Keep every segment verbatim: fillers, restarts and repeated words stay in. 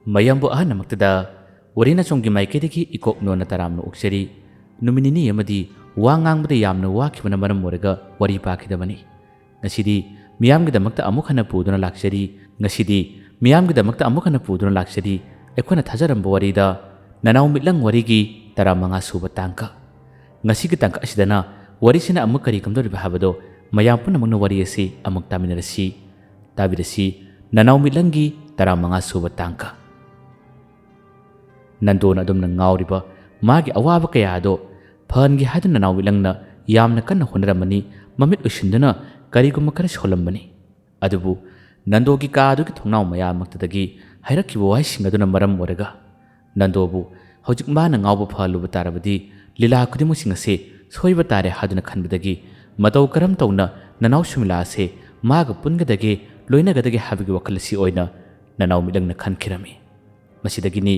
ꯃꯌꯥꯝꯕꯨ ꯑꯍꯟ ꯑꯃꯛꯇꯗ ꯋꯥꯔꯤ ꯅꯆꯣꯝꯒꯤ ꯃꯥꯏꯀꯩꯗꯒꯤ ꯏꯀꯣꯛ ꯅꯣꯟꯅ ꯇꯔꯥꯝꯅ ꯑꯣꯛꯆꯔꯤ꯫ ꯅꯨꯃꯤꯠ ꯅꯤꯅꯤ ꯑꯃꯗꯤ ꯋꯥ ꯉꯥꯡꯕꯗ ꯌꯥꯝꯅ ꯋꯥꯈꯤꯕꯅ ꯃꯔꯝ ꯑꯣꯏꯔꯒ ꯋꯥꯔꯤ ꯄꯥꯈꯤꯗꯕꯅꯤ꯫ ꯉꯁꯤꯗꯤ ꯃꯤꯌꯥꯝꯒꯤꯗꯃꯛꯇ ꯑꯃꯨꯛ ꯍꯟꯅ ꯄꯨꯗꯨꯅ ꯂꯥꯛꯆꯔꯤ꯫ ꯉꯁꯤꯗꯤ ꯃꯤꯌꯥꯝꯒꯤꯗꯃꯛꯇ ꯑꯃꯨꯛ ꯍꯟꯅ ꯄꯨꯗꯨꯅ ꯂꯥꯛꯆꯔꯤ꯫ ꯑꯩꯈꯣꯏꯅ ꯊꯥꯖꯔꯝꯕ ꯋꯥꯔꯤꯗ ꯅꯅꯥꯎ ꯃꯤꯠꯂꯪ ꯋꯥꯔꯤꯒꯤ ꯇꯔꯥꯃꯉꯥ ꯁꯨꯕ ꯇꯥꯡꯀꯛ꯫ ꯉꯁꯤꯒꯤ ꯇꯥꯡꯀꯛ ꯑꯁꯤꯗꯅ ꯋꯥꯔꯤꯁꯤꯅ ꯑꯃꯨꯛ ꯀꯔꯤ ꯀꯝꯗꯧꯔꯤꯕ ꯍꯥꯏꯕꯗꯣ ꯃꯌꯥꯝ ꯄꯨꯝꯅꯃꯛꯅ ꯋꯥꯔꯤ ꯑꯁꯤ ꯑꯃꯨꯛ ꯇꯥꯃꯤꯟꯅꯔꯁꯤ꯫ ꯇꯥꯕꯤꯔꯁꯤ ꯅꯅꯥꯎ ꯃꯤꯠꯂꯪꯒꯤ ꯇꯔꯥꯃꯉꯥ ꯁꯨꯕ ꯇꯥꯡꯀꯛ꯫ ꯅꯟꯗꯣꯅ ꯑꯗꯨꯝꯅ ꯉꯥꯎꯔꯤꯕ ꯃꯥꯒꯤ ꯑꯋꯥꯕ ꯀꯌꯥ ꯑꯗꯣ ꯐꯍꯟꯒꯦ ꯍꯥꯏꯗꯨꯅ ꯅꯅꯥꯎ ꯃꯤꯠꯂꯪꯅ ꯌꯥꯝꯅ ꯀꯟꯅ ꯍꯣꯠꯅꯔꯝꯃꯅꯤ꯫ ꯃꯃꯤꯠ ꯎꯏꯁꯤꯟꯗꯨꯅ ꯀꯔꯤꯒꯨꯝꯕ ꯈꯔ ꯁꯣꯜꯂꯝꯕꯅꯤ꯫ ꯑꯗꯨꯕꯨ ꯅꯟꯗꯣꯒꯤ ꯀꯥ ꯑꯗꯨꯒꯤ ꯊꯣꯡꯅꯥꯎ ꯃꯌꯥꯃꯛꯇꯗꯒꯤ ꯍꯥꯏꯔꯛꯈꯤꯕ ꯋꯥꯍꯩꯁꯤꯡ ꯑꯗꯨꯅ ꯃꯔꯝ ꯑꯣꯏꯔꯒ ꯅꯟꯗꯣꯕꯨ ꯍꯧꯖꯤꯛ ꯃꯥꯅ ꯉꯥꯎꯕ ꯐꯍꯜꯂꯨꯕ ꯇꯥꯔꯕꯗꯤ ꯂꯤꯂꯥ ꯈꯨꯗꯤꯡꯃꯛꯁꯤꯡ ꯑꯁꯤ ꯁꯣꯏꯕ ꯇꯥꯔꯦ ꯍꯥꯏꯗꯨꯅ ꯈꯟꯕꯗꯒꯤ ꯃꯇꯧ ꯀꯔꯝ ꯇꯧꯅ ꯅꯅꯥꯎ ꯁꯨꯃꯤꯂꯥ ꯑꯁꯦ ꯃꯥꯒ ꯄꯨꯟꯒꯗꯒꯦ, ꯂꯣꯏꯅꯒꯗꯒꯦ ꯍꯥꯏꯕꯒꯤ ꯋꯥꯈꯜ ꯑꯁꯤ ꯑꯣꯏꯅ ꯅꯅꯥꯎ ꯃꯤꯠꯂꯪꯅ ꯈꯟꯈꯤꯔꯝꯃꯤ꯫ ꯃꯁꯤꯗꯒꯤꯅꯤ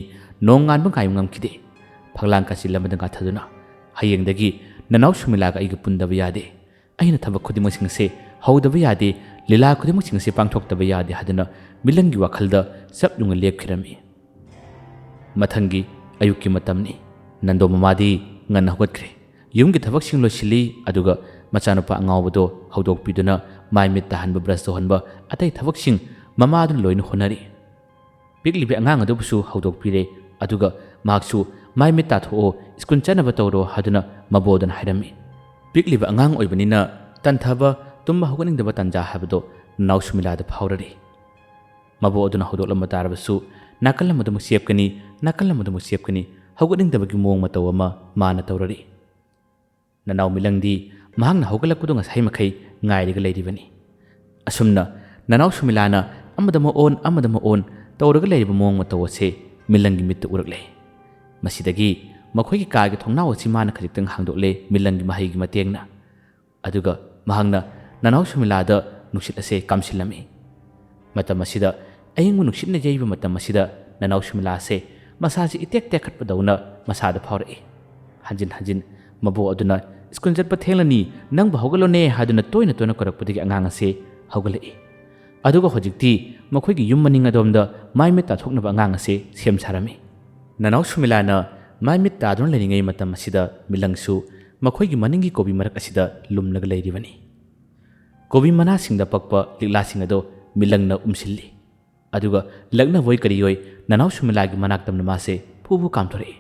ꯅꯣꯡꯉꯥꯟꯕ ꯉꯥꯏꯕ ꯉꯝꯈꯤꯗꯦ꯫ ꯐꯛꯂꯥꯡ ꯀꯥꯆꯤꯜ ꯑꯃꯗ ꯉꯥꯊꯗꯨꯅ, "ꯍꯌꯦꯡꯗꯒꯤ ꯅꯅꯥꯎ ꯁꯨꯃꯤꯂꯥꯒ ꯑꯩꯒ ꯄꯨꯟꯗꯕ ꯌꯥꯗꯦ꯫ ꯑꯩꯅ ꯊꯕꯛ ꯈꯨꯗꯤꯡꯃꯛꯁꯤꯡ ꯑꯁꯦ ꯍꯧꯗꯕ ꯌꯥꯗꯦ, ꯂꯤꯂꯥ ꯈꯨꯗꯤꯡꯃꯛꯁꯤꯡ ꯑꯁꯦ ꯄꯥꯡꯊꯣꯛꯇꯕ ꯌꯥꯗꯦ" ꯍꯥꯏꯗꯨꯅ ꯃꯤꯂꯪꯒꯤ ꯋꯥꯈꯜꯗ ꯆꯞ ꯌꯨꯡꯅ ꯂꯦꯞꯈꯤꯔꯝꯃꯤ꯫ ꯃꯊꯪꯒꯤ ꯑꯌꯨꯛꯀꯤ ꯃꯇꯝꯅꯤ꯫ ꯅꯟꯗꯣ ꯃꯃꯥꯗꯤ ꯉꯟꯅ ꯍꯧꯒꯠꯈ꯭ꯔꯦ꯫ ꯌꯨꯝꯒꯤ ꯊꯕꯛꯁꯤꯡ ꯂꯣꯏꯁꯤꯜꯂꯤ, ꯑꯗꯨꯒ ꯃꯆꯥꯅꯨꯄꯥ ꯑꯉꯥꯎꯕꯗꯣ ꯍꯧꯗꯣꯛꯄꯤꯗꯨꯅ ꯃꯥꯏ ꯃꯤꯠ ꯇꯥꯍꯟꯕ, ꯕ꯭ꯔꯁ ꯇꯧꯍꯟꯕ, ꯑꯇꯩ ꯊꯕꯛꯁꯤꯡ ꯃꯃꯥꯗꯨꯅ ꯂꯣꯏꯅ ꯍꯣꯠꯅꯔꯤ꯫ ꯄꯤꯛꯂꯤꯕꯤ ꯑꯉꯥꯡ ꯑꯗꯨꯕꯨꯁꯨ ꯍꯧꯗꯣꯛꯄꯤꯔꯦ, ꯑꯗꯨꯒ ꯃꯍꯥꯛꯁꯨ "ꯃꯥꯏ ꯃꯤꯠ ꯇꯥꯊꯣꯛꯑꯣ, ꯁ꯭ꯀꯨꯜ ꯆꯠꯅꯕ ꯇꯧꯔꯣ" ꯍꯥꯏꯗꯨꯅ ꯃꯕꯣꯛ ꯑꯗꯨꯅ ꯍꯥꯏꯔꯝꯃꯤ꯫ ꯄꯤꯛꯂꯤꯕ ꯑꯉꯥꯡ ꯑꯣꯏꯕꯅꯤꯅ ꯇꯟꯊꯕ, ꯇꯨꯝꯕ ꯍꯧꯒꯠꯅꯤꯡꯗꯕ ꯇꯥꯟꯖꯥ ꯍꯥꯏꯕꯗꯣ ꯅꯅꯥꯎ ꯁꯨꯃꯤꯂꯥꯗ ꯐꯥꯎꯔꯔꯦ꯫ ꯃꯕꯣꯛ ꯑꯗꯨꯅ ꯍꯧꯗꯣꯛꯂꯝꯕ ꯇꯥꯔꯕꯁꯨ ꯅꯥꯀꯜ ꯑꯃꯗꯃꯨꯛ ꯆꯦꯞꯀꯅꯤ, ꯅꯥꯀꯜ ꯑꯃꯗꯃꯨꯛ ꯆꯦꯞꯀꯅꯤ, ꯍꯧꯒꯠꯅꯤꯡꯗꯕꯒꯤ ꯃꯑꯣꯡ ꯃꯇꯧ ꯑꯃ ꯃꯥꯅ ꯇꯧꯔꯔꯤ꯫ ꯅꯅꯥꯎ ꯃꯤꯂꯪꯗꯤ ꯃꯍꯥꯛꯅ ꯍꯧꯒꯠꯂꯛꯄꯗꯨ ꯉꯁꯥꯏ ꯃꯈꯩ ꯉꯥꯏꯔꯒ ꯂꯩꯔꯤꯕꯅꯤ꯫ ꯑꯁꯨꯝꯅ ꯅꯅꯥꯎ ꯁꯨꯃꯤꯂꯥꯅ ꯑꯃꯗꯃꯨꯛ ꯑꯣꯟ, ꯑꯃꯗꯃꯨꯛ ꯑꯣꯟ ꯇꯧꯔꯒ ꯂꯩꯔꯤꯕ ꯃꯑꯣꯡ ꯃꯇꯧ ꯑꯁꯤ ꯃꯤꯂꯪꯒꯤ ꯃꯤꯠꯇ ꯎꯔꯛꯂꯦ꯫ ꯃꯁꯤꯗꯒꯤ ꯃꯈꯣꯏꯒꯤ ꯀꯥꯒꯤ ꯊꯣꯡꯅꯥꯎ ꯑꯁꯤ ꯃꯥꯅ ꯈꯖꯤꯛꯇꯪ ꯍꯥꯡꯗꯣꯛꯂꯦ ꯃꯤꯂꯪꯒꯤ ꯃꯍꯩꯒꯤ ꯃꯇꯦꯡꯅ꯫ ꯑꯗꯨꯒ ꯃꯍꯥꯛꯅ ꯅꯅꯥꯎ ꯁꯨꯃꯤꯂꯥꯗ ꯅꯨꯡꯁꯤꯠ ꯑꯁꯦ ꯀꯥꯝꯁꯤꯜꯂꯝꯃꯤ꯫ ꯃꯇꯝ ꯑꯁꯤꯗ, ꯑꯏꯪꯕ ꯅꯨꯡꯁꯤꯠꯅ ꯌꯩꯕ ꯃꯇꯝ ꯑꯁꯤꯗ ꯅꯅꯥꯎ ꯁꯨꯃꯤꯂꯥ ꯑꯁꯦ ꯃꯁꯥꯁꯤ ꯏꯇꯦꯛ ꯇꯦꯛꯈꯠꯄꯗꯧꯅ ꯃꯁꯥꯗ ꯐꯥꯎꯔꯛꯏ꯫ ꯍꯟꯖꯤꯟ ꯍꯟꯖꯤꯟ ꯃꯕꯣꯛ ꯑꯗꯨꯅ "ꯁ꯭ꯀꯨꯜ ꯆꯠꯄ ꯊꯦꯡꯂꯅꯤ, ꯅꯪꯕꯨ ꯍꯧꯒꯠꯂꯣꯅꯦ" ꯍꯥꯏꯗꯨꯅ ꯇꯣꯏꯅ ꯇꯣꯏꯅ ꯀꯧꯔꯛꯄꯗꯒꯤ ꯑꯉꯥꯡ ꯑꯁꯦ ꯍꯧꯒꯠꯂꯛꯏ꯫ ꯑꯗꯨꯒ ꯍꯧꯖꯤꯛꯇꯤ ꯃꯈꯣꯏꯒꯤ ꯌꯨꯝ ꯃꯅꯤꯡ ꯑꯗꯣꯝꯗ ꯃꯥꯏ ꯃꯤꯠ ꯇꯥꯊꯣꯛꯅꯕ ꯑꯉꯥꯡ ꯑꯁꯦ ꯁꯦꯝ ꯁꯥꯔꯝꯃꯤ꯫ ꯅꯅꯥꯎ ꯁꯨꯃꯤꯂꯥꯅ ꯃꯥꯏ ꯃꯤꯠ ꯇꯥꯗꯨꯅ ꯂꯩꯔꯤꯉꯩ ꯃꯇꯝ ꯑꯁꯤꯗ ꯃꯤꯂꯪꯁꯨ ꯃꯈꯣꯏꯒꯤ ꯃꯅꯤꯡꯒꯤ ꯀꯣꯕꯤ ꯃꯔꯛ ꯑꯁꯤꯗ ꯂꯨꯝꯂꯒ ꯂꯩꯔꯤꯕꯅꯤ꯫ ꯀꯣꯕꯤ ꯃꯅꯥꯁꯤꯡꯗ ꯄꯛꯄ ꯂꯤꯛꯂꯥꯁꯤꯡ ꯑꯗꯣ ꯃꯤꯂꯪꯅ ꯎꯝꯁꯤꯜꯂꯤ꯫ ꯑꯗꯨꯒ ꯂꯛꯅꯕꯣꯏ ꯀꯔꯤꯑꯣꯏ ꯅꯅꯥꯎ ꯁꯨꯃꯤꯂꯥꯒꯤ ꯃꯅꯥꯛꯇꯝꯅ ꯃꯥꯁꯦ ꯐꯨꯐꯨ ꯀꯥꯝꯊꯣꯔꯛꯏ꯫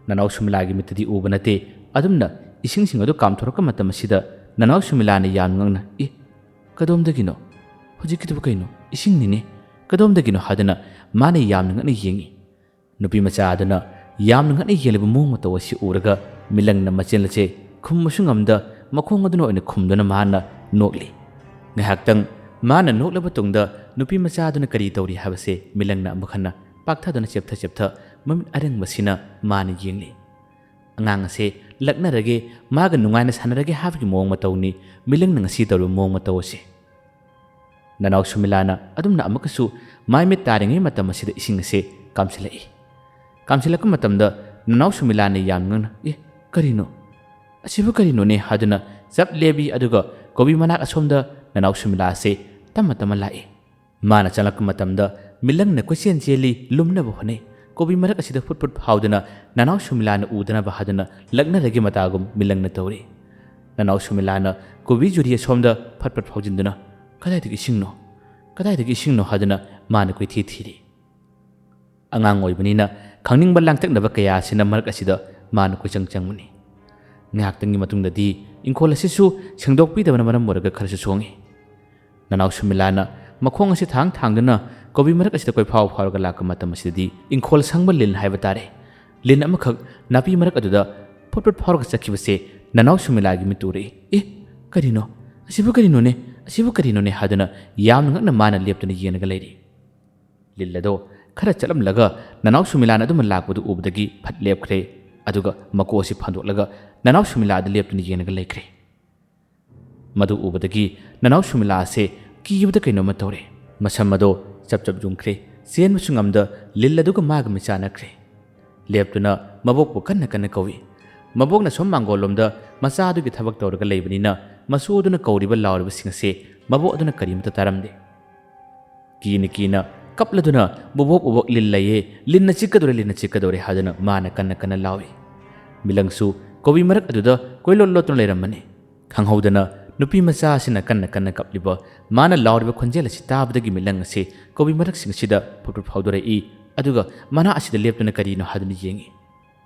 ꯅꯅꯥꯎ ꯁꯨꯃꯤꯂꯥꯒꯤ ꯃꯤꯠꯇꯗꯤ ꯎꯕ ꯅꯠꯇꯦ꯫ ꯑꯗꯨꯝꯅ ꯏꯁꯤꯡꯁꯤꯡ ꯑꯗꯨ ꯀꯥꯝꯊꯣꯔꯛꯄ ꯃꯇꯝ ꯑꯁꯤꯗ ꯅꯅꯥꯎ ꯁꯨꯃꯤꯂꯥꯅ ꯌꯥꯝꯅ ꯉꯛꯅ, "ꯏ, ꯀꯗꯣꯝꯗꯒꯤꯅꯣ? ꯍꯧꯖꯤꯛꯀꯤꯗꯨꯕꯨ ꯀꯩꯅꯣ? ꯏꯁꯤꯡꯅꯤꯅꯦ꯫ ꯀꯗꯣꯝꯗꯒꯤꯅꯣ?" ꯍꯥꯏꯗꯨꯅ ꯃꯥꯅ ꯌꯥꯝꯅ ꯉꯛꯅ ꯌꯦꯡꯉꯤ꯫ ꯅꯨꯄꯤ ꯃꯆꯥ ꯑꯗꯨꯅ ꯌꯥꯝꯅ ꯉꯛꯅ ꯌꯦꯡꯂꯤꯕ ꯃꯑꯣꯡ ꯃꯇꯧ ꯑꯁꯤ ꯎꯔꯒ ꯃꯤꯂꯪꯅ ꯃꯆꯤꯟ ꯑꯁꯦ ꯈꯨꯝꯕꯁꯨ ꯉꯝꯗ ꯃꯈꯣꯡ ꯑꯗꯨꯅ ꯑꯣꯏꯅ ꯈꯨꯝꯗꯨꯅ ꯃꯍꯥꯛꯅ ꯅꯣꯛꯂꯤ꯫ ꯉꯥꯏꯍꯥꯛꯇꯪ ꯃꯥꯅ ꯅꯣꯛꯂꯕ ꯇꯨꯡꯗ ꯅꯨꯄꯤ ꯃꯆꯥ ꯑꯗꯨꯅ ꯀꯔꯤ ꯇꯧꯔꯤ ꯍꯥꯏꯕꯁꯦ ꯃꯤꯂꯪꯅ ꯑꯃꯨꯛ ꯍꯟꯅ ꯄꯥꯛꯊꯗꯨꯅ ꯆꯦꯞꯊ ꯆꯦꯞꯊ ꯃꯃꯤꯠ ꯑꯔꯦꯡꯕꯁꯤꯅ ꯃꯥꯅ ꯌꯦꯡꯂꯤ꯫ ꯑꯉꯥꯡ ꯑꯁꯦ ꯂꯛꯅꯔꯒꯦ, ꯃꯥꯒ ꯅꯨꯡꯉꯥꯏꯅ ꯁꯥꯟꯅꯔꯒꯦ ꯍꯥꯏꯕꯒꯤ ꯃꯑꯣꯡ ꯃꯇꯧꯅꯤ ꯃꯤꯂꯪꯅ ꯉꯁꯤ ꯇꯧꯔꯤꯕ ꯃꯑꯣꯡ ꯃꯇꯧ ꯑꯁꯤ꯫ ꯅꯅꯥꯎ ꯁꯨꯃꯤꯂꯥꯅ ꯑꯗꯨꯝꯅ ꯑꯃꯨꯛꯀꯁꯨ ꯃꯥꯏ ꯃꯤꯠ ꯇꯥꯔꯤꯉꯩ ꯃꯇꯝ ꯑꯁꯤꯗ ꯏꯁꯤꯡ ꯑꯁꯦ ꯀꯥꯝꯁꯤꯜꯂꯛꯏ꯫ ꯀꯥꯝꯁꯤꯜꯂꯛꯄ ꯃꯇꯝꯗ ꯅꯅꯥꯎ ꯁꯨꯃꯤꯂꯥꯅ ꯌꯥꯝ ꯉꯛꯅ, "ꯑꯦ, ꯀꯔꯤꯅꯣ? ꯑꯁꯤꯕꯨ ꯀꯔꯤꯅꯣꯅꯦ?" ꯍꯥꯏꯗꯨꯅ ꯆꯞ ꯂꯦꯞꯄꯤ꯫ ꯑꯗꯨꯒ ꯀꯣꯕꯤ ꯃꯅꯥꯛ ꯑꯁꯣꯝꯗ ꯅꯅꯥꯎ ꯁꯨꯃꯤꯂꯥ ꯑꯁꯦ ꯇꯞꯅ ꯇꯞꯅ ꯂꯥꯛꯏ꯫ ꯃꯥꯅ ꯆꯪꯂꯛꯄ ꯃꯇꯝꯗ ꯃꯤꯂꯪꯅ ꯀꯣꯏꯆꯦꯟ ꯆꯦꯜꯂꯤ, ꯂꯨꯝꯅꯕ ꯍꯣꯠꯅꯩ꯫ ꯀꯣꯕꯤ ꯃꯔꯛ ꯑꯁꯤꯗ ꯐꯨꯠ ꯐꯨꯠ ꯐꯥꯎꯗꯨꯅ ꯅꯅꯥꯎ ꯁꯨꯃꯤꯂꯥꯅ ꯎꯗꯅꯕ ꯍꯥꯏꯗꯨꯅ ꯂꯛꯅꯔꯒꯤ ꯃꯇꯥꯒꯨꯝ ꯃꯤꯂꯪꯅ ꯇꯧꯔꯤ꯫ ꯅꯅꯥꯎ ꯁꯨꯃꯤꯂꯥꯅ ꯀꯣꯕꯤ ꯖꯨꯔꯤ ꯑꯁꯣꯝꯗ ꯐꯠ ꯐꯠ ꯐꯥꯎꯖꯤꯟꯗꯨꯅ, "ꯀꯗꯥꯏꯗꯒꯤ ꯏꯁꯤꯡꯅꯣ? ꯀꯗꯥꯏꯗꯒꯤ ꯏꯁꯤꯡꯅꯣ?" ꯍꯥꯏꯗꯨꯅ ꯃꯥꯅ ꯀꯣꯏꯊꯤ ꯊꯤꯔꯤ꯫ ꯑꯉꯥꯡ ꯑꯣꯏꯕꯅꯤꯅ ꯈꯪꯅꯤꯡꯕ ꯂꯥꯡꯇꯛꯅꯕ ꯀꯌꯥ ꯑꯁꯤꯅ ꯃꯔꯛ ꯑꯁꯤꯗ ꯃꯥꯅ ꯀꯣꯏꯆꯪ ꯆꯪꯕꯅꯤ꯫ ꯉꯥꯏꯍꯥꯛꯇꯪꯒꯤ ꯃꯇꯨꯡꯗꯗꯤ ꯏꯪꯈꯣꯜ ꯑꯁꯤꯁꯨ ꯁꯦꯡꯗꯣꯛꯄꯤꯗꯕꯅ ꯃꯔꯝ ꯑꯣꯏꯔꯒ ꯈꯔꯁꯨ ꯁꯣꯡꯉꯤ꯫ ꯅꯅꯥꯎ ꯁꯨꯃꯤꯂꯥꯅ ꯃꯈꯣꯡ ꯑꯁꯤ ꯊꯥꯡ ꯊꯥꯡꯗꯨꯅ ꯀꯣꯕꯤ ꯃꯔꯛ ꯑꯁꯤꯗ ꯀꯣꯏꯐꯥꯎ ꯐꯥꯎꯔꯒ ꯂꯥꯛꯄ ꯃꯇꯝ ꯑꯁꯤꯗꯗꯤ ꯏꯪꯈꯣꯜ ꯁꯪꯕ ꯂꯤꯟ ꯍꯥꯏꯕ ꯇꯥꯔꯦ, ꯂꯤꯟ ꯑꯃꯈꯛ ꯅꯥꯄꯤ ꯃꯔꯛ ꯑꯗꯨꯗ ꯐꯨꯠ ꯐꯨꯠ ꯐꯥꯎꯔꯒ ꯆꯠꯈꯤꯕꯁꯦ ꯅꯅꯥꯎ ꯁꯨꯃꯤꯂꯥꯒꯤ ꯃꯤꯠꯇ ꯎꯔꯛꯏ꯫ "ꯑꯦ, ꯀꯔꯤꯅꯣ? ꯑꯁꯤꯕꯨ ꯀꯔꯤꯅꯣꯅꯦ? ꯑꯁꯤꯕꯨ ꯀꯔꯤꯅꯣꯅꯦ?" ꯍꯥꯏꯗꯨꯅ ꯌꯥꯝꯅ ꯉꯛꯅ ꯃꯥꯅ ꯂꯦꯞꯇꯨꯅ ꯌꯦꯡꯂꯒ ꯂꯩꯔꯤ꯫ ꯂꯤꯜ ꯑꯗꯣ ꯈꯔ ꯆꯠꯂꯝꯂꯒ ꯅꯅꯥꯎ ꯁꯨꯃꯤꯂꯥꯅ ꯑꯗꯨꯃ ꯂꯥꯛꯄꯗꯨ ꯎꯕꯗꯒꯤ ꯐꯠ ꯂꯦꯞꯈ꯭ꯔꯦ꯫ ꯑꯗꯨꯒ ꯃꯀꯣꯛ ꯑꯁꯤ ꯐꯟꯗꯣꯛꯂꯒ ꯅꯅꯥꯎ ꯁꯨꯃꯤꯂꯥꯗ ꯂꯦꯞꯇꯨꯅ ꯌꯦꯡꯂꯒ ꯂꯩꯈ꯭ꯔꯦ꯫ ꯃꯗꯨ ꯎꯕꯗꯒꯤ ꯅꯅꯥꯎ ꯁꯨꯃꯤꯂꯥ ꯑꯁꯦ ꯀꯤꯕꯗ ꯀꯩꯅꯣꯝꯃ ꯇꯧꯔꯦ꯫ ꯃꯁꯝ ꯑꯗꯣ ꯆꯞ ꯆꯞ ꯌꯨꯡꯈ꯭ꯔꯦ꯫ ꯆꯦꯟꯕꯁꯨ ꯉꯝꯗ ꯂꯤꯜ ꯑꯗꯨꯒ ꯃꯥꯒ ꯃꯤꯆꯥꯟꯅꯈ꯭ꯔꯦ꯫ ꯂꯦꯞꯇꯨꯅ ꯃꯕꯣꯛꯄꯨ ꯀꯟꯅ ꯀꯟꯅ ꯀꯧꯏ꯫ ꯃꯕꯣꯛꯅ ꯁꯣꯝ ꯃꯥꯡꯒꯣꯜꯂꯣꯝꯗ ꯃꯆꯥꯗꯨꯒꯤ ꯊꯕꯛ ꯇꯧꯔꯒ ꯂꯩꯕꯅꯤꯅ ꯃꯆꯨ ꯑꯗꯨꯅ ꯀꯧꯔꯤꯕ ꯂꯥꯎꯔꯤꯕꯁꯤꯡ ꯑꯁꯦ ꯃꯕꯣꯛ ꯑꯗꯨꯅ ꯀꯔꯤꯃꯇ ꯇꯥꯔꯝꯗꯦ꯫ ꯀꯤꯅ ꯀꯤꯅ ꯀꯞꯂꯗꯨꯅ "ꯕꯣꯕꯣꯛ, ꯕꯣꯕꯣꯛ, ꯂꯤꯟ ꯂꯩꯌꯦ, ꯂꯤꯟꯅ ꯆꯤꯛꯀꯗꯧꯔꯦ, ꯂꯤꯟꯅ ꯆꯤꯛꯀꯗꯧꯔꯦ" ꯍꯥꯏꯗꯨꯅ ꯃꯥꯅ ꯀꯟꯅ ꯀꯟꯅ ꯂꯥꯎꯏ꯫ ꯃꯤꯂꯪꯁꯨ ꯀꯣꯕꯤ ꯃꯔꯛ ꯑꯗꯨꯗ ꯀꯣꯏꯂꯣꯠ ꯂꯣꯠꯇꯨꯅ ꯂꯩꯔꯝꯕꯅꯤ꯫ ꯈꯪꯍꯧꯗꯅ ꯅꯨꯄꯤ ꯃꯆꯥ ꯑꯁꯤꯅ ꯀꯟꯅ ꯀꯟꯅ ꯀꯞꯂꯤꯕ, ꯃꯥꯅ ꯂꯥꯎꯔꯤꯕ ꯈꯣꯟꯖꯦꯜ ꯑꯁꯤ ꯇꯥꯕꯗꯒꯤ ꯃꯤꯠꯂꯪ ꯑꯁꯤ ꯀꯣꯕꯤ ꯃꯔꯛꯁꯤꯡ ꯑꯁꯤꯗ ꯐꯨꯠ ꯐꯨꯠ ꯐꯥꯎꯗꯣꯔꯛꯏ꯫ ꯑꯗꯨꯒ ꯃꯅꯥ ꯑꯁꯤꯗ ꯂꯦꯞꯇꯨꯅ ꯀꯔꯤꯅꯣ ꯍꯥꯏꯗꯨꯅ ꯌꯦꯡꯏ꯫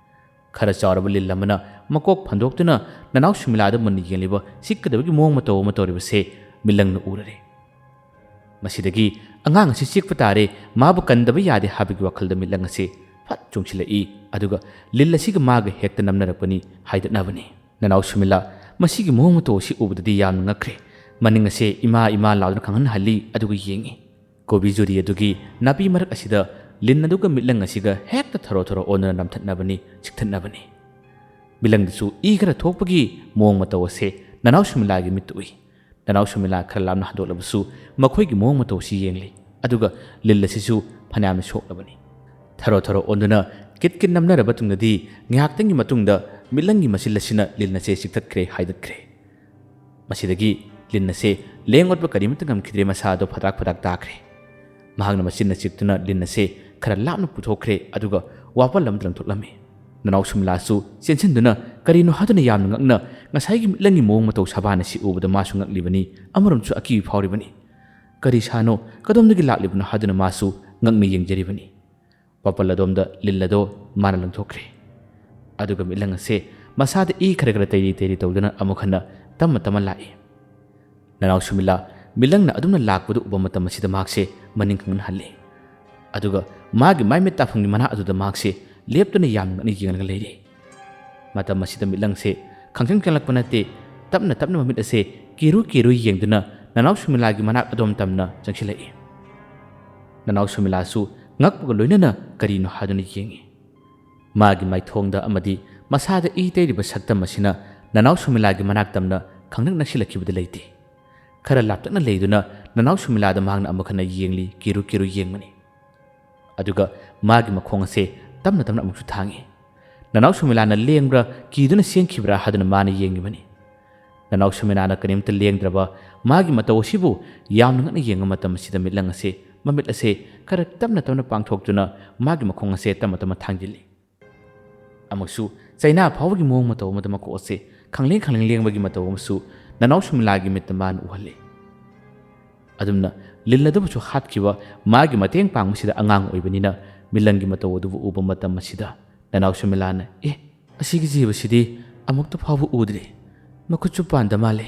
ꯈꯔ ꯆꯥꯎꯔꯕ ꯂꯤꯟ ꯑꯃꯅ ꯃꯀꯣꯛ ꯐꯟꯗꯣꯛꯇꯨꯅ ꯅꯅꯥꯎ ꯁꯨꯃꯤꯂꯥꯗ ꯃꯨꯟꯅ ꯌꯦꯡꯂꯤꯕ ꯆꯤꯛꯀꯗꯕꯒꯤ ꯃꯑꯣꯡ ꯃꯇꯧ ꯑꯃ ꯇꯧꯔꯤꯕꯁꯦ ꯃꯤꯂꯪꯅ ꯎꯔꯔꯦ꯫ ꯃꯁꯤꯗꯒꯤ "ꯑꯉꯥꯡ ꯑꯁꯤ ꯆꯤꯛꯄ ꯇꯥꯔꯦ, ꯃꯥꯕꯨ ꯀꯟꯗꯕ ꯌꯥꯗꯦ" ꯍꯥꯏꯕꯒꯤ ꯋꯥꯈꯜꯗ ꯃꯤꯠꯂꯪ ꯑꯁꯤ ꯐꯠ ꯆꯣꯡꯁꯤꯜꯂꯛꯏ꯫ ꯑꯗꯨꯒ ꯂꯤꯟ ꯑꯁꯤꯒ ꯃꯥꯒ ꯍꯦꯛꯇ ꯅꯝꯅꯔꯛꯄꯅꯤ, ꯍꯥꯏꯗꯠꯅꯕꯅꯤ꯫ ꯅꯅꯥꯎ ꯁꯨꯃꯤꯂꯥ ꯃꯁꯤꯒꯤ ꯃꯑꯣꯡ ꯃꯇꯧ ꯑꯁꯤ ꯎꯕꯗꯗꯤ ꯌꯥꯝꯅ ꯉꯛꯈ꯭ꯔꯦ꯫ ꯃꯅꯤꯡ ꯑꯁꯦ "ꯏꯃꯥ, ꯏꯃꯥ" ꯂꯥꯎꯗꯨꯅ ꯈꯪꯍꯟꯍꯜꯂꯤ꯫ ꯑꯗꯨꯒ ꯌꯦꯡꯏ꯫ ꯀꯣꯕꯤ ꯖꯨꯔꯤ ꯑꯗꯨꯒꯤ ꯅꯥꯄꯤ ꯃꯔꯛ ꯑꯁꯤꯗ ꯂꯤꯟ ꯑꯗꯨꯒ ꯃꯤꯠꯂꯪ ꯑꯁꯤꯒ ꯍꯦꯛꯇ ꯊꯔꯣ ꯊꯔꯣ ꯑꯣꯟꯗꯨꯅ ꯅꯝꯊꯠꯅꯕꯅꯤ, ꯆꯤꯛꯊꯠꯅꯕꯅꯤ꯫ ꯃꯤꯠꯂꯪꯗꯁꯨ ꯏ ꯈꯔ ꯊꯣꯛꯄꯒꯤ ꯃꯑꯣꯡ ꯃꯇꯧ ꯑꯁꯦ ꯅꯅꯥꯎ ꯁꯨꯃꯤꯂꯥꯒꯤ ꯃꯤꯠꯇ ꯎꯏ꯫ ꯅꯅꯥꯎ ꯁꯨꯃꯤꯂꯥ ꯈꯔ ꯂꯥꯞꯅ ꯍꯟꯗꯣꯛꯂꯕꯁꯨ ꯃꯈꯣꯏꯒꯤ ꯃꯑꯣꯡ ꯃꯇꯧ ꯑꯁꯤ ꯌꯦꯡꯂꯤ꯫ ꯑꯗꯨꯒ ꯂꯤꯟ ꯑꯁꯤꯁꯨ ꯐꯅꯌꯥꯝꯅ ꯁꯣꯛꯂꯕꯅꯤ꯫ ꯊꯔꯣ ꯊꯔꯣ ꯑꯣꯟꯗꯨꯅ ꯀꯤꯠ ꯀꯤꯠ ꯅꯝꯅꯔꯕ ꯇꯨꯡꯗꯗꯤ ꯉꯥꯏꯍꯥꯛꯇꯪꯒꯤ ꯃꯇꯨꯡꯗ ꯃꯤꯠꯂꯪꯒꯤ ꯃꯆꯤꯜ ꯑꯁꯤꯅ ꯂꯤꯟ ꯑꯁꯦ ꯆꯤꯛꯊꯠꯈ꯭ꯔꯦ, ꯍꯥꯏꯗꯠꯈ꯭ꯔꯦ꯫ ꯃꯁꯤꯗꯒꯤ ꯂꯤꯟ ꯑꯁꯦ ꯂꯦꯡ ꯑꯣꯠꯄ ꯀꯔꯤꯃꯠꯇ ꯉꯝꯈꯤꯗ꯭ꯔꯦ, ꯃꯁꯥ ꯑꯗꯨ ꯐꯗꯥꯛ ꯐꯗꯥꯛ ꯇꯥꯈ꯭ꯔꯦ꯫ ꯃꯍꯥꯛꯅ ꯃꯆꯤꯟꯅ ꯆꯤꯛꯇꯨꯅ ꯂꯤꯟ ꯑꯁꯦ ꯈꯔ ꯂꯥꯞꯅ ꯄꯨꯊꯣꯛꯈ꯭ꯔꯦ, ꯑꯗꯨꯒ ꯋꯥꯄꯜ ꯑꯃꯗ ꯂꯪꯊꯣꯛꯂꯝꯃꯤ꯫ ꯅꯅꯥꯎ ꯁꯨꯃꯤꯂꯥꯁꯨ ꯆꯦꯟꯁꯤꯟꯗꯨꯅ ꯀꯔꯤꯅꯣ ꯍꯥꯏꯗꯨꯅ ꯌꯥꯝꯅ ꯉꯛꯅ ꯉꯁꯥꯏꯒꯤ ꯃꯤꯠꯂꯪꯒꯤ ꯃꯑꯣꯡ ꯃꯇꯧ ꯁꯕꯥꯟ ꯑꯁꯤ ꯎꯕꯗ ꯃꯥꯁꯨ ꯉꯛꯂꯤꯕꯅꯤ, ꯑꯃꯔꯣꯝꯁꯨ ꯑꯀꯤꯕ ꯐꯥꯎꯔꯤꯕꯅꯤ꯫ ꯀꯔꯤ ꯁꯥꯅꯣ, ꯀꯗꯣꯝꯗꯒꯤ ꯂꯥꯛꯂꯤꯕꯅꯣ ꯍꯥꯏꯗꯨꯅ ꯃꯥꯁꯨ ꯉꯛꯅ ꯌꯦꯡꯖꯔꯤꯕꯅꯤ꯫ ꯋꯥꯄꯜ ꯑꯗꯣꯝꯗ ꯂꯤꯜ ꯑꯗꯣ ꯃꯥꯅ ꯂꯪꯊꯣꯛꯈ꯭ꯔꯦ꯫ ꯑꯗꯨꯒ ꯃꯤꯠꯂꯪ ꯑꯁꯦ ꯃꯁꯥꯗ ꯏ ꯈꯔ ꯈꯔ ꯇꯩꯔꯤ ꯇꯩꯔꯤ ꯇꯧꯗꯨꯅ ꯑꯃꯨꯛ ꯍꯟꯅ ꯇꯞꯅ ꯇꯞꯅ ꯂꯥꯛꯏ꯫ ꯅꯅꯥꯎ ꯁꯨꯃꯤꯂꯥ ꯃꯤꯠꯂꯪꯅ ꯑꯗꯨꯝꯅ ꯂꯥꯛꯄꯗꯨ ꯎꯕ ꯃꯇꯝ ꯑꯁꯤꯗ ꯃꯍꯥꯛꯁꯦ ꯃꯅꯤꯡ ꯈꯪꯍꯟ ꯍꯜꯂꯤ꯫ ꯑꯗꯨꯒ ꯃꯥꯒꯤ ꯃꯥꯏ ꯃꯤꯠ ꯇꯥꯐꯝꯒꯤ ꯃꯅꯥꯛ ꯑꯗꯨꯗ ꯃꯍꯥꯛꯁꯦ ꯂꯦꯞꯇꯨꯅ ꯌꯥꯝ ꯉꯛꯅ ꯌꯦꯡꯂꯒ ꯂꯩꯔꯤ꯫ ꯃꯇꯝ ꯑꯁꯤꯗ ꯃꯤꯠꯂꯪꯁꯦ ꯈꯪꯆꯪ ꯆꯪꯂꯛꯄ ꯅꯠꯇꯦ, ꯇꯞꯅ ꯇꯞꯅ ꯃꯃꯤꯠ ꯑꯁꯦ ꯀꯤꯔꯨ ꯀꯤꯔꯨ ꯌꯦꯡꯗꯨꯅ ꯅꯅꯥꯎ ꯁꯨꯃꯤꯂꯥꯒꯤ ꯃꯅꯥꯛ ꯑꯗꯣꯝ ꯇꯝꯅ ꯆꯪꯁꯤꯜꯂꯛꯏ꯫ ꯅꯅꯥꯎ ꯁꯨꯃꯤꯂꯥꯁꯨ ꯉꯛꯄꯒ ꯂꯣꯏꯅꯅ ꯀꯔꯤꯅꯣ ꯍꯥꯏꯗꯨꯅ ꯌꯦꯡꯏ꯫ ꯃꯥꯒꯤ ꯃꯥꯏꯊꯣꯡꯗ ꯑꯃꯗꯤ ꯃꯁꯥꯗ ꯏ ꯇꯩꯔꯤꯕ ꯁꯛꯇꯝ ꯑꯁꯤꯅ ꯅꯅꯥꯎ ꯁꯨꯃꯤꯂꯥꯒꯤ ꯃꯅꯥꯛ ꯇꯝꯅ ꯈꯪꯅꯛ ꯅꯛꯁꯤꯜꯂꯛꯈꯤꯕꯗ ꯂꯩꯇꯦ꯫ ꯈꯔ ꯂꯥꯞꯇꯛꯅ ꯂꯩꯗꯨꯅ ꯅꯅꯥꯎ ꯁꯨꯃꯤꯂꯥꯗ ꯃꯍꯥꯛꯅ ꯑꯃꯨꯛ ꯍꯟꯅ ꯌꯦꯡꯂꯤ, ꯀꯤꯔꯨ ꯀꯤꯔꯨ ꯌꯦꯡꯕꯅꯤ꯫ ꯑꯗꯨꯒ ꯃꯥꯒꯤ ꯃꯈꯣꯡ ꯑꯁꯦ ꯇꯞꯅ ꯇꯞꯅ ꯑꯃꯨꯛꯁꯨ ꯊꯥꯡꯏ꯫ ꯅꯅꯥꯎ ꯁꯨꯃꯤꯂꯥꯅ ꯂꯦꯡꯕ꯭ꯔꯥ, ꯀꯤꯗꯨꯅ ꯆꯦꯟꯈꯤꯕ꯭ꯔꯥ ꯍꯥꯏꯗꯨꯅ ꯃꯥꯅ ꯌꯦꯡꯂꯤꯕꯅꯤ꯫ ꯅꯅꯥꯎ ꯁꯨꯃꯤꯂꯥꯅ ꯀꯔꯤꯝꯇ ꯂꯦꯡꯗ꯭ꯔꯕ ꯃꯥꯒꯤ ꯃꯇꯧ ꯑꯁꯤꯕꯨ ꯌꯥꯝꯅ ꯉꯛꯅ ꯌꯦꯡꯕ ꯃꯇꯝ ꯑꯁꯤꯗ ꯃꯤꯠꯂꯪ ꯑꯁꯦ ꯃꯃꯤꯠ ꯑꯁꯦ ꯈꯔ ꯇꯞꯅ ꯇꯞꯅ ꯄꯥꯡꯊꯣꯛꯇꯨꯅ ꯃꯥꯒꯤ ꯃꯈꯣꯡ ꯑꯁꯦ ꯇꯞꯅ ꯇꯞꯅ ꯊꯥꯡꯖꯤꯜꯂꯤ꯫ ꯑꯃꯨꯛꯁꯨ ꯆꯩꯅꯥ ꯐꯥꯎꯕꯒꯤ ꯃꯑꯣꯡ ꯃꯇꯧ ꯑꯃꯗ ꯃꯀꯣꯛ ꯑꯁꯦ ꯈꯪꯂꯦꯡ ꯈꯪꯂꯦꯡ ꯂꯦꯡꯕꯒꯤ ꯃꯇꯧ ꯑꯃꯁꯨ ꯅꯅꯥꯎ ꯁꯨꯃꯤꯂꯥꯒꯤ ꯃꯤꯠꯇ ꯃꯥꯅ ꯎꯍꯜꯂꯤ꯫ ꯑꯗꯨꯝꯅ ꯂꯤꯟ ꯑꯗꯨꯕꯨꯁꯨ ꯍꯥꯠꯈꯤꯕ ꯃꯥꯒꯤ ꯃꯇꯦꯡ ꯄꯥꯡꯕꯁꯤꯗ ꯑꯉꯥꯡ ꯑꯣꯏꯕꯅꯤꯅ ꯃꯤꯂꯪꯒꯤ ꯃꯇꯧ ꯑꯗꯨꯕꯨ ꯎꯕ ꯃꯇꯝ ꯑꯁꯤꯗ ꯅꯅꯥꯎ ꯁꯨꯃꯤꯂꯥꯅ, "ꯑꯦ, ꯑꯁꯤꯒꯤ ꯖꯤꯕꯁꯤꯗꯤ ꯑꯃꯨꯛꯇ ꯐꯥꯎꯕ ꯎꯗ꯭ꯔꯤ꯫ ꯃꯈꯨꯠꯁꯨ ꯄꯥꯟꯗ ꯃꯥꯜꯂꯦ꯫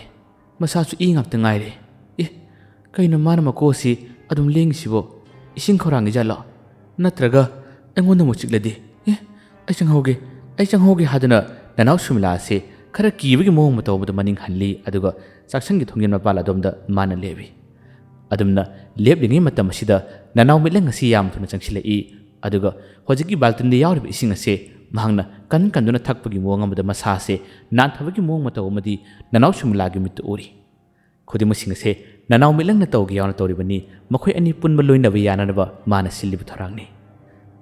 ꯃꯁꯥꯁꯨ ꯏ ꯉꯥꯛꯇ ꯉꯥꯏꯔꯦ꯫ ꯑꯦ, ꯀꯩꯅꯣ ꯃꯥꯅ ꯃꯀꯣꯛ ꯑꯁꯤ ꯑꯗꯨꯝ ꯂꯦꯡꯉꯤꯁꯤꯕꯣ? ꯏꯁꯤꯡ ꯈꯧꯔꯥꯡꯉꯤ ꯖꯥꯠꯂꯣ? ꯅꯠꯇ꯭ꯔꯒ ꯑꯩꯉꯣꯟꯗ ꯑꯃꯨꯛ ꯆꯤꯛꯂꯗꯤ? ꯑꯦ, ꯑꯩ ꯆꯪꯍꯧꯒꯦ, ꯑꯩ ꯆꯪꯍꯧꯒꯦ" ꯍꯥꯏꯗꯨꯅ ꯅꯅꯥꯎ ꯁꯨꯃꯤꯂꯥ ꯑꯁꯤ ꯈꯔ ꯀꯤꯕꯒꯤ ꯃꯑꯣꯡ ꯃꯇꯧ ꯑꯃꯗ ꯃꯅꯤꯡ ꯍꯜꯂꯤ, ꯑꯗꯨꯒ ꯆꯥꯛꯁꯪꯒꯤ ꯊꯣꯡꯖꯤꯟ ꯃꯄꯥꯜ ꯑꯗꯣꯝꯗ ꯃꯥꯅ ꯂꯦꯞꯄꯤ꯫ ꯑꯗꯨꯝꯅ ꯂꯦꯞꯂꯤꯉꯩ ꯃꯇꯝ ꯑꯁꯤꯗ ꯅꯅꯥꯎ ꯃꯤꯠꯂꯪ ꯑꯁꯤ ꯌꯥꯝ ꯊꯨꯅ ꯆꯪꯁꯤꯜꯂꯛꯏ, ꯑꯗꯨꯒ ꯍꯧꯖꯤꯛꯀꯤ ꯕꯥꯜꯇꯤꯟꯗ ꯌꯥꯎꯔꯤꯕ ꯏꯁꯤꯡ ꯑꯁꯦ ꯃꯍꯥꯛꯅ ꯀꯟ ꯀꯟꯗꯨꯅ ꯊꯛꯄꯒꯤ ꯃꯑꯣꯡ ꯑꯃꯗ ꯃꯁꯥ ꯑꯁꯦ ꯅꯥꯟꯊꯕꯒꯤ ꯃꯑꯣꯡ ꯃꯇꯧ ꯑꯃꯗꯤ ꯅꯅꯥꯎ ꯁꯨꯃꯤꯂꯥꯒꯤ ꯃꯤꯠꯇ ꯎꯔꯤ꯫ ꯈꯨꯗꯤꯡꯃꯛꯁꯤꯡ ꯑꯁꯦ ꯅꯅꯥꯎ ꯃꯤꯠꯂꯪꯅ ꯇꯧꯒꯦ ꯌꯥꯎꯅ ꯇꯧꯔꯤꯕꯅꯤ, ꯃꯈꯣꯏ ꯑꯅꯤ ꯄꯨꯟꯕ ꯂꯣꯏꯅꯕ ꯌꯥꯅꯅꯕ ꯃꯥꯅ ꯁꯤꯜꯂꯤꯕ ꯊꯧꯔꯥꯡꯅꯤ꯫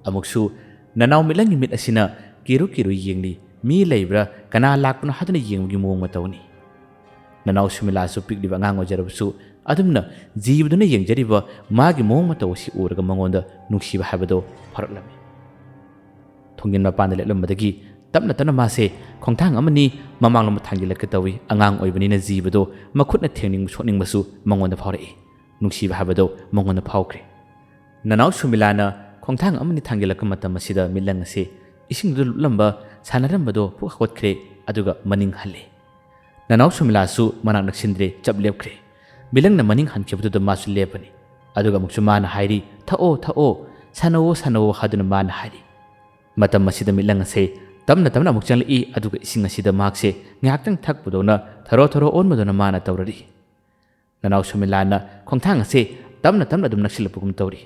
ꯑꯃꯨꯛꯁꯨ ꯅꯅꯥꯎ ꯃꯤꯠꯂꯪꯒꯤ ꯃꯤꯠ ꯑꯁꯤꯅ ꯀꯤꯔꯨ ꯀꯤꯔꯨ ꯌꯦꯡꯂꯤ, ꯃꯤ ꯂꯩꯕ꯭ꯔꯥ, ꯀꯅꯥ ꯂꯥꯛꯄꯅꯣ ꯍꯥꯏꯗꯨꯅ ꯌꯦꯡꯕꯒꯤ ꯃꯑꯣꯡ ꯃꯇꯧꯅꯤ꯫ ꯅꯅꯥꯎ ꯁꯨꯃꯤꯂꯥꯁꯨ ꯄꯤꯛꯂꯤꯕ ꯑꯉꯥꯡ ꯑꯣꯏꯖꯔꯕꯁꯨ ꯑꯗꯨꯝꯅ ꯖꯤꯕꯗꯨꯅ ꯌꯦꯡꯖꯔꯤꯕ ꯃꯥꯒꯤ ꯃꯑꯣꯡ ꯃꯇꯧ ꯑꯁꯤ ꯎꯔꯒ ꯃꯉꯣꯟꯗ ꯅꯨꯡꯁꯤꯕ ꯍꯥꯏꯕꯗꯨ ꯐꯥꯎꯔꯛꯂꯝꯃꯤ꯫ ꯊꯣꯡꯖꯤꯟ ꯃꯄꯥꯟꯗ ꯂꯦꯞꯂꯝꯕꯗꯒꯤ ꯇꯞꯅ ꯇꯞꯅ ꯃꯥꯁꯦ ꯈꯣꯡꯊꯥꯡ ꯑꯃꯅꯤ ꯃꯃꯥꯡꯂꯣꯝꯗ ꯊꯥꯡꯖꯤꯜꯂꯛꯀꯦ ꯇꯧꯏ꯫ ꯑꯉꯥꯡ ꯑꯣꯏꯕꯅꯤꯅ ꯖꯤꯕꯗꯣ ꯃꯈꯨꯠꯅ ꯊꯦꯡꯅꯤꯡꯕ ꯁꯣꯛꯅꯤꯡꯕꯁꯨ ꯃꯉꯣꯟꯗ ꯐꯥꯎꯔꯛꯏ꯫ ꯅꯨꯡꯁꯤꯕ ꯍꯥꯏꯕꯗꯣ ꯃꯉꯣꯟꯗ ꯐꯥꯎꯈ꯭ꯔꯦ꯫ ꯅꯅꯥꯎ ꯁꯨꯃꯤꯂꯥꯅ ꯈꯣꯡꯊꯥꯡ ꯑꯃꯅꯤ ꯊꯥꯡꯖꯤꯜꯂꯛꯄ ꯃꯇꯝ ꯑꯁꯤꯗ ꯃꯤꯠꯂꯪ ꯑꯁꯤ ꯏꯁꯤꯡꯗꯨꯗ ꯂꯨꯞꯂꯝꯕ ꯁꯥꯟꯅꯔꯝꯕꯗꯣ ꯄꯨꯛ ꯍꯧꯒꯠꯈ꯭ꯔꯦ, ꯑꯗꯨꯒ ꯃꯅꯤꯡ ꯍꯜꯂꯦ꯫ ꯅꯅꯥꯎ ꯁꯨꯃꯤꯂꯥꯁꯨ ꯃꯅꯥꯛ ꯅꯛꯁꯤꯟꯗ꯭ꯔꯦ, ꯆꯞ ꯂꯦꯞꯈ꯭ꯔꯦ꯫ ꯃꯤꯠꯂꯪꯅ ꯃꯅꯤꯡ ꯍꯟꯈꯤꯕꯗꯨꯗ ꯃꯥꯁꯨ ꯂꯦꯞꯄꯅꯤ꯫ ꯑꯗꯨꯒ ꯑꯃꯨꯛꯁꯨ ꯃꯥꯅ ꯍꯥꯏꯔꯤ, "ꯊꯛꯑꯣ, ꯊꯛꯑꯣ, ꯁꯥꯟꯅꯧꯑꯣ, ꯁꯥꯟꯅꯧꯑꯣ" ꯍꯥꯏꯗꯨꯅ ꯃꯥꯅ ꯍꯥꯏꯔꯤ꯫ ꯃꯇꯝ ꯑꯁꯤꯗ ꯃꯤꯠꯂꯪ ꯑꯁꯦ ꯇꯞꯅ ꯇꯞꯅ ꯑꯃꯨꯛ ꯆꯪꯂꯛꯏ, ꯑꯗꯨꯒ ꯏꯁꯤꯡ ꯑꯁꯤꯗ ꯃꯍꯥꯛꯁꯦ ꯉꯥꯏꯍꯥꯛꯇꯪ ꯊꯛꯄꯗꯧꯅ ꯊꯔꯣ ꯊꯔꯣ ꯑꯣꯟꯕꯗꯧꯅ ꯃꯥꯅ ꯇꯧꯔꯔꯤ꯫ ꯅꯅꯥꯎ ꯁꯨꯃꯤꯂꯥꯅ ꯈꯣꯡꯊꯥꯡ ꯑꯁꯦ ꯇꯞꯅ ꯇꯞꯅ ꯑꯗꯨꯝ ꯅꯛꯁꯤꯜꯂꯛꯄꯒꯨꯝ ꯇꯧꯔꯤ꯫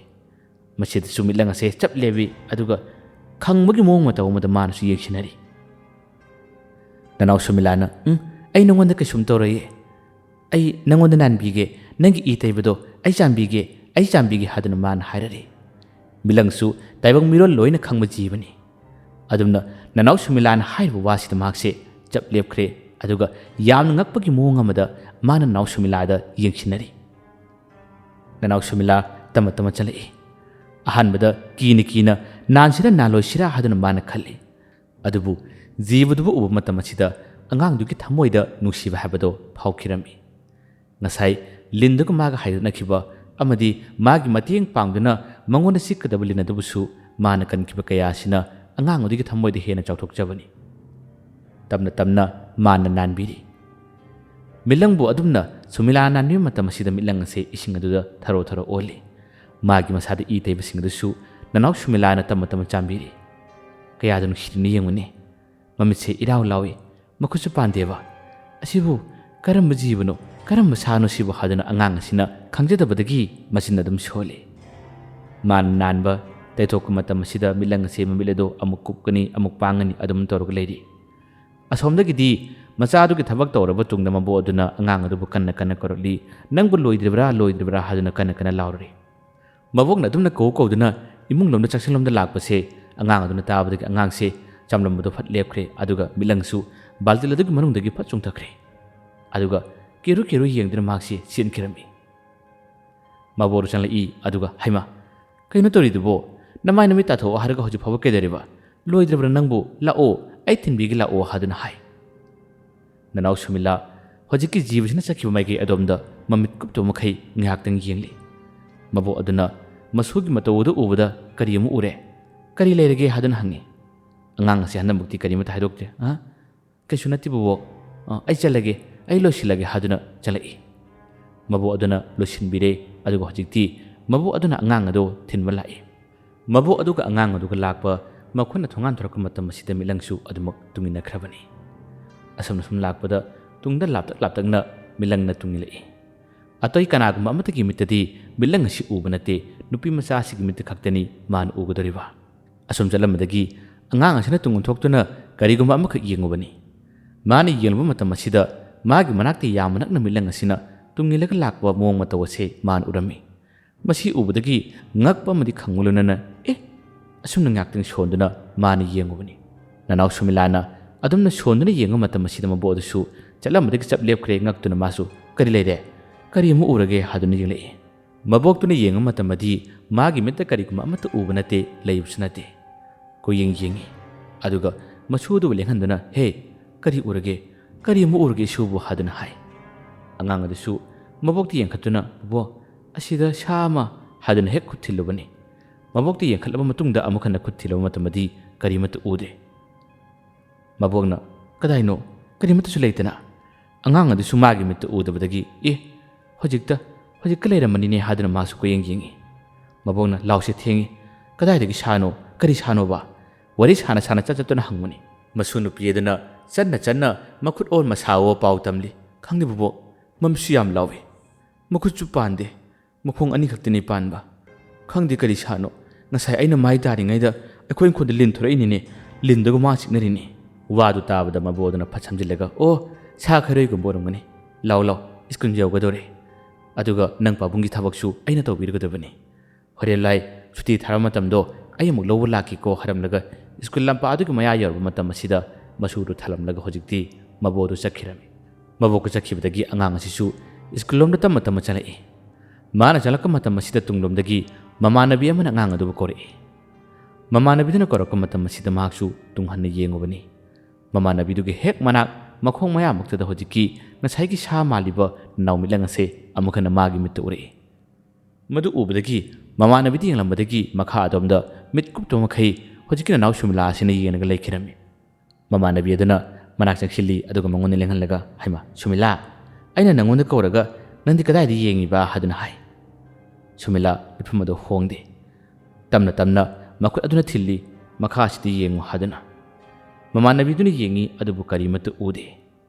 ꯃꯁꯤꯗꯁꯨ ꯃꯤꯠꯂꯪ ꯑꯁꯦ ꯆꯞ ꯂꯦꯞꯄꯤ, ꯑꯗꯨꯒ ꯈꯪꯕꯒꯤ ꯃꯑꯣꯡ ꯃꯇꯧ ꯑꯃꯗ ꯃꯥꯅꯁꯨ ꯌꯦꯡꯁꯤꯟꯅꯔꯤ꯫ ꯅꯅꯥꯎ ꯁꯨꯃꯤꯂꯥꯅ, "ꯎꯝ, ꯑꯩ ꯅꯉꯣꯟꯗ ꯀꯩꯁꯨꯝ ꯇꯧꯔꯣꯏꯌꯦ꯫ ꯑꯩ ꯅꯉꯣꯟꯗ ꯅꯥꯟꯕꯤꯒꯦ, ꯅꯪꯒꯤ ꯏ ꯇꯩꯕꯗꯣ ꯑꯩ ꯆꯥꯝꯕꯤꯒꯦ, ꯑꯩ ꯆꯥꯝꯕꯤꯒꯦ" ꯍꯥꯏꯗꯨꯅ ꯃꯥꯅ ꯍꯥꯏꯔꯔꯤ꯫ ꯃꯤꯠꯂꯪꯁꯨ ꯇꯥꯏꯕꯪ ꯃꯤꯔꯣꯜ ꯂꯣꯏꯅ ꯈꯪꯕ ꯖꯤꯕꯅꯤ꯫ ꯑꯗꯨꯝꯅ ꯅꯅꯥꯎ ꯁꯨꯃꯤꯂꯥꯅ ꯍꯥꯏꯔꯤꯕ ꯋꯥꯁꯤꯗ ꯃꯍꯥꯛꯁꯦ ꯆꯞ ꯂꯦꯞꯈ꯭ꯔꯦ꯫ ꯑꯗꯨꯒ ꯌꯥꯝꯅ ꯉꯛꯄꯒꯤ ꯃꯑꯣꯡ ꯑꯃꯗ ꯃꯥꯅ ꯅꯅꯥꯎ ꯁꯨꯃꯤꯂꯥꯗ ꯌꯦꯡꯁꯤꯟꯅꯔꯤ꯫ ꯅꯅꯥꯎ ꯁꯨꯃꯤꯂꯥ ꯇꯝꯃ ꯇꯝꯃ ꯆꯠꯂꯛꯏ꯫ ꯑꯍꯥꯟꯕꯗ ꯀꯤꯅ ꯀꯤꯅ ꯅꯥꯟꯁꯤꯔꯥ ꯅꯥꯜꯂꯣꯏꯁꯤꯔꯥ ꯍꯥꯏꯗꯨꯅ ꯃꯥꯅ ꯈꯜꯂꯤ꯫ ꯑꯗꯨꯕꯨ ꯖꯤꯕꯗꯨꯕꯨ ꯎꯕ ꯃꯇꯝ ꯑꯁꯤꯗ ꯑꯉꯥꯡꯗꯨꯒꯤ ꯊꯃꯣꯏꯗ ꯅꯨꯡꯁꯤꯕ ꯍꯥꯏꯕꯗꯣ ꯐꯥꯎꯈꯤꯔꯝꯃꯤ꯫ ꯉꯁꯥꯏ ꯂꯤꯟꯗꯨꯒ ꯃꯥꯒ ꯍꯥꯏꯗꯣꯛꯅꯈꯤꯕ ꯑꯃꯗꯤ ꯃꯥꯒꯤ ꯃꯇꯦꯡ ꯄꯥꯡꯗꯨꯅ ꯃꯉꯣꯟꯗ ꯆꯤꯛꯀꯗꯕ ꯂꯤꯟ ꯑꯗꯨꯕꯨꯁꯨ ꯃꯥꯅ ꯀꯟꯈꯤꯕ ꯀꯌꯥ ꯑꯁꯤꯅ ꯑꯉꯥꯡ ꯑꯗꯨꯒꯤ ꯊꯃꯣꯏꯗ ꯍꯦꯟꯅ ꯆꯥꯎꯊꯣꯛꯆꯕꯅꯤ꯫ ꯇꯞꯅ ꯇꯞꯅ ꯃꯥꯅ ꯅꯥꯟꯕꯤꯔꯤ꯫ ꯃꯤꯠꯂꯪꯕꯨ ꯑꯗꯨꯝꯅ ꯁꯨꯃꯤꯂꯥ ꯅꯥꯟꯕꯤꯕ ꯃꯇꯝ ꯑꯁꯤꯗ ꯃꯤꯠꯂꯪ ꯑꯁꯦ ꯏꯁꯤꯡ ꯑꯗꯨꯗ ꯊꯔꯣ ꯊꯔꯣ ꯑꯣꯜꯂꯤ꯫ ꯃꯥꯒꯤ ꯃꯁꯥꯗ ꯏ ꯇꯩꯕꯁꯤꯡ ꯑꯗꯨꯁꯨ ꯅꯅꯥꯎ ꯁꯨꯃꯤꯂꯥꯅ ꯇꯞꯅ ꯇꯞꯅ ꯆꯥꯝꯕꯤꯔꯤ꯫ ꯀꯌꯥꯗ ꯅꯨꯡꯁꯤꯗꯨꯅ ꯌꯦꯡꯉꯨꯅꯦ꯫ ꯃꯃꯤꯠꯁꯦ ꯏꯔꯥꯎ ꯂꯥꯎꯏ, ꯃꯈꯨꯠꯁꯨ ꯄꯥꯟꯗꯦꯕ꯫ ꯑꯁꯤꯕꯨ ꯀꯔꯝꯕ ꯖꯤꯕꯅꯣ, ꯀꯔꯝꯕ ꯁꯥꯅꯣ ꯁꯤꯕꯨ ꯍꯥꯏꯗꯨꯅ ꯑꯉꯥꯡ ꯑꯁꯤꯅ ꯈꯪꯖꯗꯕꯗꯒꯤ ꯃꯆꯤꯟ ꯑꯗꯨꯝ ꯁꯣꯜꯂꯤ꯫ ꯃꯥꯅ ꯅꯥꯟꯕ ꯇꯩꯊꯣꯛꯄ ꯃꯇꯝ ꯑꯁꯤꯗ ꯃꯤꯠꯂꯪ ꯑꯁꯦ ꯃꯃꯤꯠ ꯑꯗꯨ ꯑꯃꯨꯛ ꯀꯨꯞꯀꯅꯤ, ꯑꯃꯨꯛ ꯄꯥꯡꯒꯅꯤ ꯑꯗꯨꯝ ꯇꯧꯔꯒ ꯂꯩꯔꯤ꯫ ꯑꯁꯣꯝꯗꯒꯤꯗꯤ ꯃꯆꯥꯗꯨꯒꯤ ꯊꯕꯛ ꯇꯧꯔꯕ ꯇꯨꯡꯗ ꯃꯕꯣꯛ ꯑꯗꯨꯅ ꯑꯉꯥꯡ ꯑꯗꯨꯕꯨ ꯀꯟꯅ ꯀꯟꯅ ꯀꯧꯔꯛꯂꯤ꯫ "ꯅꯪꯕꯨ ꯂꯣꯏꯗ꯭ꯔꯤꯕ꯭ꯔꯥ, ꯂꯣꯏꯗ꯭ꯔꯤꯕ꯭ꯔꯥ?" ꯍꯥꯏꯗꯨꯅ ꯀꯟꯅ ꯀꯟꯅ ꯂꯥꯎꯔꯤ꯫ ꯃꯕꯣꯛꯅ ꯑꯗꯨꯝꯅ ꯀꯧ ꯀꯧꯗꯨꯅ ꯏꯃꯨꯡꯂꯣꯝꯗ ꯆꯥꯛꯁꯪꯂꯣꯝꯗ ꯂꯥꯛꯄꯁꯦ ꯑꯉꯥꯡ ꯑꯗꯨꯅ ꯇꯥꯕꯗꯒꯤ ꯑꯉꯥꯡꯁꯦ ꯆꯝꯂꯝꯕꯗꯣ ꯐꯠ ꯂꯦꯞꯈ꯭ꯔꯦ, ꯑꯗꯨꯒ ꯃꯤꯠꯂꯪꯁꯨ ꯕꯥꯜꯇꯤꯟ ꯑꯗꯨꯒꯤ ꯃꯅꯨꯡꯗꯒꯤ ꯐꯠ ꯆꯣꯡꯊꯈ꯭ꯔꯦ꯫ ꯑꯗꯨꯒ ꯀꯦꯔꯨ ꯀꯦꯔꯨ ꯌꯦꯡꯗꯨꯅ ꯃꯍꯥꯛꯁꯤ ꯆꯦꯟꯈꯤꯔꯝꯃꯤ꯫ ꯃꯕꯣꯛ ꯆꯪꯂꯛꯏ, ꯑꯗꯨꯒ, "ꯍꯩꯃꯥ, ꯀꯩꯅꯣ ꯇꯧꯔꯤꯗꯨꯕꯣ? ꯅꯃꯥꯏ ꯅꯃꯤꯠ ꯇꯥꯊꯣꯛꯑꯣ ꯍꯥꯏꯔꯒ ꯍꯧꯖꯤꯛ ꯐꯥꯎꯕ ꯀꯩꯗꯧꯔꯤꯕ? ꯂꯣꯏꯗ꯭ꯔꯕ꯭ꯔꯥ ꯅꯪꯕꯨ? ꯂꯥꯛꯑꯣ, ꯑꯩ ꯊꯤꯟꯕꯤꯒꯦ ꯂꯥꯛꯑꯣ" ꯍꯥꯏꯗꯨꯅ ꯍꯥꯏ꯫ ꯅꯅꯥꯎ ꯁꯨꯃꯤꯂꯥ ꯍꯧꯖꯤꯛꯀꯤ ꯖꯤꯕꯁꯤꯅ ꯆꯠꯈꯤꯕ ꯃꯥꯏꯀꯩ ꯑꯗꯣꯝꯗ ꯃꯃꯤꯠ ꯀꯨꯞꯇꯕ ꯃꯈꯩ ꯉꯥꯏꯍꯥꯛꯇꯪ ꯌꯦꯡꯂꯤ꯫ ꯃꯕꯣꯛ ꯑꯗꯨꯅ ꯃꯁꯨꯒꯤ ꯃꯇꯧ ꯑꯗꯨ ꯎꯕꯗ ꯀꯔꯤ ꯑꯃ ꯎꯔꯦ? "ꯀꯔꯤ ꯂꯩꯔꯒꯦ?" ꯍꯥꯏꯗꯨꯅ ꯍꯪꯉꯤ꯫ ꯑꯉꯥꯡ ꯑꯁꯤ ꯍꯟꯗꯛꯃꯛꯇꯤ ꯀꯔꯤꯃꯠꯇ ꯍꯥꯏꯗꯣꯛꯇꯦ꯫ "ꯑ? ꯀꯩꯁꯨ ꯅꯠꯇꯦ ꯕꯣꯕꯣꯛ꯫ ꯑ, ꯑꯩ ꯆꯠꯂꯒꯦ, ꯑꯩ ꯂꯣꯏꯁꯤꯜꯂꯒꯦ" ꯍꯥꯏꯗꯨꯅ ꯆꯠꯂꯛꯏ꯫ ꯃꯕꯣꯛ ꯑꯗꯨꯅ ꯂꯣꯏꯁꯤꯟꯕꯤꯔꯦ, ꯑꯗꯨꯒ ꯍꯧꯖꯤꯛꯇꯤ ꯃꯕꯣꯛ ꯑꯗꯨꯅ ꯑꯉꯥꯡ ꯑꯗꯨ ꯊꯤꯟꯕ ꯂꯥꯛꯏ꯫ ꯃꯕꯣꯛ ꯑꯗꯨꯒ ꯑꯉꯥꯡ ꯑꯗꯨꯒ ꯂꯥꯛꯄ ꯃꯈꯣꯏꯅ ꯊꯣꯡꯒꯥꯟ ꯊꯣꯔꯛꯄ ꯃꯇꯝ ꯑꯁꯤꯗ ꯃꯤꯠꯂꯪꯁꯨ ꯑꯗꯨꯃꯛ ꯇꯨꯡꯏꯟꯅꯈ꯭ꯔꯕꯅꯤ꯫ ꯑꯁꯨꯝ ꯑꯁꯨꯝ ꯂꯥꯛꯄꯗ ꯇꯨꯡꯗ ꯂꯥꯞꯇꯛ ꯂꯥꯞꯇꯛꯅ ꯃꯤꯠꯂꯪꯅ ꯇꯨꯡꯏꯜꯂꯛꯏ꯫ ꯑꯇꯩ ꯀꯅꯥꯒꯨꯝꯕ ꯑꯃꯠꯇꯒꯤ ꯃꯤꯠꯇꯗꯤ ꯃꯤꯠꯂꯪ ꯑꯁꯤ ꯎꯕ ꯅꯠꯇꯦ, ꯅꯨꯄꯤ ꯃꯆꯥ ꯑꯁꯤꯒꯤ ꯃꯤꯠꯇ ꯈꯛꯇꯅꯤ ꯃꯥꯅ ꯎꯒꯗꯧꯔꯤꯕ꯫ ꯑꯁꯨꯝ ꯆꯠꯂꯝꯕꯗꯒꯤ ꯑꯉꯥꯡ ꯑꯁꯤꯅ ꯇꯨꯡ ꯑꯣꯟꯊꯣꯛꯇꯨꯅ ꯀꯔꯤꯒꯨꯝꯕ ꯑꯃꯈꯛ ꯌꯦꯡꯉꯨꯕꯅꯤ꯫ ꯃꯥꯅ ꯌꯦꯡꯂꯨꯕ ꯃꯇꯝ ꯑꯁꯤꯗ ꯃꯥꯒꯤ ꯃꯅꯥꯛꯇ ꯌꯥꯝꯅ ꯅꯛꯅ ꯃꯤꯠꯂꯪ ꯑꯁꯤꯅ ꯇꯨꯡ ꯏꯜꯂꯒ ꯂꯥꯛꯄ ꯃꯑꯣꯡ ꯃꯇꯧ ꯑꯁꯤ ꯃꯥꯅ ꯎꯔꯝꯃꯤ꯫ ꯃꯁꯤ ꯎꯕꯗꯒꯤ ꯉꯛꯄ ꯑꯃꯗꯤ ꯈꯪꯉꯨ ꯂꯣꯏꯅꯅ, "ꯑꯦ!" ꯑꯁꯨꯝꯅ ꯉꯥꯛꯇꯪ ꯁꯣꯟꯗꯨꯅ ꯃꯥꯅ ꯌꯦꯡꯉꯨꯕꯅꯤ꯫ ꯅꯅꯥꯎ ꯁꯨꯃꯤꯂꯥꯅ ꯑꯗꯨꯝꯅ ꯁꯣꯟꯗꯨꯅ ꯌꯦꯡꯕ ꯃꯇꯝ ꯑꯁꯤꯗ ꯃꯕꯣꯛ ꯑꯗꯨꯁꯨ ꯆꯠꯂꯝꯕꯗꯒꯤ ꯆꯞ ꯂꯦꯞꯈ꯭ꯔꯦ꯫ ꯉꯛꯇꯨꯅ ꯃꯥꯁꯨ "ꯀꯔꯤ ꯂꯩꯔꯦ? ꯀꯔꯤ ꯑꯃꯨꯛ ꯎꯔꯒꯦ?" ꯍꯥꯏꯗꯨꯅ ꯌꯦꯡꯂꯛꯏ꯫ ꯃꯕꯣꯛꯇꯨꯅ ꯌꯦꯡꯕ ꯃꯇꯝꯗꯗꯤ ꯃꯥꯒꯤ ꯃꯤꯠꯇ ꯀꯔꯤꯒꯨꯝꯕ ꯑꯃꯠꯇ ꯎꯕ ꯅꯠꯇꯦ, ꯂꯩꯕꯁꯨ ꯅꯠꯇꯦ꯫ ꯀꯣꯏꯌꯦꯡ ꯌꯦꯡꯉꯤ꯫ ꯑꯗꯨꯒ ꯃꯁꯨ ꯑꯗꯨꯕꯨ ꯂꯦꯡꯍꯟꯗꯨꯅ, "ꯍꯦ, ꯀꯔꯤ ꯎꯔꯒꯦ? ꯀꯔꯤ ꯑꯃꯨꯛ ꯎꯔꯒꯦ ꯏꯁꯨꯕꯨ?" ꯍꯥꯏꯗꯨꯅ ꯍꯥꯏ꯫ ꯑꯉꯥꯡ ꯑꯗꯨꯁꯨ ꯃꯕꯣꯛꯇ ꯌꯦꯡꯈꯠꯇꯨꯅ, "ꯕꯣꯕꯣꯛ, ꯑꯁꯤꯗ ꯁꯥ ꯑꯃ" ꯍꯥꯏꯗꯨꯅ ꯍꯦꯛ ꯈꯨꯠ ꯊꯤꯜꯂꯨꯕꯅꯤ꯫ ꯃꯕꯣꯛꯇ ꯌꯦꯡꯈꯠꯂꯕ ꯃꯇꯨꯡꯗ ꯑꯃꯨꯛ ꯍꯟꯅ ꯈꯨꯠ ꯊꯤꯜꯂꯕ ꯃꯇꯝꯗꯗꯤ ꯀꯔꯤꯃꯠꯇ ꯎꯗꯦ꯫ ꯃꯕꯣꯛꯅ, "ꯀꯗꯥꯏꯅꯣ? ꯀꯔꯤꯃꯠꯇꯁꯨ ꯂꯩꯇꯅ?" ꯑꯉꯥꯡ ꯑꯗꯨꯁꯨ ꯃꯥꯒꯤ ꯃꯤꯠꯇ ꯎꯗꯕꯗꯒꯤ, "ꯑꯦ, ꯍꯧꯖꯤꯛꯇ, ꯍꯧꯖꯤꯛꯇ ꯂꯩꯔꯝꯕꯅꯤꯅꯦ" ꯍꯥꯏꯗꯨꯅ ꯃꯥꯁꯨ ꯀꯣꯏꯌꯦꯡ ꯌꯦꯡꯉꯤ꯫ ꯃꯕꯣꯛꯅ, "ꯂꯥꯎꯁꯦ ꯊꯦꯡꯉꯤ꯫ ꯀꯗꯥꯏꯗꯒꯤ ꯁꯥꯅꯣ? ꯀꯔꯤ ꯁꯥꯅꯣꯕ?" ꯋꯥꯔꯤ ꯁꯥꯅ ꯁꯥꯅ ꯆꯠ ꯆꯠꯇꯨꯅ ꯍꯪꯕꯅꯤ꯫ ꯃꯁꯨ ꯅꯨꯄꯤ ꯑꯗꯨꯅ ꯆꯟꯅ ꯆꯟꯅ ꯃꯈꯨꯠ ꯑꯣꯟ ꯃꯁꯥꯑꯣ ꯄꯥꯎ ꯇꯝꯂꯤ꯫ "ꯈꯪꯗꯦ ꯕꯣꯕꯣꯛ, ꯃꯃꯤꯠꯁꯨ ꯌꯥꯝ ꯂꯥꯎꯏ꯫ ꯃꯈꯨꯠꯁꯨ ꯄꯥꯟꯗꯦ꯫ ꯃꯈꯣꯡ ꯑꯅꯤꯈꯛꯇꯅꯤ ꯄꯥꯟꯕ꯫ ꯈꯪꯗꯦ ꯀꯔꯤ ꯁꯥꯅꯣ꯫ ꯉꯁꯥꯏ ꯑꯩꯅ ꯃꯥꯏ ꯇꯥꯔꯤꯉꯩꯗ ꯑꯩꯈꯣꯏ ꯏꯪꯈꯣꯜꯗ ꯂꯤꯟ ꯊꯣꯔꯛꯏꯅꯤꯅꯦ꯫ ꯂꯤꯟꯗꯨꯒ ꯃꯥ ꯆꯤꯛꯅꯔꯤꯅꯤ꯫" ꯋꯥꯗꯨ ꯇꯥꯕꯗ ꯃꯕꯣꯛ ꯑꯗꯨꯅ ꯐꯠ ꯁꯝꯖꯤꯜꯂꯒ, "ꯑꯣ, ꯁꯥ ꯈꯔꯣꯏꯒꯨꯝꯕ ꯑꯣꯏꯔꯝꯒꯅꯤ꯫ ꯂꯥꯎ, ꯂꯥꯎ, ꯁ꯭ꯀꯨꯜ ꯌꯧꯒꯗꯧꯔꯦ꯫ ꯑꯗꯨꯒ ꯅꯪ ꯄꯥꯕꯨꯡꯒꯤ ꯊꯕꯛꯁꯨ ꯑꯩꯅ ꯇꯧꯕꯤꯔꯒꯗꯕꯅꯤ꯫ ꯍꯣꯔꯦꯟ ꯂꯥꯏ ꯁꯨꯇꯤ ꯊꯥꯔꯕ ꯃꯇꯝꯗꯣ ꯑꯩ ꯑꯃꯨꯛ ꯂꯧꯕ ꯂꯥꯛꯀꯦꯀꯣ" ꯍꯥꯏꯔꯝꯂꯒ ꯁ꯭ꯀꯨꯜ ꯂꯝꯄꯥꯛ ꯑꯗꯨꯒꯤ ꯃꯌꯥ ꯌꯧꯔꯕ ꯃꯇꯝ ꯑꯁꯤꯗ ꯃꯁꯨꯗꯨ ꯊꯜꯂꯝꯂꯒ ꯍꯧꯖꯤꯛꯇꯤ ꯃꯕꯣꯛ ꯑꯗꯨ ꯆꯠꯈꯤꯔꯝꯃꯤ꯫ ꯃꯕꯣꯛꯀ ꯆꯠꯈꯤꯕꯗꯒꯤ ꯑꯉꯥꯡ ꯑꯁꯤꯁꯨ ꯁ꯭ꯀꯨꯜ ꯂꯣꯝꯗ ꯇꯞꯅ ꯇꯞꯅ ꯆꯠꯂꯛꯏ꯫ ꯃꯥꯅ ꯆꯠꯂꯛꯄ ꯃꯇꯝ ꯑꯁꯤꯗ ꯇꯨꯡꯂꯣꯝꯗꯒꯤ ꯃꯃꯥꯟꯅꯕꯤ ꯑꯃꯅ ꯑꯉꯥꯡ ꯑꯗꯨꯕꯨ ꯀꯧꯔꯛꯏ꯫ ꯃꯃꯥꯟꯅꯕꯤꯗꯨꯅ ꯀꯧꯔꯛꯄ ꯃꯇꯝ ꯑꯁꯤꯗ ꯃꯍꯥꯛꯁꯨ ꯇꯨꯡ ꯍꯟꯅ ꯌꯦꯡꯉꯨꯕꯅꯤ꯫ ꯃꯃꯥꯟꯅꯕꯤꯗꯨꯒꯤ ꯍꯦꯛ ꯃꯅꯥꯛ ꯃꯈꯣꯡ ꯃꯌꯥꯃꯛꯇꯗ ꯍꯧꯖꯤꯛꯀꯤ ꯉꯁꯥꯏꯒꯤ ꯁꯥ ꯃꯥꯜꯂꯤꯕ ꯅꯅꯥꯎ ꯃꯤꯠꯂꯪ ꯑꯁꯦ ꯑꯃꯨꯛ ꯍꯟꯅ ꯃꯥꯒꯤ ꯃꯤꯠꯇ ꯎꯔꯛꯏ꯫ ꯃꯗꯨ ꯎꯕꯗꯒꯤ ꯃꯃꯥꯟꯅꯕꯤꯗ ꯌꯦꯡꯂꯝꯕꯗꯒꯤ ꯃꯈꯥ ꯑꯗꯣꯝꯗ ꯃꯤꯠ ꯀꯨꯞꯇꯕ ꯃꯈꯩ ꯍꯧꯖꯤꯛꯀꯤ ꯅꯅꯥꯎ ꯁꯨꯃꯤꯂꯥ ꯑꯁꯤꯅ ꯌꯦꯡꯂꯒ ꯂꯩꯈꯤꯔꯝꯃꯤ꯫ ꯃꯃꯥꯟꯅꯕꯤ ꯑꯗꯨꯅ ꯃꯅꯥꯛ ꯆꯪꯁꯤꯜꯂꯤ, ꯑꯗꯨꯒ ꯃꯉꯣꯟꯗ ꯂꯦꯡꯍꯜꯂꯒ, "ꯍꯩꯃꯥ, ꯁꯨꯃꯤꯂꯥ, ꯑꯩꯅ ꯅꯪꯉꯣꯟꯗ ꯀꯧꯔꯒ ꯅꯪꯗꯤ ꯀꯗꯥꯏꯗ ꯌꯦꯡꯉꯤꯕ?" ꯍꯥꯏꯗꯨꯅ ꯍꯥꯏ꯫ ꯁꯨꯃꯤꯂꯥ ꯃꯤꯠꯐꯝ ꯑꯗꯨ ꯍꯣꯡꯗꯦ꯫ ꯇꯞꯅ ꯇꯞꯅ ꯃꯈꯨꯠ ꯑꯗꯨꯅ ꯊꯤꯜꯂꯤ, ꯃꯈꯥꯁꯤꯗ ꯌꯦꯡꯉꯨ ꯍꯥꯏꯗꯨꯅ꯫ ꯃꯃꯥꯟꯅꯕꯤꯗꯨꯅ ꯌꯦꯡꯉꯤ, ꯑꯗꯨꯕꯨ ꯀꯔꯤꯃꯠꯇ ꯎꯗꯦ꯫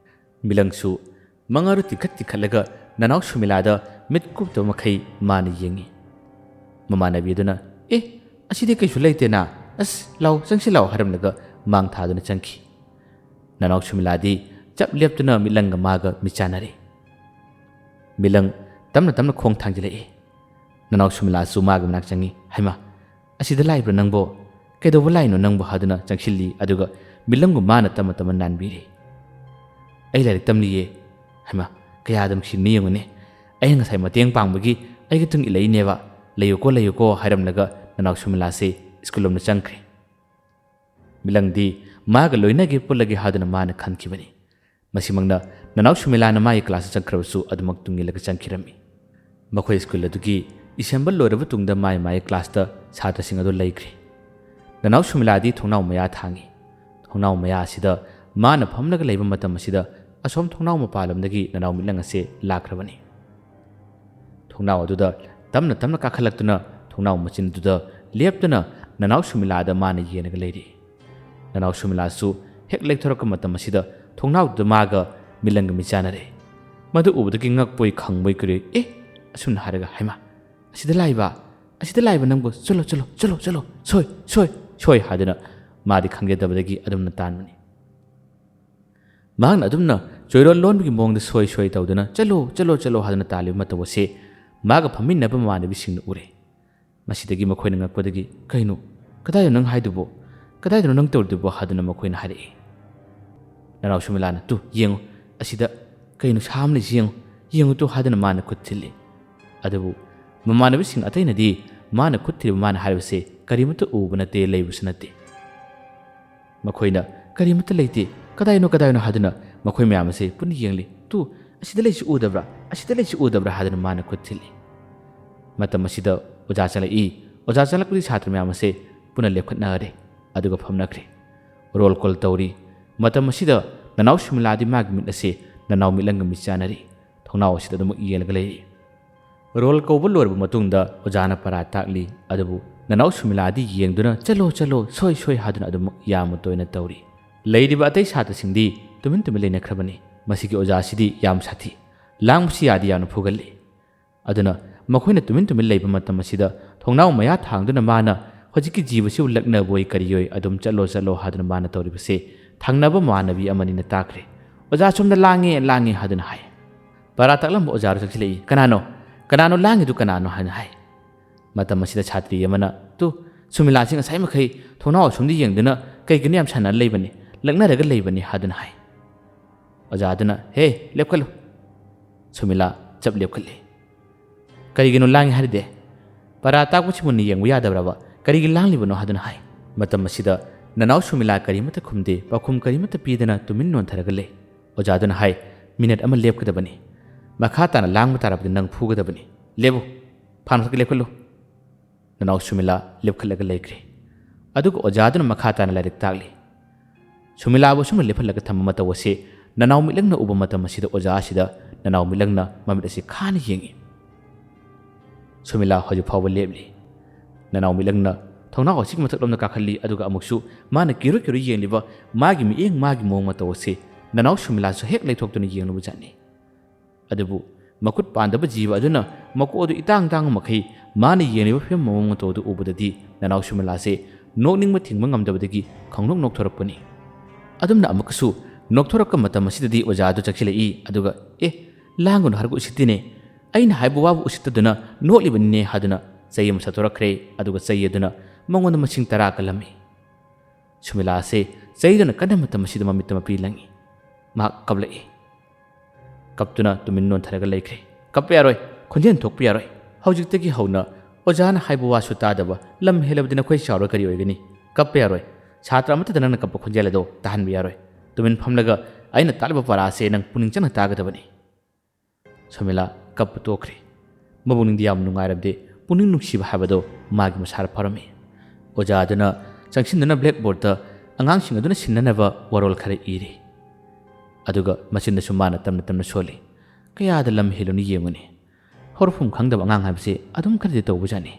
ꯃꯤꯂꯪꯁꯨ ꯃꯉꯥꯔꯨ ꯇꯤꯡꯈꯠ ꯇꯤꯡꯈꯠꯂꯒ ꯅꯅꯥꯎ ꯁꯨꯃꯤꯂꯥꯗ ꯃꯤꯠ ꯀꯨꯞꯇꯕ ꯃꯈꯩ ꯃꯥꯅ ꯌꯦꯡꯉꯤ꯫ ꯃꯃꯥꯟꯅꯕꯤ ꯑꯗꯨꯅ, "ꯑꯦ, ꯑꯁꯤꯗꯤ ꯀꯩꯁꯨ ꯂꯩꯇꯦꯅ, ꯑꯁ, ꯂꯥꯎ, ꯆꯪꯁꯤ ꯂꯥꯎ" ꯍꯥꯏꯔꯝꯂꯒ ꯃꯥꯡ ꯊꯥꯗꯨꯅ ꯆꯪꯈꯤ꯫ ꯅꯅꯥꯎ ꯁꯨꯃꯤꯂꯥꯗꯤ ꯆꯞ ꯂꯦꯞꯇꯨꯅ ꯃꯤꯠꯂꯪꯒ ꯃꯥꯒ ꯃꯤꯠ ꯆꯥꯟꯅꯔꯦ꯫ ꯃꯤꯂꯪ ꯇꯞꯅ ꯇꯞꯅ ꯈꯣꯡ ꯊꯥꯡꯖꯤꯜꯂꯛꯏ꯫ ꯅꯅꯥꯎ ꯁꯨꯃꯤꯂꯥꯁꯨ ꯃꯥꯒꯤ ꯃꯅꯥꯛ ꯆꯪꯉꯤ꯫ "ꯍꯩꯃꯥ, ꯑꯁꯤꯗ ꯂꯥꯛꯏꯕ꯭ꯔꯥ ꯅꯪꯕꯣ? ꯀꯩꯗꯧꯕ ꯂꯥꯛꯏꯅꯣ ꯅꯪꯕꯨ?" ꯍꯥꯏꯗꯨꯅ ꯆꯪꯁꯤꯜꯂꯤ, ꯑꯗꯨꯒ ꯃꯤꯠꯂꯪꯕꯨ ꯃꯥꯅ ꯇꯞꯅ ꯇꯞꯅ ꯅꯥꯟꯕꯤꯔꯤ꯫ "ꯑꯩ ꯂꯥꯏꯔꯤꯛ ꯇꯝꯂꯤꯌꯦ꯫" "ꯍꯩꯃꯥ, ꯀꯌꯥꯗ ꯅꯨꯡꯁꯤꯕꯅ ꯌꯦꯡꯉꯨꯅꯦ꯫ ꯑꯩꯅ ꯉꯁꯥꯏ ꯃꯇꯦꯡ ꯄꯥꯡꯕꯒꯤ ꯑꯩꯒꯤ ꯇꯨꯡ ꯏꯜꯂꯛꯏꯅꯦꯕ꯫ ꯂꯩꯌꯨꯀꯣ, ꯂꯩꯌꯨꯀꯣ" ꯍꯥꯏꯔꯝꯂꯒ ꯅꯅꯥꯎ ꯁꯨꯃꯤꯂꯥꯁꯦ ꯁ꯭ꯀꯨꯜ ꯂꯣꯝꯗ ꯆꯪꯈ꯭ꯔꯦ꯫ ꯃꯤꯠꯂꯪꯗꯤ ꯃꯥꯒ ꯂꯣꯏꯅꯒꯦ ꯄꯨꯜꯂꯒꯦ ꯍꯥꯏꯗꯨꯅ ꯃꯥꯅ ꯈꯟꯈꯤꯕꯅꯤ꯫ ꯃꯁꯤꯃꯛꯅ ꯅꯅꯥꯎ ꯁꯨꯃꯤꯂꯥꯅ ꯃꯥꯒꯤ ꯀ꯭ꯂꯥꯁꯇ ꯆꯪꯈ꯭ꯔꯕꯁꯨ ꯑꯗꯨꯃꯛ ꯇꯨꯡ ꯏꯜꯂꯒ ꯆꯪꯈꯤꯔꯝꯃꯤ꯫ ꯃꯈꯣꯏ ꯁ꯭ꯀꯨꯜ ꯑꯗꯨꯒꯤ ꯏꯁꯦꯝꯕꯜ ꯂꯣꯏꯔꯕ ꯇꯨꯡꯗ ꯃꯥꯏ ꯃꯥꯏ ꯀ꯭ꯂꯥꯁꯇ ꯁꯥꯇ꯭ꯔꯁꯤꯡ ꯑꯗꯨ ꯂꯩꯈ꯭ꯔꯦ꯫ ꯅꯅꯥꯎ ꯁꯨꯃꯤꯂꯥꯗꯤ ꯊꯣꯡꯅꯥꯎ ꯃꯌꯥ ꯊꯥꯡꯉꯤ꯫ ꯊꯣꯡꯅꯥꯎ ꯃꯌꯥ ꯑꯁꯤꯗ ꯃꯥꯅ ꯐꯝꯂꯒ ꯂꯩꯕ ꯃꯇꯝ ꯑꯁꯤꯗ ꯑꯁꯣꯝ ꯊꯣꯡꯅꯥꯎ ꯃꯄꯥꯜꯂꯣꯝꯗꯒꯤ ꯅꯅꯥꯎ ꯃꯤꯠꯂꯪ ꯑꯁꯦ ꯂꯥꯛꯈ꯭ꯔꯕꯅꯤ꯫ ꯊꯣꯡꯅꯥꯎ ꯑꯗꯨꯗ ꯇꯞꯅ ꯇꯞꯅ ꯀꯥꯈꯠꯂꯛꯇꯨꯅ ꯊꯣꯡꯅꯥꯎ ꯃꯆꯤꯟꯗꯨꯗ ꯂꯦꯞꯇꯨꯅ ꯅꯅꯥꯎ ꯁꯨꯃꯤꯂꯥꯗ ꯃꯥꯅ ꯌꯦꯡꯂꯒ ꯂꯩꯔꯤ꯫ ꯅꯅꯥꯎ ꯁꯨꯃꯤꯂꯥꯁꯨ ꯍꯦꯛ ꯂꯦꯛꯊꯣꯔꯛꯄ ꯃꯇꯝ ꯑꯁꯤꯗ ꯊꯣꯡꯅꯥꯎꯗꯨꯗ ꯃꯥꯒ ꯃꯤꯠꯂꯪꯒ ꯃꯤꯠꯆꯥꯟꯅꯔꯦ꯫ ꯃꯗꯨ ꯎꯕꯗꯒꯤ ꯉꯛꯄꯣꯏ ꯈꯪꯕꯣꯏ ꯀꯔꯤ, "ꯑꯦ?" ꯑꯁꯨꯝꯅ ꯍꯥꯏꯔꯒ, "ꯍꯩꯃꯥ, ꯑꯁꯤꯗ ꯂꯥꯛꯏꯕ, ꯑꯁꯤꯗ ꯂꯥꯛꯏꯕ ꯅꯪꯕꯨ, ꯆꯠꯂꯣ, ꯆꯠꯂꯣ, ꯆꯠꯂꯣ, ꯆꯠꯂꯣ, ꯁꯣꯏ, ꯁꯣꯏ, ꯁꯣꯏ" ꯍꯥꯏꯗꯨꯅ ꯃꯥꯗꯤ ꯈꯪꯖꯗꯕꯗꯒꯤ ꯑꯗꯨꯝꯅ ꯇꯥꯟꯕꯅꯤ꯫ ꯃꯍꯥꯛꯅ ꯑꯗꯨꯝꯅ ꯆꯣꯏꯔꯣꯜ ꯂꯣꯟꯕꯒꯤ ꯃꯑꯣꯡꯗ ꯁꯣꯏ ꯁꯣꯏ ꯇꯧꯗꯨꯅ "ꯆꯠꯂꯣ, ꯆꯠꯂꯣ, ꯆꯠꯂꯣ" ꯍꯥꯏꯗꯨꯅ ꯇꯥꯜꯂꯤꯕ ꯃꯇꯧ ꯑꯁꯤ ꯃꯥꯒ ꯐꯝꯃꯤꯟꯅꯕ ꯃꯃꯥꯟꯅꯕꯤꯁꯤꯡꯅ ꯎꯔꯦ꯫ ꯃꯁꯤꯗꯒꯤ ꯃꯈꯣꯏꯅ ꯉꯛꯄꯗꯒꯤ, "ꯀꯩꯅꯣ? ꯀꯗꯥꯏꯗꯅꯣ ꯅꯪ ꯍꯥꯏꯗꯨꯕꯣ? ꯀꯗꯥꯏꯗꯅꯣ ꯅꯪ ꯇꯧꯔꯤꯗꯨꯕꯣ?" ꯍꯥꯏꯗꯨꯅ ꯃꯈꯣꯏꯅ ꯍꯥꯏꯔꯛꯏ꯫ ꯅꯅꯥꯎ ꯁꯨꯃꯤꯂꯥꯅ, "ꯇꯨ, ꯌꯦꯡꯉꯨ, ꯑꯁꯤꯗ ꯀꯩꯅꯣ ꯁꯥ ꯑꯃ ꯂꯩꯁꯤ, ꯌꯦꯡꯉꯨ, ꯌꯦꯡꯉꯨ ꯇꯨ" ꯍꯥꯏꯗꯨꯅ ꯃꯥꯅ ꯈꯨꯠ ꯊꯤꯜꯂꯤ꯫ ꯑꯗꯨꯕꯨ ꯃꯃꯥꯟꯅꯕꯤꯁꯤꯡ ꯑꯇꯩꯅꯗꯤ ꯃꯥꯅ ꯈꯨꯠ ꯊꯤꯜꯂꯤꯕ ꯃꯥꯅ ꯍꯥꯏꯔꯤꯕꯁꯦ ꯀꯔꯤꯃꯠꯇ ꯎꯕ ꯅꯠꯇꯦ, ꯂꯩꯕꯁꯨ ꯅꯠꯇꯦ꯫ ꯃꯈꯣꯏꯅ "ꯀꯔꯤꯃꯠꯇ ꯂꯩꯇꯦ, ꯀꯗꯥꯏꯅꯣ, ꯀꯗꯥꯏꯅꯣ?" ꯍꯥꯏꯗꯨꯅ ꯃꯈꯣꯏ ꯃꯌꯥꯝ ꯑꯁꯦ ꯄꯨꯟꯅ ꯌꯦꯡꯂꯤ꯫ "ꯇꯨ, ꯑꯁꯤꯗ ꯂꯩꯁꯤ ꯎꯗꯕ꯭ꯔꯥ? ꯑꯁꯤꯗ ꯂꯩꯁꯤ ꯎꯗꯕ꯭ꯔꯥ?" ꯍꯥꯏꯗꯨꯅ ꯃꯥꯅ ꯈꯨꯠ ꯊꯤꯜꯂꯤ꯫ ꯃꯇꯝ ꯑꯁꯤꯗ ꯑꯣꯖꯥ ꯆꯪꯂꯛꯏ꯫ ꯑꯣꯖꯥ ꯆꯪꯂꯛꯄꯗꯒꯤ ꯁꯥꯇ꯭ꯔ ꯃꯌꯥꯝ ꯑꯁꯦ ꯄꯨꯟꯅ ꯂꯦꯞꯈꯠꯅꯔꯦ, ꯑꯗꯨꯒ ꯐꯝꯅꯈ꯭ꯔꯦ꯫ ꯔꯣꯜ ꯀꯣꯜ ꯇꯧꯔꯤ꯫ ꯃꯇꯝ ꯑꯁꯤꯗ ꯅꯅꯥꯎ ꯁꯨꯃꯤꯂꯥꯗꯤ ꯃꯥꯒꯤ ꯃꯤꯠ ꯑꯁꯦ ꯅꯅꯥꯎ ꯃꯤꯠꯂꯪꯒ ꯃꯤꯠꯆꯥꯟꯅꯔꯤ꯫ ꯊꯣꯡꯅꯥꯎ ꯑꯁꯤꯗ ꯑꯗꯨꯃꯛ ꯌꯦꯡꯂꯒ ꯂꯩꯔꯤ꯫ ꯔꯣꯜ ꯀꯧꯕ ꯂꯣꯏꯔꯕ ꯃꯇꯨꯡꯗ ꯑꯣꯖꯥꯅ ꯄꯔꯥ ꯇꯥꯛꯂꯤ, ꯑꯗꯨꯕꯨ ꯅꯅꯥꯎ ꯁꯨꯃꯤꯂꯥꯗꯤ ꯌꯦꯡꯗꯨꯅ "ꯆꯠꯂꯣ, ꯆꯠꯂꯣ, ꯁꯣꯏ, ꯁꯣꯏ" ꯍꯥꯏꯗꯨꯅ ꯑꯗꯨꯃꯛ ꯌꯥꯝꯅ ꯇꯣꯏꯅ ꯇꯧꯔꯤ꯫ ꯂꯩꯔꯤꯕ ꯑꯇꯩ ꯁꯥꯇ꯭ꯔꯁꯤꯡꯗꯤ ꯇꯨꯃꯤꯟ ꯇꯨꯃꯤꯟ ꯂꯩꯅꯈ꯭ꯔꯕꯅꯤ꯫ ꯃꯁꯤꯒꯤ ꯑꯣꯖꯥꯁꯤꯗꯤ ꯌꯥꯝ ꯁꯥꯊꯤ꯫ ꯂꯥꯡꯕꯁꯤ ꯌꯥꯗꯤ ꯌꯥꯝꯅ ꯐꯨꯒꯜꯂꯤ꯫ ꯑꯗꯨꯅ ꯃꯈꯣꯏꯅ ꯇꯨꯃꯤꯟ ꯇꯨꯃꯤꯟ ꯂꯩꯕ ꯃꯇꯝ ꯑꯁꯤꯗ ꯊꯣꯡꯅꯥꯎ ꯃꯌꯥ ꯊꯥꯡꯗꯨꯅ ꯃꯥꯅ ꯍꯧꯖꯤꯛꯀꯤ ꯖꯤꯕꯁꯤꯕꯨ ꯂꯛꯅꯕꯣꯏ ꯀꯔꯤꯌꯣꯏ ꯑꯗꯨꯝ "ꯆꯠꯂꯣ, ꯆꯠꯂꯣ" ꯍꯥꯏꯗꯨꯅ ꯃꯥꯅ ꯇꯧꯔꯤꯕꯁꯤ ꯊꯪꯅꯕ ꯃꯃꯥꯟꯅꯕꯤ ꯑꯃꯅꯤꯅ ꯇꯥꯈ꯭ꯔꯦ꯫ "ꯑꯣꯖꯥ, ꯁꯣꯝꯗ ꯂꯥꯡꯉꯦ, ꯂꯥꯡꯉꯦ" ꯍꯥꯏꯗꯨꯅ ꯍꯥꯏ꯫ ꯄꯔꯥ ꯇꯥꯛꯂꯝꯕ ꯑꯣꯖꯥꯗꯨ ꯆꯪꯁꯤꯜꯂꯛꯏ꯫ "ꯀꯅꯥꯅꯣ? ꯀꯅꯥꯅꯣ ꯂꯥꯡꯉꯤꯗꯨ ꯀꯅꯥꯅꯣ?" ꯍꯥꯏꯅ ꯍꯥꯏ꯫ ꯃꯇꯝ ꯑꯁꯤꯗ ꯁꯥꯇ꯭ꯔꯤ ꯑꯃꯅ, "ꯇꯨ, ꯁꯨꯃꯤꯂꯥꯁꯤ ꯉꯁꯥꯏ ꯃꯈꯩ ꯊꯣꯡꯅꯥꯎ ꯑꯁꯣꯝꯗ ꯌꯦꯡꯗꯨꯅ ꯀꯩꯒꯤꯅꯣ ꯌꯥꯝ ꯁꯥꯟꯅꯔ ꯂꯩꯕꯅꯤ꯫ ꯂꯛꯅꯔꯒ ꯂꯩꯕꯅꯤ ꯍꯥꯏꯗꯨꯅ ꯍꯥꯏ꯫ ꯑꯣꯖꯥꯗꯨꯅ, "ꯍꯦ, ꯂꯦꯞꯈꯠꯂꯨ!" ꯁꯨꯃꯤꯂꯥ ꯆꯞ ꯂꯦꯞꯈꯠꯂꯤ꯫ "ꯀꯔꯤꯒꯤꯅꯣ ꯂꯥꯡꯉꯤ ꯍꯥꯏꯔꯤꯗꯦ? ꯄꯔꯥ ꯇꯥꯛꯄꯁꯤ ꯃꯨꯟꯅ ꯌꯦꯡꯕ ꯌꯥꯗꯕ꯭ꯔꯕ? ꯀꯔꯤꯒꯤ ꯂꯥꯡꯂꯤꯕꯅꯣ?" ꯍꯥꯏꯗꯨꯅ ꯍꯥꯏ꯫ ꯃꯇꯝ ꯑꯁꯤꯗ ꯅꯅꯥꯎ ꯁꯨꯃꯤꯂꯥ ꯀꯔꯤꯃꯠꯇ ꯈꯨꯝꯗꯦ, ꯄꯥꯎꯈꯨꯝ ꯀꯔꯤꯃꯠꯇ ꯄꯤꯗꯅ ꯇꯨꯃꯤꯟ ꯅꯣꯟꯊꯔꯒ ꯂꯩ꯫ ꯑꯣꯖꯥꯗꯨꯅ ꯍꯥꯏ, "ꯃꯤꯅꯠ ꯑꯃ ꯂꯦꯞꯀꯗꯕꯅꯤ꯫ ꯃꯈꯥ ꯇꯥꯅ ꯂꯥꯡꯕ ꯇꯥꯔꯕꯗꯤ ꯅꯪ ꯐꯨꯒꯗꯕꯅꯤ꯫ ꯂꯦꯞꯄꯨ, ꯐꯥꯟ ꯃꯊꯛꯇ ꯂꯦꯞꯈꯠꯂꯨ!" ꯅꯅꯥꯎ ꯁꯨꯃꯤꯂꯥ ꯂꯦꯞꯈꯠꯂꯒ ꯂꯩꯈ꯭ꯔꯦ꯫ ꯑꯗꯨꯒ ꯑꯣꯖꯥꯗꯨꯅ ꯃꯈꯥ ꯇꯥꯅ ꯂꯥꯏꯔꯤꯛ ꯇꯥꯛꯂꯤ꯫ ꯁꯨꯃꯤꯂꯥꯕꯨ ꯑꯁꯨꯝꯅ ꯂꯦꯞꯍꯜꯂꯒ ꯊꯝꯕ ꯃꯇꯧ ꯑꯁꯤ ꯅꯅꯥꯎ ꯃꯤꯠꯂꯪꯅ ꯎꯕ ꯃꯇꯝ ꯑꯁꯤꯗ ꯑꯣꯖꯥ ꯑꯁꯤꯗ ꯅꯅꯥꯎ ꯃꯤꯠꯂꯪꯅ ꯃꯃꯤꯠ ꯑꯁꯤ ꯈꯥꯅ ꯌꯦꯡꯏ꯫ ꯁꯨꯃꯤꯂꯥ ꯍꯧꯖꯤꯛ ꯐꯥꯎꯕ ꯂꯦꯞꯂꯤ꯫ ꯅꯅꯥꯎ ꯃꯤꯠꯂꯪꯅ ꯊꯣꯡꯅꯥꯎ ꯑꯁꯤꯒꯤ ꯃꯊꯛꯂꯣꯝꯗ ꯀꯥꯈꯠꯂꯤ, ꯑꯗꯨꯒ ꯑꯃꯨꯛꯁꯨ ꯃꯥꯅ ꯀꯤꯔꯣꯏ ꯀꯤꯔꯣꯏ ꯌꯦꯡꯂꯤꯕ ꯃꯥꯒꯤ ꯃꯤꯠꯌꯦꯡ, ꯃꯥꯒꯤ ꯃꯑꯣꯡ ꯃꯇꯧ ꯑꯁꯤ ꯅꯅꯥꯎ ꯁꯨꯃꯤꯂꯥꯁꯨ ꯍꯦꯛ ꯂꯩꯊꯣꯛꯇꯨꯅ ꯌꯦꯡꯂꯨꯕꯖꯥꯠꯅꯤ꯫ ꯑꯗꯨꯕꯨ ꯃꯈꯨꯠ ꯄꯥꯟꯗꯕ ꯖꯤꯕ ꯑꯗꯨꯅ ꯃꯀꯣꯛ ꯑꯗꯨ ꯏꯇꯥꯡ ꯇꯥꯡꯕ ꯃꯈꯩ ꯃꯥꯅ ꯌꯦꯡꯂꯤꯕ ꯐꯤꯕꯝ ꯃꯑꯣꯡ ꯃꯇꯧ ꯑꯗꯨ ꯎꯕꯗꯗꯤ ꯅꯅꯥꯎ ꯁꯨꯃꯤꯂꯥꯁꯦ ꯅꯣꯛꯅꯤꯡꯕ ꯊꯤꯡꯕ ꯉꯝꯗꯕꯗꯒꯤ ꯈꯪꯅꯣꯛ ꯅꯣꯛꯊꯣꯔꯛꯄꯅꯤ꯫ ꯑꯗꯨꯝꯅ ꯑꯃꯨꯛꯀꯁꯨ ꯅꯣꯛꯊꯣꯔꯛꯄ ꯃꯇꯝ ꯑꯁꯤꯗꯗꯤ ꯑꯣꯖꯥ ꯑꯗꯨ ꯆꯪꯁꯤꯜꯂꯛꯏ, ꯑꯗꯨꯒ "ꯑꯦ, ꯂꯥꯡꯒꯅꯨ ꯍꯥꯏꯔꯒ ꯎꯁꯤꯠꯇꯤꯅꯦ, ꯑꯩꯅ ꯍꯥꯏꯕ ꯋꯥꯕꯨ ꯎꯁꯤꯠꯇꯗꯨꯅ ꯅꯣꯛꯂꯤꯕꯅꯤꯅꯦ" ꯍꯥꯏꯗꯨꯅ ꯆꯩ ꯑꯃ ꯁꯠꯇꯣꯔꯛꯈ꯭ꯔꯦ, ꯑꯗꯨꯒ ꯆꯩ ꯑꯗꯨꯅ ꯃꯉꯣꯟꯗ ꯃꯁꯤꯡ ꯇꯔꯥ ꯀꯜꯂꯝꯃꯤ꯫ ꯁꯨꯃꯤꯂꯥ ꯑꯁꯦ ꯆꯩꯗꯨꯅ ꯀꯟꯅ ꯃꯇꯝ ꯑꯁꯤꯗ ꯃꯃꯤꯠꯇ ꯃꯄꯤ ꯂꯪꯏ꯫ ꯃꯍꯥꯛ ꯀꯞꯂꯛꯏ꯫ ꯀꯞꯇꯨꯅ ꯇꯨꯃꯤꯟ ꯅꯣꯟꯊꯔꯒ ꯂꯩꯈ꯭ꯔꯦ꯫ "ꯀꯞꯄ ꯌꯥꯔꯣꯏ, ꯈꯣꯟꯖꯦꯜ ꯊꯣꯛꯄ ꯌꯥꯔꯣꯏ꯫ ꯍꯧꯖꯤꯛꯇꯒꯤ ꯍꯧꯅ ꯑꯣꯖꯥꯅ ꯍꯥꯏꯕ ꯋꯥꯁꯨ ꯇꯥꯗꯕ, ꯂꯝ ꯍꯦꯜꯂꯕꯗꯤ ꯅꯈꯣꯏ ꯆꯥꯎꯔ ꯀꯔꯤ ꯑꯣꯏꯒꯅꯤ? ꯀꯞꯄ ꯌꯥꯔꯣꯏ꯫ ꯁꯥꯇ꯭ꯔ ꯑꯃꯠꯇꯗ ꯅꯪꯅ ꯀꯞꯄ ꯈꯣꯟꯖꯦꯜ ꯑꯗꯣ ꯇꯥꯍꯟꯕ ꯌꯥꯔꯣꯏ꯫ ꯇꯨꯃꯤꯟ ꯐꯝꯂꯒ ꯑꯩꯅ ꯇꯥꯛꯂꯤꯕ ꯄꯔꯥ ꯑꯁꯦ ꯅꯪ ꯄꯨꯛꯅꯤꯡ ꯆꯪꯅ ꯇꯥꯒꯗꯕꯅꯤ"꯫ ꯁꯨꯃꯤꯂꯥ ꯀꯞꯄ ꯇꯣꯛꯈ꯭ꯔꯦ꯫ ꯃꯕꯨꯛꯅꯤꯡꯗꯤ ꯌꯥꯝ ꯅꯨꯡꯉꯥꯏꯔꯕꯗꯤ ꯄꯨꯛꯅꯤꯡ ꯅꯨꯡꯁꯤꯕ ꯍꯥꯏꯕꯗꯣ ꯃꯥꯒꯤ ꯃꯁꯥꯗ ꯐꯥꯎꯔꯝꯃꯤ꯫ ꯑꯣꯖꯥ ꯑꯗꯨꯅ ꯆꯪꯁꯤꯟꯗꯨꯅ ꯕ꯭ꯂꯦꯛꯕꯣꯔꯗꯇ ꯑꯉꯥꯡꯁꯤꯡ ꯑꯗꯨꯅ ꯁꯤꯟꯅꯅꯕ ꯋꯥꯔꯣꯜ ꯈꯔ ꯏꯔꯤ꯫ ꯑꯗꯨꯒ ꯃꯆꯤꯟꯗꯁꯨ ꯃꯥꯅ ꯇꯞꯅ ꯇꯞꯅ ꯁꯣꯜꯂꯤ꯫ "ꯀꯌꯥꯗ ꯂꯝ ꯍꯦꯜꯂꯨꯅꯤ ꯌꯦꯡꯉꯨꯅꯦ꯫ ꯍꯧꯔꯛꯐꯝ ꯈꯪꯗꯕ ꯑꯉꯥꯡ ꯍꯥꯏꯕꯁꯦ ꯑꯗꯨꯝ ꯈꯔꯗꯤ ꯇꯧꯕꯖꯥꯠꯅꯤ꯫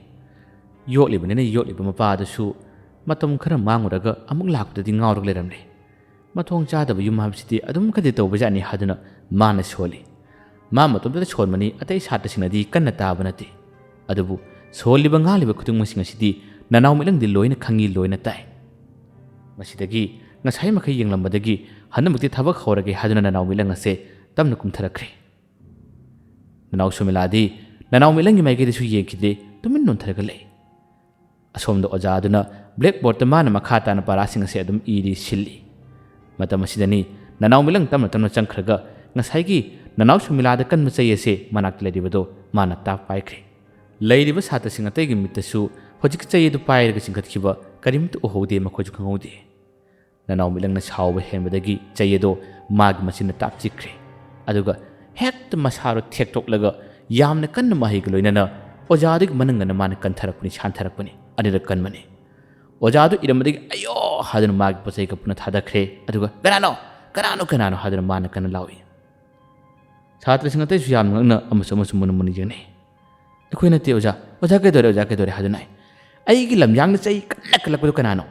ꯌꯣꯛꯂꯤꯕꯅꯤꯅ ꯌꯣꯛꯂꯤꯕ ꯃꯄꯥ ꯑꯗꯨꯁꯨ ꯃꯇꯝ ꯈꯔ ꯃꯥꯡꯉꯨꯔꯒ ꯑꯃꯨꯛ ꯂꯥꯛꯄꯗꯗꯤ ꯉꯥꯎꯔꯒ ꯂꯩꯔꯝꯂꯦ꯫ ꯃꯊꯣꯡ ꯆꯥꯗꯕ ꯌꯨꯝ ꯍꯥꯏꯕꯁꯤꯗꯤ ꯑꯗꯨꯝ ꯈꯔꯗꯤ ꯇꯧꯕꯖꯥꯠꯅꯤ" ꯍꯥꯏꯗꯨꯅ ꯃꯥꯅ ꯁꯣꯜꯂꯤ꯫ ꯃꯥ ꯃꯇꯣꯝꯇꯗ ꯁꯣꯟꯕꯅꯤ, ꯑꯇꯩ ꯁꯥꯇ꯭ꯔꯁꯤꯡꯅꯗꯤ ꯀꯟꯅ ꯇꯥꯕ ꯅꯠꯇꯦ꯫ ꯑꯗꯨꯕꯨ ꯁꯣꯜꯂꯤꯕ ꯉꯥꯡꯂꯤꯕ ꯈꯨꯗꯤꯡꯃꯛꯁꯤꯡ ꯑꯁꯤꯗꯤ ꯅꯅꯥꯎ ꯃꯤꯠꯂꯪꯗꯤ ꯂꯣꯏꯅ ꯈꯪꯏ, ꯂꯣꯏꯅ ꯇꯥꯏ꯫ ꯃꯁꯤꯗꯒꯤ ꯉꯁꯥꯏ ꯃꯈꯩ ꯌꯦꯡꯂꯝꯕꯗꯒꯤ ꯍꯟꯗꯛꯃꯛꯇꯤ ꯊꯕꯛ ꯍꯧꯔꯒꯦ ꯍꯥꯏꯗꯨꯅ ꯅꯅꯥꯎ ꯃꯤꯠꯂꯪ ꯑꯁꯦ ꯇꯞꯅ ꯀꯨꯝꯊꯔꯛꯈ꯭ꯔꯦ꯫ ꯅꯅꯥꯎ ꯁꯨꯃꯤꯂꯥꯗꯤ ꯅꯅꯥꯎ ꯃꯤꯠꯂꯪꯒꯤ ꯃꯥꯏꯀꯩꯗꯁꯨ ꯌꯦꯡꯈꯤꯗ꯭ꯔꯦ, ꯇꯨꯃꯤꯟ ꯅꯣꯟꯊꯔꯒ ꯂꯩ꯫ ꯑꯁꯣꯝꯗ ꯑꯣꯖꯥ ꯑꯗꯨꯅ ꯕ꯭ꯂꯦꯛꯕꯣꯔꯗꯇ ꯃꯥꯅ ꯃꯈꯥ ꯇꯥꯅ ꯄꯔꯥꯁꯤꯡ ꯑꯁꯦ ꯑꯗꯨꯝ ꯏꯔꯤ ꯁꯤꯜꯂꯤ꯫ ꯃꯇꯝ ꯑꯁꯤꯗꯅꯤ ꯅꯅꯥꯎ ꯃꯤꯠꯂꯪ ꯇꯞꯅ ꯇꯞꯅ ꯆꯪꯈ꯭ꯔꯒ ꯉꯁꯥꯏꯒꯤ ꯅꯅꯥꯎ ꯁꯨꯃꯤꯂꯥꯗ ꯀꯟꯕ ꯆꯩ ꯑꯁꯦ ꯃꯅꯥꯛꯇ ꯂꯩꯔꯤꯕꯗꯣ ꯃꯥꯅ ꯇꯥꯞ ꯄꯥꯏꯈ꯭ꯔꯦ꯫ ꯂꯩꯔꯤꯕ ꯁꯥꯇ꯭ꯔꯁꯤꯡ ꯑꯇꯩꯒꯤ ꯃꯤꯠꯇꯁꯨ ꯍꯧꯖꯤꯛ ꯆꯩ ꯑꯗꯨ ꯄꯥꯏꯔꯒ ꯆꯤꯡꯈꯠꯈꯤꯕ ꯀꯔꯤꯝꯇ ꯎꯍꯧꯗꯦ, ꯃꯈꯣꯏꯁꯨ ꯈꯪꯍꯧꯗꯦ꯫ ꯅꯅꯥꯎ ꯃꯤꯠꯂꯪꯅ ꯁꯥꯎꯕ ꯍꯦꯟꯕꯗꯒꯤ ꯆꯩ ꯑꯗꯣ ꯃꯥꯒꯤ ꯃꯆꯤꯟꯅ ꯇꯥꯞ ꯆꯤꯛꯈ꯭ꯔꯦ꯫ ꯑꯗꯨꯒ ꯍꯦꯛꯇ ꯃꯁꯥꯗꯣ ꯊꯦꯛꯇꯣꯛꯂꯒ ꯌꯥꯝꯅ ꯀꯟꯅ ꯃꯍꯩꯒ ꯂꯣꯏꯅꯅ ꯑꯣꯖꯥꯗꯨꯒꯤ ꯃꯅꯪꯒꯟꯗ ꯃꯥꯅ ꯀꯟꯊꯔꯛꯄꯅꯤ, ꯁꯥꯟꯊꯔꯛꯄꯅꯤ꯫ ꯑꯅꯤꯔꯛ ꯀꯟꯕꯅꯤ꯫ ꯑꯣꯖꯥꯗꯨ ꯏꯔꯝꯕꯗꯒꯤ "ꯑꯌꯣ!" ꯍꯥꯏꯗꯨꯅ ꯃꯥꯒꯤ ꯄꯣꯠ ꯆꯩꯒ ꯄꯨꯟꯅ ꯊꯥꯗꯈ꯭ꯔꯦ꯫ ꯑꯗꯨꯒ "ꯀꯅꯥꯅꯣ? ꯀꯅꯥꯅꯣ? ꯀꯅꯥꯅꯣ?" ꯍꯥꯏꯗꯨꯅ ꯃꯥꯅ ꯀꯟꯅ ꯂꯥꯎꯏ꯫ ꯁꯥꯇ꯭ꯔꯁꯤꯡ ꯑꯇꯩꯁꯨ ꯌꯥꯝꯅ ꯉꯛꯅ ꯑꯃꯁꯨ ꯑꯃꯁꯨ ꯃꯨꯟꯅ ꯃꯨꯟꯅ ꯌꯦꯡꯅꯩ꯫ "ꯑꯩꯈꯣꯏ ꯅꯠꯇꯦ ꯑꯣꯖꯥ꯫ ꯑꯣꯖꯥ ꯀꯩꯗꯧꯔꯦ? ꯑꯣꯖꯥ ꯀꯩꯗꯧꯔꯦ?" ꯍꯥꯏꯗꯨꯅ ꯍꯥꯏ꯫ "ꯑꯩꯒꯤ ꯂꯝꯌꯥꯡꯗ ꯆꯩ ꯀꯟꯅ ꯀꯜꯂꯛꯄꯗꯨ ꯀꯅꯥꯅꯣ?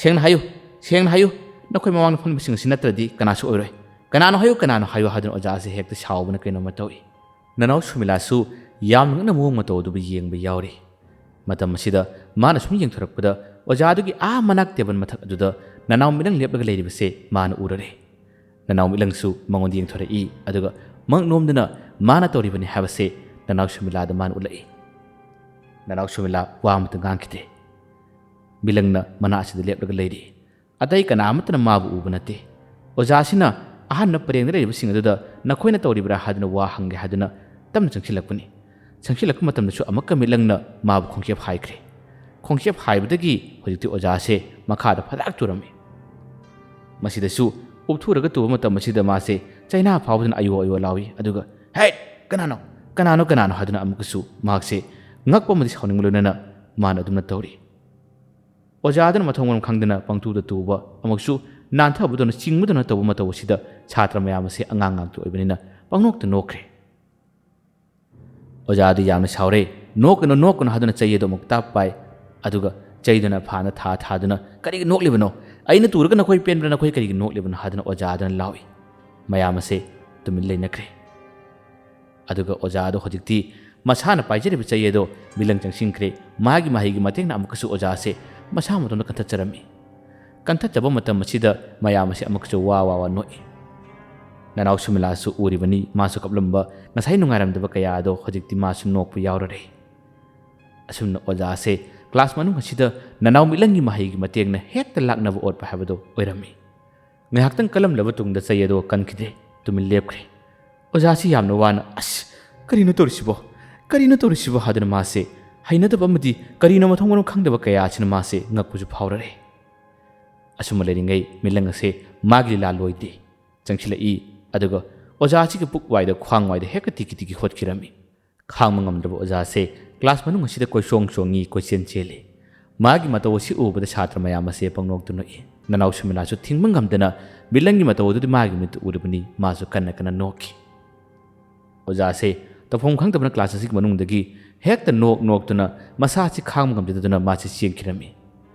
ꯁꯦꯡꯅ ꯍꯥꯏꯌꯨ, ꯁꯦꯡꯅ ꯍꯥꯏꯌꯨ꯫ ꯅꯈꯣꯏ ꯃꯃꯥꯡꯗ ꯐꯝꯂꯤꯕꯁꯤꯡ ꯑꯁꯤ ꯅꯠꯇ꯭ꯔꯗꯤ ꯀꯅꯥꯁꯨ ꯑꯣꯏꯔꯣꯏ꯫ ꯀꯅꯥꯅꯣ ꯍꯥꯏꯌꯨ, ꯀꯅꯥꯅꯣ ꯍꯥꯏꯌꯨ?" ꯍꯥꯏꯗꯨꯅ ꯑꯣꯖꯥ ꯑꯁꯤ ꯍꯦꯛꯇ ꯁꯥꯎꯕꯅ ꯀꯩꯅꯣꯝꯃ ꯇꯧꯏ꯫ ꯅꯅꯥꯎ ꯁꯨꯃꯤꯂꯥꯁꯨ ꯌꯥꯝꯅ ꯉꯛꯅ ꯃꯑꯣꯡ ꯃꯇꯧ ꯑꯗꯨꯕꯨ ꯌꯦꯡꯕ ꯌꯥꯎꯔꯤ꯫ ꯃꯇꯝ ꯑꯁꯤꯗ ꯃꯥꯅ ꯁꯨꯝ ꯌꯦꯡꯊꯣꯔꯛꯄꯗ ꯑꯣꯖꯥꯗꯨꯒꯤ ꯑꯥ ꯃꯅꯥꯛ ꯇꯦꯕꯜ ꯃꯊꯛ ꯑꯗꯨꯗ ꯅꯅꯥꯎ ꯃꯤꯠꯂꯪ ꯂꯦꯞꯂꯒ ꯂꯩꯔꯤꯕꯁꯦ ꯃꯥꯅ ꯎꯔꯔꯦ꯫ ꯅꯅꯥꯎ ꯃꯤꯠꯂꯪꯁꯨ ꯃꯉꯣꯟꯗ ꯌꯦꯡꯊꯣꯔꯛꯏ, ꯑꯗꯨꯒ ꯃꯪ ꯅꯣꯝꯗꯨꯅ ꯃꯥꯅ ꯇꯧꯔꯤꯕꯅꯤ ꯍꯥꯏꯕꯁꯦ ꯅꯅꯥꯎ ꯁꯨꯃꯤꯂꯥꯗ ꯃꯥꯅ ꯎꯠꯂꯛꯏ꯫ ꯅꯅꯥꯎ ꯁꯨꯃꯤꯂꯥ ꯋꯥ ꯑꯃꯇ ꯉꯥꯡꯈꯤꯗꯦ꯫ ꯃꯤꯠꯂꯪꯅ ꯃꯅꯥꯛ ꯑꯁꯤꯗ ꯂꯦꯞꯂꯒ ꯂꯩꯔꯤ꯫ ꯑꯇꯩ ꯀꯅꯥ ꯑꯃꯠꯇꯅ ꯃꯥꯕꯨ ꯎꯕ ꯅꯠꯇꯦ꯫ ꯑꯣꯖꯥꯁꯤꯅ ꯑꯍꯥꯟꯕ ꯄꯔꯦꯡꯗ ꯂꯩꯔꯤꯕꯁꯤꯡ ꯑꯗꯨꯗ "ꯅꯈꯣꯏꯅ ꯇꯧꯔꯤꯕ꯭ꯔꯥ?" ꯍꯥꯏꯗꯨꯅ ꯋꯥ ꯍꯪꯒꯦ ꯍꯥꯏꯗꯨꯅ ꯇꯞꯅ ꯆꯪꯁꯤꯜꯂꯛꯄꯅꯤ꯫ ꯆꯪꯁꯤꯜꯂꯛꯄ ꯃꯇꯝꯗꯁꯨ ꯑꯃꯨꯛꯀ ꯃꯤꯠꯂꯪꯅ ꯃꯥꯕꯨ ꯈꯣꯡꯆꯦꯞ ꯍꯥꯏꯈ꯭ꯔꯦ꯫ ꯈꯣꯡꯆꯦꯞ ꯍꯥꯏꯕꯗꯒꯤ ꯍꯧꯖꯤꯛꯇꯤ ꯑꯣꯖꯥꯁꯦ ꯃꯈꯥꯗ ꯐꯗꯥꯛ ꯇꯨꯔꯝꯃꯤ꯫ ꯃꯁꯤꯗꯁꯨ ꯎꯞꯊꯨꯔꯒ ꯇꯨꯕ ꯃꯇꯝ ꯑꯁꯤꯗ ꯃꯥꯁꯦ ꯆꯩꯅꯥ ꯐꯥꯎꯗꯨꯅ "ꯑꯌꯣ, ꯑꯌꯣ" ꯂꯥꯎꯏ꯫ ꯑꯗꯨꯒ "ꯍꯦꯠ! ꯀꯅꯥꯅꯣ? ꯀꯅꯥꯅꯣ? ꯀꯅꯥꯅꯣ?" ꯍꯥꯏꯗꯨꯅ ꯑꯃꯨꯛꯀꯁꯨ ꯃꯍꯥꯛꯁꯦ ꯉꯛꯄ ꯑꯃꯗꯤ ꯁꯥꯎꯅꯤꯡꯕ ꯂꯣꯏꯅꯅ ꯃꯥꯅ ꯑꯗꯨꯝꯅ ꯇꯧꯔꯤ꯫ ꯑꯣꯖꯥ ꯑꯗꯨꯅ ꯃꯊꯣꯡ ꯃꯔꯝ ꯈꯪꯗꯅ ꯄꯪꯇꯨꯗ ꯇꯨꯕ, ꯑꯃꯨꯛꯁꯨ ꯅꯥꯟꯊꯕꯗꯧꯅ, ꯆꯤꯡꯕꯗꯧꯅ ꯇꯧꯕ ꯃꯇꯧ ꯑꯁꯤꯗ ꯁꯥꯇ꯭ꯔ ꯃꯌꯥꯝ ꯑꯁꯤ ꯑꯉꯥꯡ ꯉꯥꯛꯇ ꯑꯣꯏꯕꯅꯤꯅ ꯄꯪꯅꯣꯛꯇ ꯅꯣꯛꯈ꯭ꯔꯦ꯫ ꯑꯣꯖꯥ ꯑꯗꯨ ꯌꯥꯝꯅ ꯁꯥꯎꯔꯦ꯫ "ꯅꯣꯛꯀꯅꯨ, ꯅꯣꯛꯀꯅꯨ" ꯍꯥꯏꯗꯨꯅ ꯆꯩ ꯑꯗꯨ ꯑꯃꯨꯛ ꯇꯥꯞ ꯄꯥꯏ꯫ ꯑꯗꯨꯒ ꯆꯩꯗꯨꯅ ꯐꯥꯅ ꯊꯥ ꯊꯥꯗꯨꯅ, "ꯀꯔꯤꯒꯤ ꯅꯣꯛꯂꯤꯕꯅꯣ? ꯑꯩꯅ ꯇꯨꯔꯒ ꯅꯈꯣꯏ ꯄꯦꯟꯕ꯭ꯔꯥ? ꯅꯈꯣꯏ ꯀꯔꯤꯒꯤ ꯅꯣꯛꯂꯤꯕꯅꯣ?" ꯍꯥꯏꯗꯨꯅ ꯑꯣꯖꯥ ꯑꯗꯨꯅ ꯂꯥꯎꯏ꯫ ꯃꯌꯥꯝ ꯑꯁꯦ ꯇꯨꯃꯤꯟ ꯂꯩꯅꯈ꯭ꯔꯦ꯫ ꯑꯗꯨꯒ ꯑꯣꯖꯥ ꯑꯗꯣ ꯍꯧꯖꯤꯛꯇꯤ ꯃꯁꯥꯅ ꯄꯥꯏꯖꯔꯤꯕ ꯆꯩ ꯑꯗꯣ ꯃꯤꯠꯂꯪ ꯆꯪꯁꯤꯟꯈ꯭ꯔꯦ꯫ ꯃꯥꯒꯤ ꯃꯍꯩꯒꯤ ꯃꯇꯦꯡꯅ ꯑꯃꯨꯛꯀꯁꯨ ꯑꯣꯖꯥꯁꯦ ꯃꯁꯥ ꯃꯇꯣꯝꯇ ꯀꯟꯊꯠꯆꯔꯝꯃꯤ꯫ ꯀꯟꯊꯠꯆꯕ ꯃꯇꯝ ꯑꯁꯤꯗ ꯃꯌꯥꯝ ꯑꯁꯦ ꯑꯃꯨꯛꯀꯁꯨ ꯋꯥ ꯋꯥ ꯋꯥ ꯅꯣꯛꯏ꯫ ꯅꯅꯥꯎ ꯁꯨꯃꯤꯂꯥꯁꯨ ꯎꯔꯤꯕꯅꯤ, ꯃꯥꯁꯨ ꯀꯞꯂꯝꯕ ꯉꯁꯥꯏ ꯅꯨꯡꯉꯥꯏꯔꯝꯗꯕ ꯀꯌꯥ ꯑꯗꯣ ꯍꯧꯖꯤꯛꯇꯤ ꯃꯥꯁꯨ ꯅꯣꯛꯄ ꯌꯥꯎꯔꯔꯦ꯫ ꯑꯁꯨꯝꯅ ꯑꯣꯖꯥꯁꯦ ꯀ꯭ꯂꯥꯁ ꯃꯅꯨꯡ ꯑꯁꯤꯗ ꯅꯅꯥꯎ ꯃꯤꯠꯂꯪꯒꯤ ꯃꯍꯩꯒꯤ ꯃꯇꯦꯡꯅ ꯍꯦꯛꯇ ꯂꯥꯛꯅꯕ ꯑꯣꯠꯄ ꯍꯥꯏꯕꯗꯣ ꯑꯣꯏꯔꯝꯃꯤ꯫ ꯉꯥꯏꯍꯥꯛꯇꯪ ꯀꯜꯂꯝꯂꯕ ꯇꯨꯡꯗ ꯆꯩ ꯑꯗꯣ ꯀꯟꯈꯤꯗꯦ꯫ ꯇꯨꯃꯤꯟ ꯂꯦꯞꯈ꯭ꯔꯦ꯫ ꯑꯣꯖꯥꯁꯤ ꯌꯥꯝꯅ ꯋꯥꯅ, "ꯑꯁ, ꯀꯔꯤꯅꯣ ꯇꯧꯔꯤꯁꯤꯕꯣ? ꯀꯔꯤꯅꯣ ꯇꯧꯔꯤꯁꯤꯕꯣ?" ꯍꯥꯏꯗꯨꯅ ꯃꯥꯁꯦ ꯍꯩꯅꯗꯕ ꯑꯃꯗꯤ ꯀꯔꯤꯅꯣ ꯃꯊꯣꯡ ꯃꯔꯝ ꯈꯪꯗꯕ ꯀꯌꯥ ꯑꯁꯤꯅ ꯃꯥꯁꯦ ꯉꯛꯄꯁꯨ ꯐꯥꯎꯔꯔꯦ꯫ ꯑꯁꯨꯝꯅ ꯂꯩꯔꯤꯉꯩ ꯃꯤꯂꯪ ꯑꯁꯦ ꯃꯥꯒꯤ ꯂꯤꯂꯥ ꯂꯣꯏꯗꯦ꯫ ꯆꯪꯁꯤꯜꯂꯛꯏ꯫ ꯑꯗꯨꯒ ꯑꯣꯖꯥ ꯑꯁꯤꯒꯤ ꯄꯨꯛ ꯋꯥꯏꯗ, ꯈ꯭ꯋꯥꯡ ꯋꯥꯏꯗ ꯍꯦꯛꯇ ꯇꯤꯀꯤ ꯇꯤꯀꯤ ꯈꯣꯠꯈꯤꯔꯝꯃꯤ꯫ ꯈꯥꯡꯕ ꯉꯝꯗ꯭ꯔꯕ ꯑꯣꯖꯥꯁꯦ ꯀ꯭ꯂꯥꯁ ꯃꯅꯨꯡ ꯑꯁꯤꯗ ꯀꯣꯏꯆꯣꯡ ꯆꯣꯡꯉꯤ, ꯀꯣꯏꯆꯦꯟ ꯆꯦꯜꯂꯤ꯫ ꯃꯥꯒꯤ ꯃꯇꯧ ꯑꯁꯤ ꯎꯕꯗ ꯁꯥꯇ꯭ꯔ ꯃꯌꯥꯝ ꯑꯁꯦ ꯄꯪꯅꯣꯛꯇ ꯅꯣꯛꯏ꯫ ꯅꯅꯥꯎ ꯁꯨꯃꯤꯂꯥꯁꯨ ꯊꯤꯡꯕ ꯉꯝꯗꯅ ꯃꯤꯂꯪꯒꯤ ꯃꯇꯧ ꯑꯗꯨꯗꯤ ꯃꯥꯒꯤ ꯃꯤꯠꯇ ꯎꯔꯤꯕꯅꯤ꯫ ꯃꯥꯁꯨ ꯀꯟꯅ ꯀꯟꯅ ꯅꯣꯛꯈꯤ꯫ ꯑꯣꯖꯥꯁꯦ ꯇꯧꯐꯝ ꯈꯪꯗꯕꯅ ꯀ꯭ꯂꯥꯁ ꯑꯁꯤꯒꯤ ꯃꯅꯨꯡꯗꯒꯤ ꯍꯦꯛꯇ ꯅꯣꯛ ꯅꯣꯛꯇꯨꯅ ꯃꯁꯥꯁꯤ ꯈꯥꯡꯕ ꯉꯝꯖꯗꯗꯨꯅ ꯃꯥꯁꯤ ꯆꯦꯟꯈꯤꯔꯝꯃꯤ꯫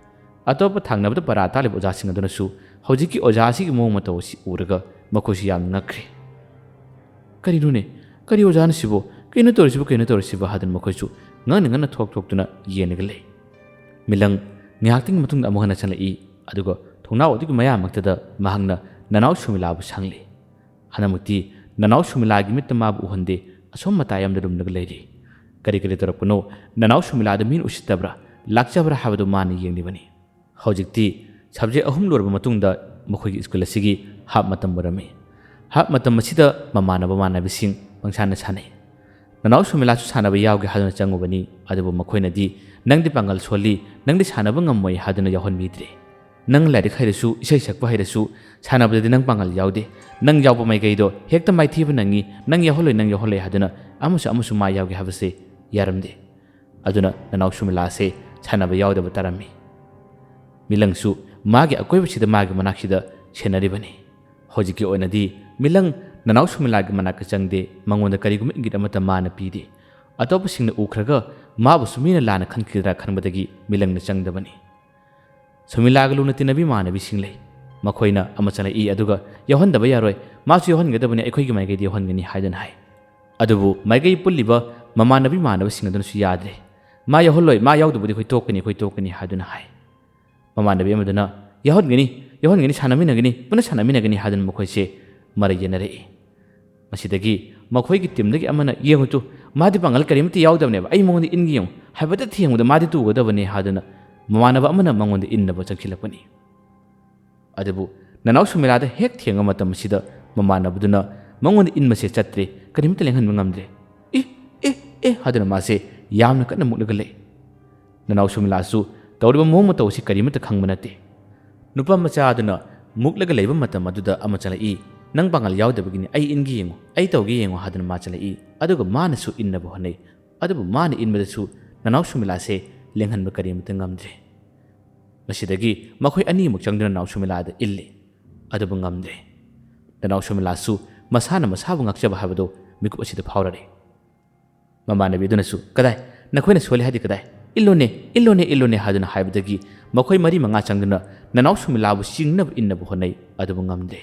ꯑꯇꯣꯞꯄ ꯊꯪꯅꯕꯗ ꯄꯔꯥ ꯇꯥꯛꯂꯤꯕ ꯑꯣꯖꯥꯁꯤꯡ ꯑꯗꯨꯅꯁꯨ ꯍꯧꯖꯤꯛꯀꯤ ꯑꯣꯖꯥ ꯑꯁꯤꯒꯤ ꯃꯑꯣꯡ ꯃꯇꯧ ꯑꯁꯤ ꯎꯔꯒ ꯃꯈꯣꯏꯁꯨ ꯌꯥꯝꯅ ꯉꯛꯈ꯭ꯔꯦ꯫ "ꯀꯔꯤꯅꯣꯅꯦ? ꯀꯔꯤ ꯑꯣꯖꯥꯅꯣ ꯁꯤꯕꯨ? ꯀꯩꯅꯣ ꯇꯧꯔꯤꯁꯤꯕꯨ? ꯀꯩꯅꯣ ꯇꯧꯔꯤꯁꯤꯕꯨ?" ꯍꯥꯏꯗꯨꯅ ꯃꯈꯣꯏꯁꯨ ꯉꯛꯅ ꯉꯛꯅ ꯊꯣꯛ ꯊꯣꯛꯇꯨꯅ ꯌꯦꯡꯂꯒ ꯂꯩ꯫ ꯃꯤꯂꯪ ꯉꯥꯏꯍꯥꯛꯇꯪꯒꯤ ꯃꯇꯨꯡꯗ ꯑꯃꯨꯛ ꯍꯟꯅ ꯆꯪꯂꯛꯏ꯫ ꯑꯗꯨꯒ ꯊꯣꯡꯅꯥꯎ ꯑꯗꯨꯒꯤ ꯃꯌꯥꯃꯛꯇꯗ ꯃꯍꯥꯛꯅ ꯅꯅꯥꯎ ꯁꯨꯃꯤꯂꯥꯕꯨ ꯁꯪꯂꯦ꯫ ꯍꯟꯗꯛꯃꯛꯇꯤ ꯅꯅꯥꯎ ꯁꯨꯃꯤꯂꯥꯒꯤ ꯃꯤꯠꯇ ꯃꯥꯕꯨ ꯎꯍꯟꯗꯦ꯫ ꯑꯁꯣꯝ ꯃꯇꯥꯏ ꯑꯃꯗ ꯂꯨꯝꯂꯒ ꯂꯩꯔꯤ꯫ ꯀꯔꯤ ꯀꯔꯤ ꯇꯧꯔꯛꯄꯅꯣ? ꯅꯅꯥꯎ ꯁꯨꯃꯤꯂꯥꯗ ꯃꯤꯅ ꯎꯁꯤꯠꯇꯕ꯭ꯔꯥ? ꯂꯥꯛꯆꯕ꯭ꯔꯥ ꯍꯥꯏꯕꯗꯨ ꯃꯥꯅ ꯌꯦꯡꯂꯤꯕꯅꯤ꯫ ꯍꯧꯖꯤꯛꯇꯤ ꯁꯕꯖꯦꯛ ꯑꯍꯨꯝ ꯂꯣꯏꯔꯕ ꯃꯇꯨꯡꯗ ꯃꯈꯣꯏꯒꯤ ꯁ꯭ꯀꯨꯜ ꯑꯁꯤꯒꯤ ꯍꯥꯞ ꯃꯇꯝ ꯑꯣꯏꯔꯝꯃꯤ꯫ ꯍꯥꯞ ꯃꯇꯝ ꯑꯁꯤꯗ ꯃꯃꯥꯟꯅꯕ ꯃꯃꯥꯟꯅꯕꯤꯁꯤꯡ ꯄꯪꯁꯥꯟꯅ ꯁꯥꯟꯅꯩ꯫ ꯅꯅꯥꯎ ꯁꯨꯃꯤꯂꯥꯁꯨ ꯁꯥꯟꯅꯕ ꯌꯥꯎꯒꯦ ꯍꯥꯏꯗꯨꯅ ꯆꯪꯉꯨꯕꯅꯤ, ꯑꯗꯨꯕꯨ ꯃꯈꯣꯏꯅꯗꯤ "ꯅꯪꯗꯤ ꯄꯥꯡꯒꯜ ꯁꯣꯜꯂꯤ, ꯅꯪꯗꯤ ꯁꯥꯟꯅꯕ ꯉꯝꯃꯣꯏ" ꯍꯥꯏꯗꯨꯅ ꯌꯥꯎꯍꯟꯕꯤꯗ꯭ꯔꯦ꯫ "ꯅꯪ ꯂꯥꯏꯔꯤꯛ ꯍꯩꯔꯁꯨ, ꯏꯁꯩ ꯁꯛꯄ ꯍꯩꯔꯁꯨ, ꯁꯥꯟꯅꯕꯗꯗꯤ ꯅꯪ ꯄꯥꯡꯒꯜ ꯌꯥꯎꯗꯦ꯫ ꯅꯪ ꯌꯥꯎꯕ ꯃꯥꯏꯀꯩꯗꯣ ꯍꯦꯛꯇ ꯃꯥꯏꯊꯤꯕ ꯅꯪꯉꯤ, ꯅꯪ ꯌꯥꯎꯍꯜꯂꯣꯏ, ꯅꯪ ꯌꯥꯎꯍꯜꯂꯣꯏ" ꯍꯥꯏꯗꯨꯅ ꯑꯃꯁꯨ ꯑꯃꯁꯨ ꯃꯥ ꯌꯥꯎꯒꯦ ꯍꯥꯏꯕꯁꯦ ꯌꯥꯔꯝꯗꯦ꯫ ꯑꯗꯨꯅ ꯅꯅꯥꯎ ꯁꯨꯃꯤꯂꯥꯁꯦ ꯁꯥꯟꯅꯕ ꯌꯥꯎꯗꯕ ꯇꯥꯔꯝꯃꯤ꯫ ꯃꯤꯂꯪꯁꯨ ꯃꯥꯒꯤ ꯑꯀꯣꯏꯕꯁꯤꯗ, ꯃꯥꯒꯤ ꯃꯅꯥꯛꯁꯤꯗ ꯁꯦꯟꯅꯔꯤꯕꯅꯤ꯫ ꯍꯧꯖꯤꯛꯀꯤ ꯑꯣꯏꯅꯗꯤ ꯃꯤꯂꯪ ꯅꯅꯥꯎ ꯁꯨꯃꯤꯂꯥꯒꯤ ꯃꯅꯥꯛꯇ ꯆꯪꯗꯦ, ꯃꯉꯣꯟꯗ ꯀꯔꯤꯒꯨꯝꯕ ꯏꯪꯒꯤꯠ ꯑꯃꯠꯇ ꯃꯥꯅ ꯄꯤꯗꯦ꯫ ꯑꯇꯣꯞꯄꯁꯤꯡꯅ ꯎꯈ꯭ꯔꯒ ꯃꯥꯕꯨꯁꯨ ꯃꯤꯅ ꯂꯥꯟꯅ ꯈꯟꯈꯤꯗ꯭ꯔꯥ ꯈꯟꯕꯗꯒꯤ ꯃꯤꯂꯪꯅ ꯆꯪꯗꯕꯅꯤ꯫ ꯁꯨꯃꯤꯂꯥꯒ ꯂꯨꯅ ꯇꯤꯟꯅꯕ ꯏꯃꯥꯟꯅꯕꯤꯁꯤꯡ ꯂꯩ꯫ ꯃꯈꯣꯏꯅ ꯑꯃ ꯆꯪꯂꯛꯏ, ꯑꯗꯨꯒ "ꯌꯥꯎꯍꯟꯗꯕ ꯌꯥꯔꯣꯏ, ꯃꯥꯁꯨ ꯌꯥꯎꯍꯟꯒꯗꯕꯅꯤ, ꯑꯩꯈꯣꯏꯒꯤ ꯃꯥꯏꯀꯩꯗ ꯌꯥꯎꯍꯟꯒꯅꯤ" ꯍꯥꯏꯗꯨꯅ ꯍꯥꯏ꯫ ꯑꯗꯨꯕꯨ ꯃꯥꯏꯀꯩ ꯄꯨꯜꯂꯤꯕ ꯃꯃꯥꯟꯅꯕ ꯏꯃꯥꯟꯅꯕꯁꯤꯡ ꯑꯗꯨꯅꯁꯨ "ꯌꯥꯗ꯭ꯔꯦ, ꯃꯥ ꯌꯥꯎꯍꯜꯂꯣꯏ, ꯃꯥ ꯌꯥꯎꯗꯕꯗꯤ ꯑꯩꯈꯣꯏ ꯇꯣꯛꯀꯅꯤ, ꯑꯩꯈꯣꯏ ꯇꯣꯛꯀꯅꯤ" ꯍꯥꯏꯗꯨꯅ ꯍꯥꯏ꯫ ꯃꯃꯥꯟꯅꯕꯤ ꯑꯃꯗꯨꯅ "ꯌꯥꯎꯍꯟꯒꯅꯤ, ꯌꯥꯎꯍꯟꯒꯅꯤ, ꯁꯥꯟꯅꯃꯤꯟꯅꯒꯅꯤ, ꯄꯨꯟꯅ ꯁꯥꯟꯅꯃꯤꯟꯅꯒꯅꯤ" ꯍꯥꯏꯗꯨꯅ ꯃꯈꯣꯏꯁꯦ ꯃꯔꯩ ꯌꯦꯠꯅꯔꯛꯏ꯫ ꯃꯁꯤꯗꯒꯤ ꯃꯈꯣꯏꯒꯤ ꯇꯤꯝꯗꯒꯤ ꯑꯃꯅ "ꯌꯦꯡꯉꯨ ꯇꯨ, ꯃꯥꯗꯤ ꯄꯥꯡꯒꯜ ꯀꯔꯤꯃꯠꯇ ꯌꯥꯎꯗꯕꯅꯦꯕ, ꯑꯩ ꯃꯉꯣꯟꯗ ꯏꯟꯒꯦ ꯌꯦꯡꯉꯨ, ꯍꯥꯏꯐꯦꯠꯇ ꯊꯦꯡꯕꯗ ꯃꯥꯗꯤ ꯇꯨꯒꯗꯕꯅꯦ" ꯍꯥꯏꯗꯨꯅ ꯃꯃꯥꯟꯅꯕ ꯑꯃꯅ ꯃꯉꯣꯟꯗ ꯏꯟꯅꯕ ꯆꯪꯁꯤꯜꯂꯛꯄꯅꯤ꯫ ꯑꯗꯨꯕꯨ ꯅꯅꯥꯎ ꯁꯨꯃꯤꯂꯥꯗ ꯍꯦꯛ ꯊꯦꯡꯕ ꯃꯇꯝ ꯑꯁꯤꯗ ꯃꯃꯥꯟꯅꯕꯗꯨꯅ ꯃꯉꯣꯟꯗ ꯏꯟꯕꯁꯦ ꯆꯠꯇ꯭ꯔꯦ, ꯀꯔꯤꯃꯠꯇ ꯂꯦꯡꯍꯟꯕ ꯉꯝꯗ꯭ꯔꯦ꯫ "ꯑꯦ, ꯑꯦ, ꯑꯦ" ꯍꯥꯏꯗꯨꯅ ꯃꯥꯁꯦ ꯌꯥꯝꯅ ꯀꯟꯅ ꯃꯨꯛꯂꯒ ꯂꯩ꯫ ꯅꯅꯥꯎ ꯁꯨꯃꯤꯂꯥꯁꯨ ꯇꯧꯔꯤꯕ ꯃꯑꯣꯡ ꯃꯇꯧ ꯑꯁꯤ ꯀꯔꯤꯃꯠꯇ ꯈꯪꯕ ꯅꯠꯇꯦ꯫ ꯅꯨꯄꯥ ꯃꯆꯥ ꯑꯗꯨꯅ ꯃꯨꯛꯂꯒ ꯂꯩꯕ ꯃꯇꯝ ꯑꯗꯨꯗ ꯑꯃ ꯆꯪꯂꯛꯏ꯫ "ꯅꯪ ꯄꯥꯡꯒꯜ ꯌꯥꯎꯗꯕꯒꯤꯅꯤ, ꯑꯩ ꯏꯟꯒꯦ ꯌꯦꯡꯉꯨ, ꯑꯩ ꯇꯧꯒꯦ ꯌꯦꯡꯉꯨ" ꯍꯥꯏꯗꯨꯅ ꯃꯥ ꯆꯪꯂꯛꯏ꯫ ꯑꯗꯨꯒ ꯃꯥꯅꯁꯨ ꯏꯟꯅꯕ ꯍꯣꯠꯅꯩ꯫ ꯑꯗꯨꯕꯨ ꯃꯥꯅ ꯏꯟꯕꯗꯁꯨ ꯅꯅꯥꯎ ꯁꯨꯃꯤꯂꯥꯁꯦ ꯂꯦꯡꯍꯟꯕ ꯀꯔꯤꯃꯠꯇ ꯉꯝꯗ꯭ꯔꯦ꯫ ꯃꯁꯤꯗꯒꯤ ꯃꯈꯣꯏ ꯑꯅꯤꯃꯛ ꯆꯪꯗꯨꯅ ꯅꯅꯥꯎ ꯁꯨꯃꯤꯂꯥꯗ ꯏꯜꯂꯤ꯫ ꯑꯗꯨꯕꯨ ꯉꯝꯗ꯭ꯔꯦ꯫ ꯅꯅꯥꯎ ꯁꯨꯃꯤꯂꯥꯁꯨ ꯃꯁꯥꯅ ꯃꯁꯥꯕꯨ ꯉꯥꯛꯆꯕ ꯍꯥꯏꯕꯗꯨ ꯃꯤꯀꯨꯞ ꯑꯁꯤꯗ ꯐꯥꯎꯔꯔꯦ꯫ ꯃꯃꯥꯟꯅꯕꯤ ꯑꯗꯨꯅꯁꯨ, "ꯀꯗꯥꯏ? ꯅꯈꯣꯏꯅ ꯁꯣꯜꯂꯤ ꯍꯥꯏꯗꯤ ꯀꯗꯥꯏ? ꯏꯜꯂꯣꯅꯦ, ꯏꯜꯂꯣꯅꯦ, ꯏꯜꯂꯣꯅꯦ" ꯍꯥꯏꯗꯨꯅ ꯍꯥꯏꯕꯗꯒꯤ ꯃꯈꯣꯏ ꯃꯔꯤ ꯃꯉꯥ ꯆꯪꯗꯨꯅ ꯅꯅꯥꯎ ꯁꯨꯃꯤꯂꯥꯕꯨ ꯆꯤꯡꯅꯕ ꯏꯟꯅꯕ ꯍꯣꯠꯅꯩ, ꯑꯗꯨꯕꯨ ꯉꯝꯗ꯭ꯔꯦ꯫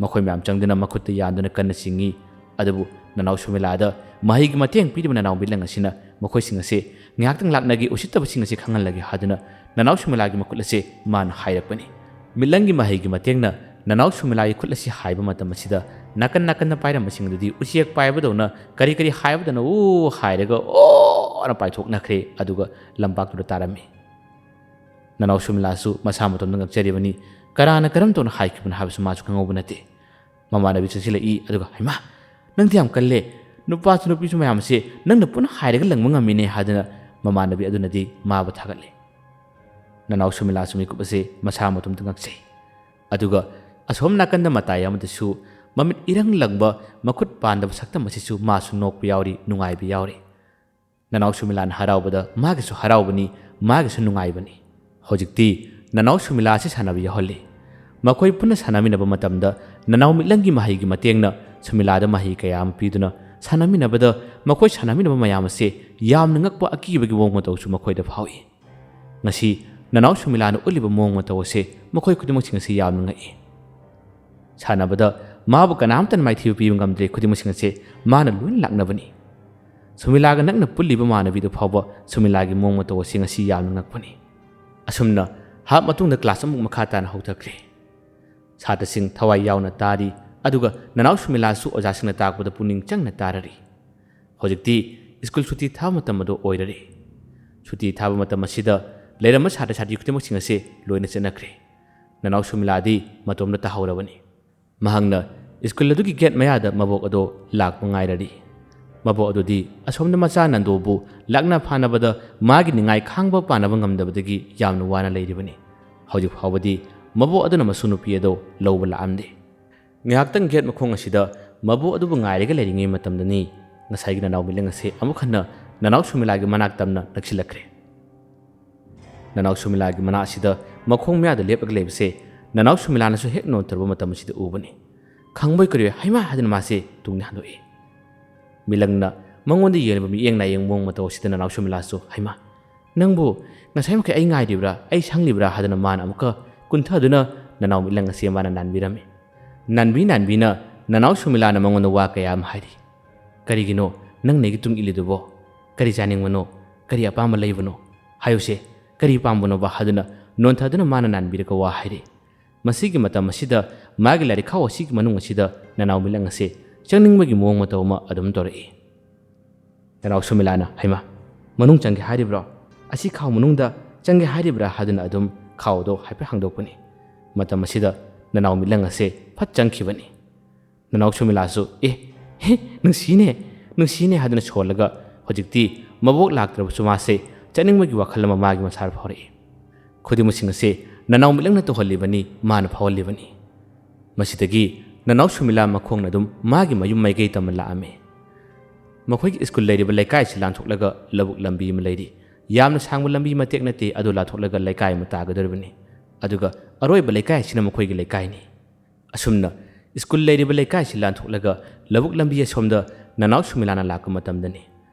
ꯃꯈꯣꯏ ꯃꯌꯥꯝ ꯆꯪꯗꯨꯅ ꯃꯈꯨꯠꯇ ꯌꯥꯟꯗꯨꯅ ꯀꯟꯅ ꯆꯤꯡꯏ꯫ ꯑꯗꯨꯕꯨ ꯅꯅꯥꯎ ꯁꯨꯃꯤꯂꯥꯗ ꯃꯍꯩꯒꯤ ꯃꯇꯦꯡ ꯄꯤꯔꯤꯕ ꯅꯅꯥꯎ ꯃꯤꯠꯂꯪ ꯑꯁꯤꯅ ꯃꯈꯣꯏꯁꯤꯡ ꯑꯁꯦ ꯉꯥꯏꯍꯥꯛꯇꯪ ꯂꯥꯛꯅꯒꯦ, ꯎꯁꯤꯠꯇꯕꯁꯤꯡ ꯑꯁꯤ ꯈꯪꯍꯜꯂꯒꯦ ꯍꯥꯏꯗꯨꯅ ꯅꯅꯥꯎ ꯁꯨꯃꯤꯂꯥꯒꯤ ꯃꯈꯨꯠ ꯑꯁꯦ ꯃꯥꯅ ꯍꯥꯏꯔꯛꯄꯅꯤ꯫ ꯃꯤꯠꯂꯪꯒꯤ ꯃꯍꯩꯒꯤ ꯃꯇꯦꯡꯅ ꯅꯅꯥꯎ ꯁꯨꯃꯤꯂꯥꯒꯤ ꯈꯨꯠ ꯑꯁꯤ ꯍꯥꯏꯕ ꯃꯇꯝ ꯑꯁꯤꯗ ꯅꯥꯀꯟ ꯅꯥꯀꯟꯗ ꯄꯥꯏꯔꯝꯕꯁꯤꯡ ꯑꯗꯨꯗꯤ ꯎꯆꯦꯛ ꯄꯥꯏꯕꯗꯧꯅ ꯀꯔꯤ ꯀꯔꯤ ꯍꯥꯏꯕꯗꯅꯣ ꯍꯥꯏꯔꯒ ꯑꯣꯅ ꯄꯥꯏꯊꯣꯛꯅꯈ꯭ꯔꯦ, ꯑꯗꯨꯒ ꯂꯝꯄꯥꯛꯇꯨꯗ ꯇꯥꯔꯝꯃꯤ꯫ ꯅꯅꯥꯎ ꯁꯨꯃꯤꯂꯥꯁꯨ ꯃꯁꯥ ꯃꯇꯣꯝꯇ ꯉꯛꯆꯔꯤꯕꯅꯤ꯫ ꯀꯅꯥꯅ ꯀꯔꯝ ꯇꯧꯅ ꯍꯥꯏꯈꯤꯕꯅꯣ ꯍꯥꯏꯕꯁꯨ ꯃꯥꯁꯨ ꯈꯪꯍꯧꯕ ꯅꯠꯇꯦ꯫ ꯃꯃꯥꯟꯅꯕꯤ ꯆꯪꯁꯤꯜꯂꯛꯏ, ꯑꯗꯨꯒ, "ꯍꯩꯃꯥ, ꯅꯪꯗꯤ ꯌꯥꯝ ꯀꯜꯂꯦ, ꯅꯨꯄꯥꯁꯨ ꯅꯨꯄꯤꯁꯨ ꯃꯌꯥꯝꯁꯦ ꯅꯪꯅ ꯄꯨꯟꯅ ꯍꯥꯏꯔꯒ ꯂꯪꯕ ꯉꯝꯃꯤꯅꯦ" ꯍꯥꯏꯗꯨꯅ ꯃꯃꯥꯟꯅꯕꯤ ꯑꯗꯨꯅꯗꯤ ꯃꯥꯕꯨ ꯊꯥꯒꯠꯂꯤ꯫ ꯅꯅꯥꯎ ꯁꯨꯃꯤꯂꯥꯁꯨ ꯃꯤꯀꯨꯞ ꯑꯁꯦ ꯃꯁꯥ ꯃꯇꯣꯝꯇ ꯉꯛꯆꯩ꯫ ꯑꯗꯨꯒ ꯑꯁꯣꯝ ꯅꯥꯀꯟꯗ ꯃꯇꯥꯏ ꯑꯃꯗꯁꯨ ꯃꯃꯤꯠ ꯏꯔꯪ ꯂꯪꯕ, ꯃꯈꯨꯠ ꯄꯥꯟꯗꯕ ꯁꯛꯇꯝ ꯑꯁꯤꯁꯨ ꯃꯥꯁꯨ ꯅꯣꯛꯄ ꯌꯥꯎꯔꯤ, ꯅꯨꯡꯉꯥꯏꯕ ꯌꯥꯎꯔꯤ꯫ ꯅꯅꯥꯎ ꯁꯨꯃꯤꯂꯥꯅ ꯍꯔꯥꯎꯕꯗ ꯃꯥꯒꯤꯁꯨ ꯍꯔꯥꯎꯕꯅꯤ, ꯃꯥꯒꯤꯁꯨ ꯅꯨꯡꯉꯥꯏꯕꯅꯤ꯫ ꯍꯧꯖꯤꯛꯇꯤ ꯅꯅꯥꯎ ꯁꯨꯃꯤꯂꯥ ꯑꯁꯤ ꯁꯥꯟꯅꯕ ꯌꯥꯎꯍꯜꯂꯤ꯫ ꯃꯈꯣꯏ ꯄꯨꯟꯅ ꯁꯥꯟꯅꯃꯤꯟꯅꯕ ꯃꯇꯝꯗ ꯅꯅꯥꯎ ꯃꯤꯠꯂꯪꯒꯤ ꯃꯍꯩꯒꯤ ꯃꯇꯦꯡꯅ ꯁꯨꯃꯤꯂꯥꯗ ꯃꯍꯩ ꯀꯌꯥ ꯑꯃ ꯄꯤꯗꯨꯅ ꯁꯥꯟꯅꯃꯤꯟꯅꯕꯗ ꯃꯈꯣꯏ ꯁꯥꯟꯅꯃꯤꯟꯅꯕ ꯃꯌꯥꯝ ꯑꯁꯦ ꯌꯥꯝꯅ ꯉꯛꯄ, ꯑꯀꯤꯕꯒꯤ ꯃꯑꯣꯡ ꯃꯇꯧꯁꯨ ꯃꯈꯣꯏꯗ ꯐꯥꯎꯏ꯫ ꯉꯁꯤ ꯅꯅꯥꯎ ꯁꯨꯃꯤꯂꯥꯅ ꯎꯠꯂꯤꯕ ꯃꯑꯣꯡ ꯃꯇꯧ ꯑꯁꯦ ꯃꯈꯣꯏ ꯈꯨꯗꯤꯡꯃꯛꯁꯤꯡ ꯑꯁꯤ ꯌꯥꯝꯅ ꯉꯛꯏ꯫ ꯁꯥꯟꯅꯕꯗ ꯃꯥꯕꯨ ꯀꯅꯥꯝꯇꯅ ꯃꯥꯏꯊꯤꯕ ꯄꯤꯕ ꯉꯝꯗ꯭ꯔꯦ, ꯈꯨꯗꯤꯡꯃꯛꯁꯤꯡ ꯑꯁꯦ ꯃꯥꯅ ꯂꯣꯏꯅ ꯂꯥꯛꯅꯕꯅꯤ꯫ ꯁꯨꯃꯤꯂꯥꯒ ꯅꯛꯅ ꯄꯨꯜꯂꯤꯕ ꯃꯃꯥꯟꯅꯕꯤꯗꯨ ꯐꯥꯎꯕ ꯁꯨꯃꯤꯂꯥꯒꯤ ꯃꯑꯣꯡ ꯃꯇꯧ ꯑꯁꯤ ꯉꯁꯤ ꯌꯥꯝꯅ ꯉꯛꯄꯅꯤ꯫ ꯑꯁꯨꯝꯅ ꯍꯥꯞ ꯃꯇꯨꯡꯗ ꯀ꯭ꯂꯥꯁ ꯑꯃꯨꯛ ꯃꯈꯥ ꯇꯥꯅ ꯍꯧꯊꯈ꯭ꯔꯦ꯫ ꯁꯥꯇ꯭ꯔꯁꯤꯡ ꯊꯋꯥꯏ ꯌꯥꯎꯅ ꯇꯥꯔꯤ, ꯑꯗꯨꯒ ꯅꯅꯥꯎ ꯁꯨꯃꯤꯂꯥꯁꯨ ꯑꯣꯖꯥꯁꯤꯡꯅ ꯇꯥꯛꯄꯗ ꯄꯨꯛꯅꯤꯡ ꯆꯪꯅ ꯇꯥꯔꯔꯤ꯫ ꯍꯧꯖꯤꯛꯇꯤ ꯁ꯭ꯀꯨꯜ ꯁꯨꯇꯤ ꯊꯥꯕ ꯃꯇꯝ ꯑꯗꯨ ꯑꯣꯏꯔꯔꯤ꯫ ꯁꯨꯇꯤ ꯊꯥꯕ ꯃꯇꯝ ꯑꯁꯤꯗ ꯂꯩꯔꯝꯕ ꯁꯥꯇ꯭ꯔ ꯁꯥꯇ꯭ꯔꯤ ꯈꯨꯗꯤꯡꯃꯛꯁꯤꯡ ꯑꯁꯤ ꯂꯣꯏꯅ ꯆꯠꯅꯈ꯭ꯔꯦ꯫ ꯅꯅꯥꯎ ꯁꯨꯃꯤꯂꯥꯗꯤ ꯃꯇꯣꯝꯇ ꯇꯥꯍꯧꯔꯕꯅꯤ꯫ ꯃꯍꯥꯛꯅ ꯁ꯭ꯀꯨꯜ ꯑꯗꯨꯒꯤ ꯒꯦꯠ ꯃꯌꯥꯗ ꯃꯕꯣꯛ ꯑꯗꯣ ꯂꯥꯛꯄ ꯉꯥꯏꯔꯔꯤ꯫ ꯃꯕꯣꯛ ꯑꯗꯨꯗꯤ ꯑꯁꯣꯝꯗ ꯃꯆꯥ ꯅꯟꯗꯣꯕꯨ ꯂꯥꯛꯅ ꯐꯥꯅꯕꯗ ꯃꯥꯒꯤ ꯅꯤꯡꯉꯥꯏ ꯈꯥꯡꯕ ꯄꯥꯅꯕ ꯉꯝꯗꯕꯗꯒꯤ ꯌꯥꯝꯅ ꯋꯥꯅ ꯂꯩꯔꯤꯕꯅꯤ꯫ ꯍꯧꯖꯤꯛ ꯐꯥꯎꯕꯗꯤ ꯃꯕꯣꯛ ꯑꯗꯨꯅ ꯃꯁꯨ ꯅꯨꯄꯤ ꯑꯗꯣ ꯂꯧꯕ ꯂꯥꯛꯑꯝꯗꯦ꯫ ꯉꯥꯏꯍꯥꯛꯇꯪ ꯒꯦꯠ ꯃꯈꯣꯡ ꯑꯁꯤꯗ ꯃꯕꯣꯛ ꯑꯗꯨꯕꯨ ꯉꯥꯏꯔꯒ ꯂꯩꯔꯤꯉꯩ ꯃꯇꯝꯗꯅꯤ ꯉꯁꯥꯏꯒꯤ ꯅꯅꯥꯎ ꯃꯤꯠꯂꯪ ꯑꯁꯦ ꯑꯃꯨꯛ ꯍꯟꯅ ꯅꯅꯥꯎ ꯁꯨꯃꯤꯂꯥꯒꯤ ꯃꯅꯥꯛ ꯇꯝꯅ ꯅꯛꯁꯤꯜꯂꯛꯈ꯭ꯔꯦ꯫ ꯅꯅꯥꯎ ꯁꯨꯃꯤꯂꯥꯒꯤ ꯃꯅꯥꯛ ꯑꯁꯤꯗ ꯃꯈꯣꯡ ꯃꯌꯥꯗ ꯂꯦꯞꯂꯒ ꯂꯩꯕꯁꯦ ꯅꯅꯥꯎ ꯁꯨꯃꯤꯂꯥꯅꯁꯨ ꯍꯦꯛ ꯅꯣꯟꯊꯔꯨꯕ ꯃꯇꯝ ꯑꯁꯤꯗ ꯎꯕꯅꯤ꯫ ꯈꯪꯕꯣꯏ ꯀꯔꯤꯕꯣꯏ "ꯍꯩꯃꯥ" ꯍꯥꯏꯗꯨꯅ ꯃꯥꯁꯦ ꯇꯨꯡꯗ ꯍꯟꯗꯣꯛꯏ꯫ ꯃꯤꯠꯂꯪꯅ ꯃꯉꯣꯟꯗ ꯌꯦꯡꯂꯤꯕ ꯃꯤꯠꯌꯦꯡ ꯅꯥꯌꯦꯡ ꯃꯑꯣꯡ ꯃꯇꯧ ꯑꯁꯤꯗ ꯅꯅꯥꯎ ꯁꯨꯃꯤꯂꯥꯁꯨ "ꯍꯩꯃꯥ, ꯅꯪꯕꯨ ꯉꯁꯥꯏ ꯃꯈꯩ ꯑꯩ ꯉꯥꯏꯔꯤꯕ꯭ꯔꯥ, ꯑꯩ ꯁꯪꯂꯤꯕ꯭ꯔꯥ?" ꯍꯥꯏꯗꯨꯅ ꯃꯥꯅ ꯑꯃꯨꯛꯀ ꯀꯨꯟꯊꯗꯨꯅ ꯅꯅꯥꯎ ꯃꯤꯠꯂꯪ ꯑꯁꯦ ꯃꯥꯅ ꯅꯥꯟꯕꯤꯔꯝꯃꯤ꯫ ꯅꯥꯟꯕꯤ ꯅꯥꯟꯕꯤꯅ ꯅꯅꯥꯎ ꯁꯨꯃꯤꯂꯥꯅ ꯃꯉꯣꯟꯗ ꯋꯥ ꯀꯌꯥ ꯑꯃ ꯍꯥꯏꯔꯤ꯫ "ꯀꯔꯤꯒꯤꯅꯣ ꯅꯪꯅ ꯑꯩꯒꯤ ꯇꯨꯡ ꯏꯜꯂꯤꯗꯨꯕꯣ? ꯀꯔꯤ ꯆꯥꯅꯤꯡꯕꯅꯣ? ꯀꯔꯤ ꯑꯄꯥꯝꯕ ꯂꯩꯕꯅꯣ? ꯍꯥꯏꯌꯨꯁꯦ, ꯀꯔꯤ ꯄꯥꯝꯕꯅꯣꯕ?" ꯍꯥꯏꯗꯨꯅ ꯅꯣꯟꯊꯗꯨꯅ ꯃꯥꯅ ꯅꯥꯟꯕꯤꯔꯒ ꯋꯥ ꯍꯥꯏꯔꯤ꯫ ꯃꯁꯤꯒꯤ ꯃꯇꯝ ꯑꯁꯤꯗ ꯃꯥꯒꯤ ꯂꯥꯏꯔꯤꯛ ꯈꯥꯎ ꯑꯁꯤꯒꯤ ꯃꯅꯨꯡ ꯑꯁꯤꯗ ꯅꯅꯥꯎ ꯃꯤꯠꯂꯪ ꯑꯁꯦ ꯆꯪꯅꯤꯡꯕꯒꯤ ꯃꯑꯣꯡ ꯃꯇꯧ ꯑꯃ ꯑꯗꯨꯝ ꯇꯧꯔꯛꯏ꯫ ꯅꯅꯥꯎ ꯁꯨꯃꯤꯂꯥꯅ, "ꯍꯩꯃꯥ, ꯃꯅꯨꯡ ꯆꯪꯒꯦ ꯍꯥꯏꯔꯤꯕ꯭ꯔꯣ? ꯑꯁꯤ ꯈꯥꯎ ꯃꯅꯨꯡꯗ ꯆꯪꯒꯦ ꯍꯥꯏꯔꯤꯕ꯭ꯔꯥ?" ꯍꯥꯏꯗꯨꯅ ꯑꯗꯨꯝ ꯈꯥꯎꯗꯣ ꯍꯥꯏꯐꯦꯠ ꯍꯥꯡꯗꯣꯛꯄꯅꯤ꯫ ꯃꯇꯝ ꯑꯁꯤꯗ ꯅꯅꯥꯎ ꯃꯤꯠꯂꯪ ꯑꯁꯦ ꯐꯠ ꯆꯪꯈꯤꯕꯅꯤ꯫ ꯅꯅꯥꯎ ꯁꯨꯃꯤꯂꯥꯁꯨ, "ꯑꯦ, ꯍꯦ, ꯅꯨꯡꯁꯤꯅꯦ, ꯅꯨꯡꯁꯤꯅꯦ" ꯍꯥꯏꯗꯨꯅ ꯁꯣꯜꯂꯒ ꯍꯧꯖꯤꯛꯇꯤ ꯃꯕꯣꯛ ꯂꯥꯛꯇ꯭ꯔꯕꯁꯨ ꯃꯥꯁꯦ ꯆꯠꯅꯤꯡꯕꯒꯤ ꯋꯥꯈꯜ ꯑꯃ ꯃꯥꯒꯤ ꯃꯁꯥꯗ ꯐꯥꯎꯔꯛꯏ꯫ ꯈꯨꯗꯤꯡꯃꯛꯁꯤꯡ ꯑꯁꯦ ꯅꯅꯥꯎ ꯃꯤꯠꯂꯪꯅ ꯇꯧꯍꯜꯂꯤꯕꯅꯤ, ꯃꯥꯅ ꯐꯥꯎꯍꯜꯂꯤꯕꯅꯤ꯫ ꯃꯁꯤꯗꯒꯤ ꯅꯅꯥꯎ ꯁꯨꯃꯤꯂꯥ ꯃꯈꯣꯡꯅ ꯑꯗꯨꯝ ꯃꯥꯒꯤ ꯃꯌꯨꯝ ꯃꯥꯏꯀꯩ ꯇꯝꯅ ꯂꯥꯛꯑꯝꯃꯤ꯫ ꯃꯈꯣꯏꯒꯤ ꯁ꯭ꯀꯨꯜ ꯂꯩꯔꯤꯕ ꯂꯩꯀꯥꯏꯁꯤ ꯂꯥꯟꯊꯣꯛꯂꯒ ꯂꯧꯕꯨꯛ ꯂꯝꯕꯤ ꯑꯃ ꯂꯩꯔꯤ꯫ ꯌꯥꯝꯅ ꯁꯥꯡꯕ ꯂꯝꯕꯤ ꯃꯇꯦꯛ ꯅꯠꯇꯦ, ꯑꯗꯨ ꯂꯥꯟꯊꯣꯛꯂꯒ ꯂꯩꯀꯥꯏ ꯑꯃ ꯇꯥꯒꯗꯧꯔꯤꯕꯅꯤ꯫ ꯑꯗꯨꯒ ꯑꯔꯣꯏꯕ ꯂꯩꯀꯥꯏ ꯑꯁꯤꯅ ꯃꯈꯣꯏꯒꯤ ꯂꯩꯀꯥꯏꯅꯤ꯫ ꯑꯁꯨꯝꯅ ꯁ꯭ꯀꯨꯜ ꯂꯩꯔꯤꯕ ꯂꯩꯀꯥꯏꯁꯤ ꯂꯥꯟꯊꯣꯛꯂꯒ ꯂꯧꯕꯨꯛ ꯂꯝꯕꯤ ꯑꯁꯣꯝꯗ ꯅꯅꯥꯎ ꯁꯨꯃꯤꯂꯥꯅ ꯂꯥꯛꯄ ꯃꯇꯝꯗꯅꯤ꯫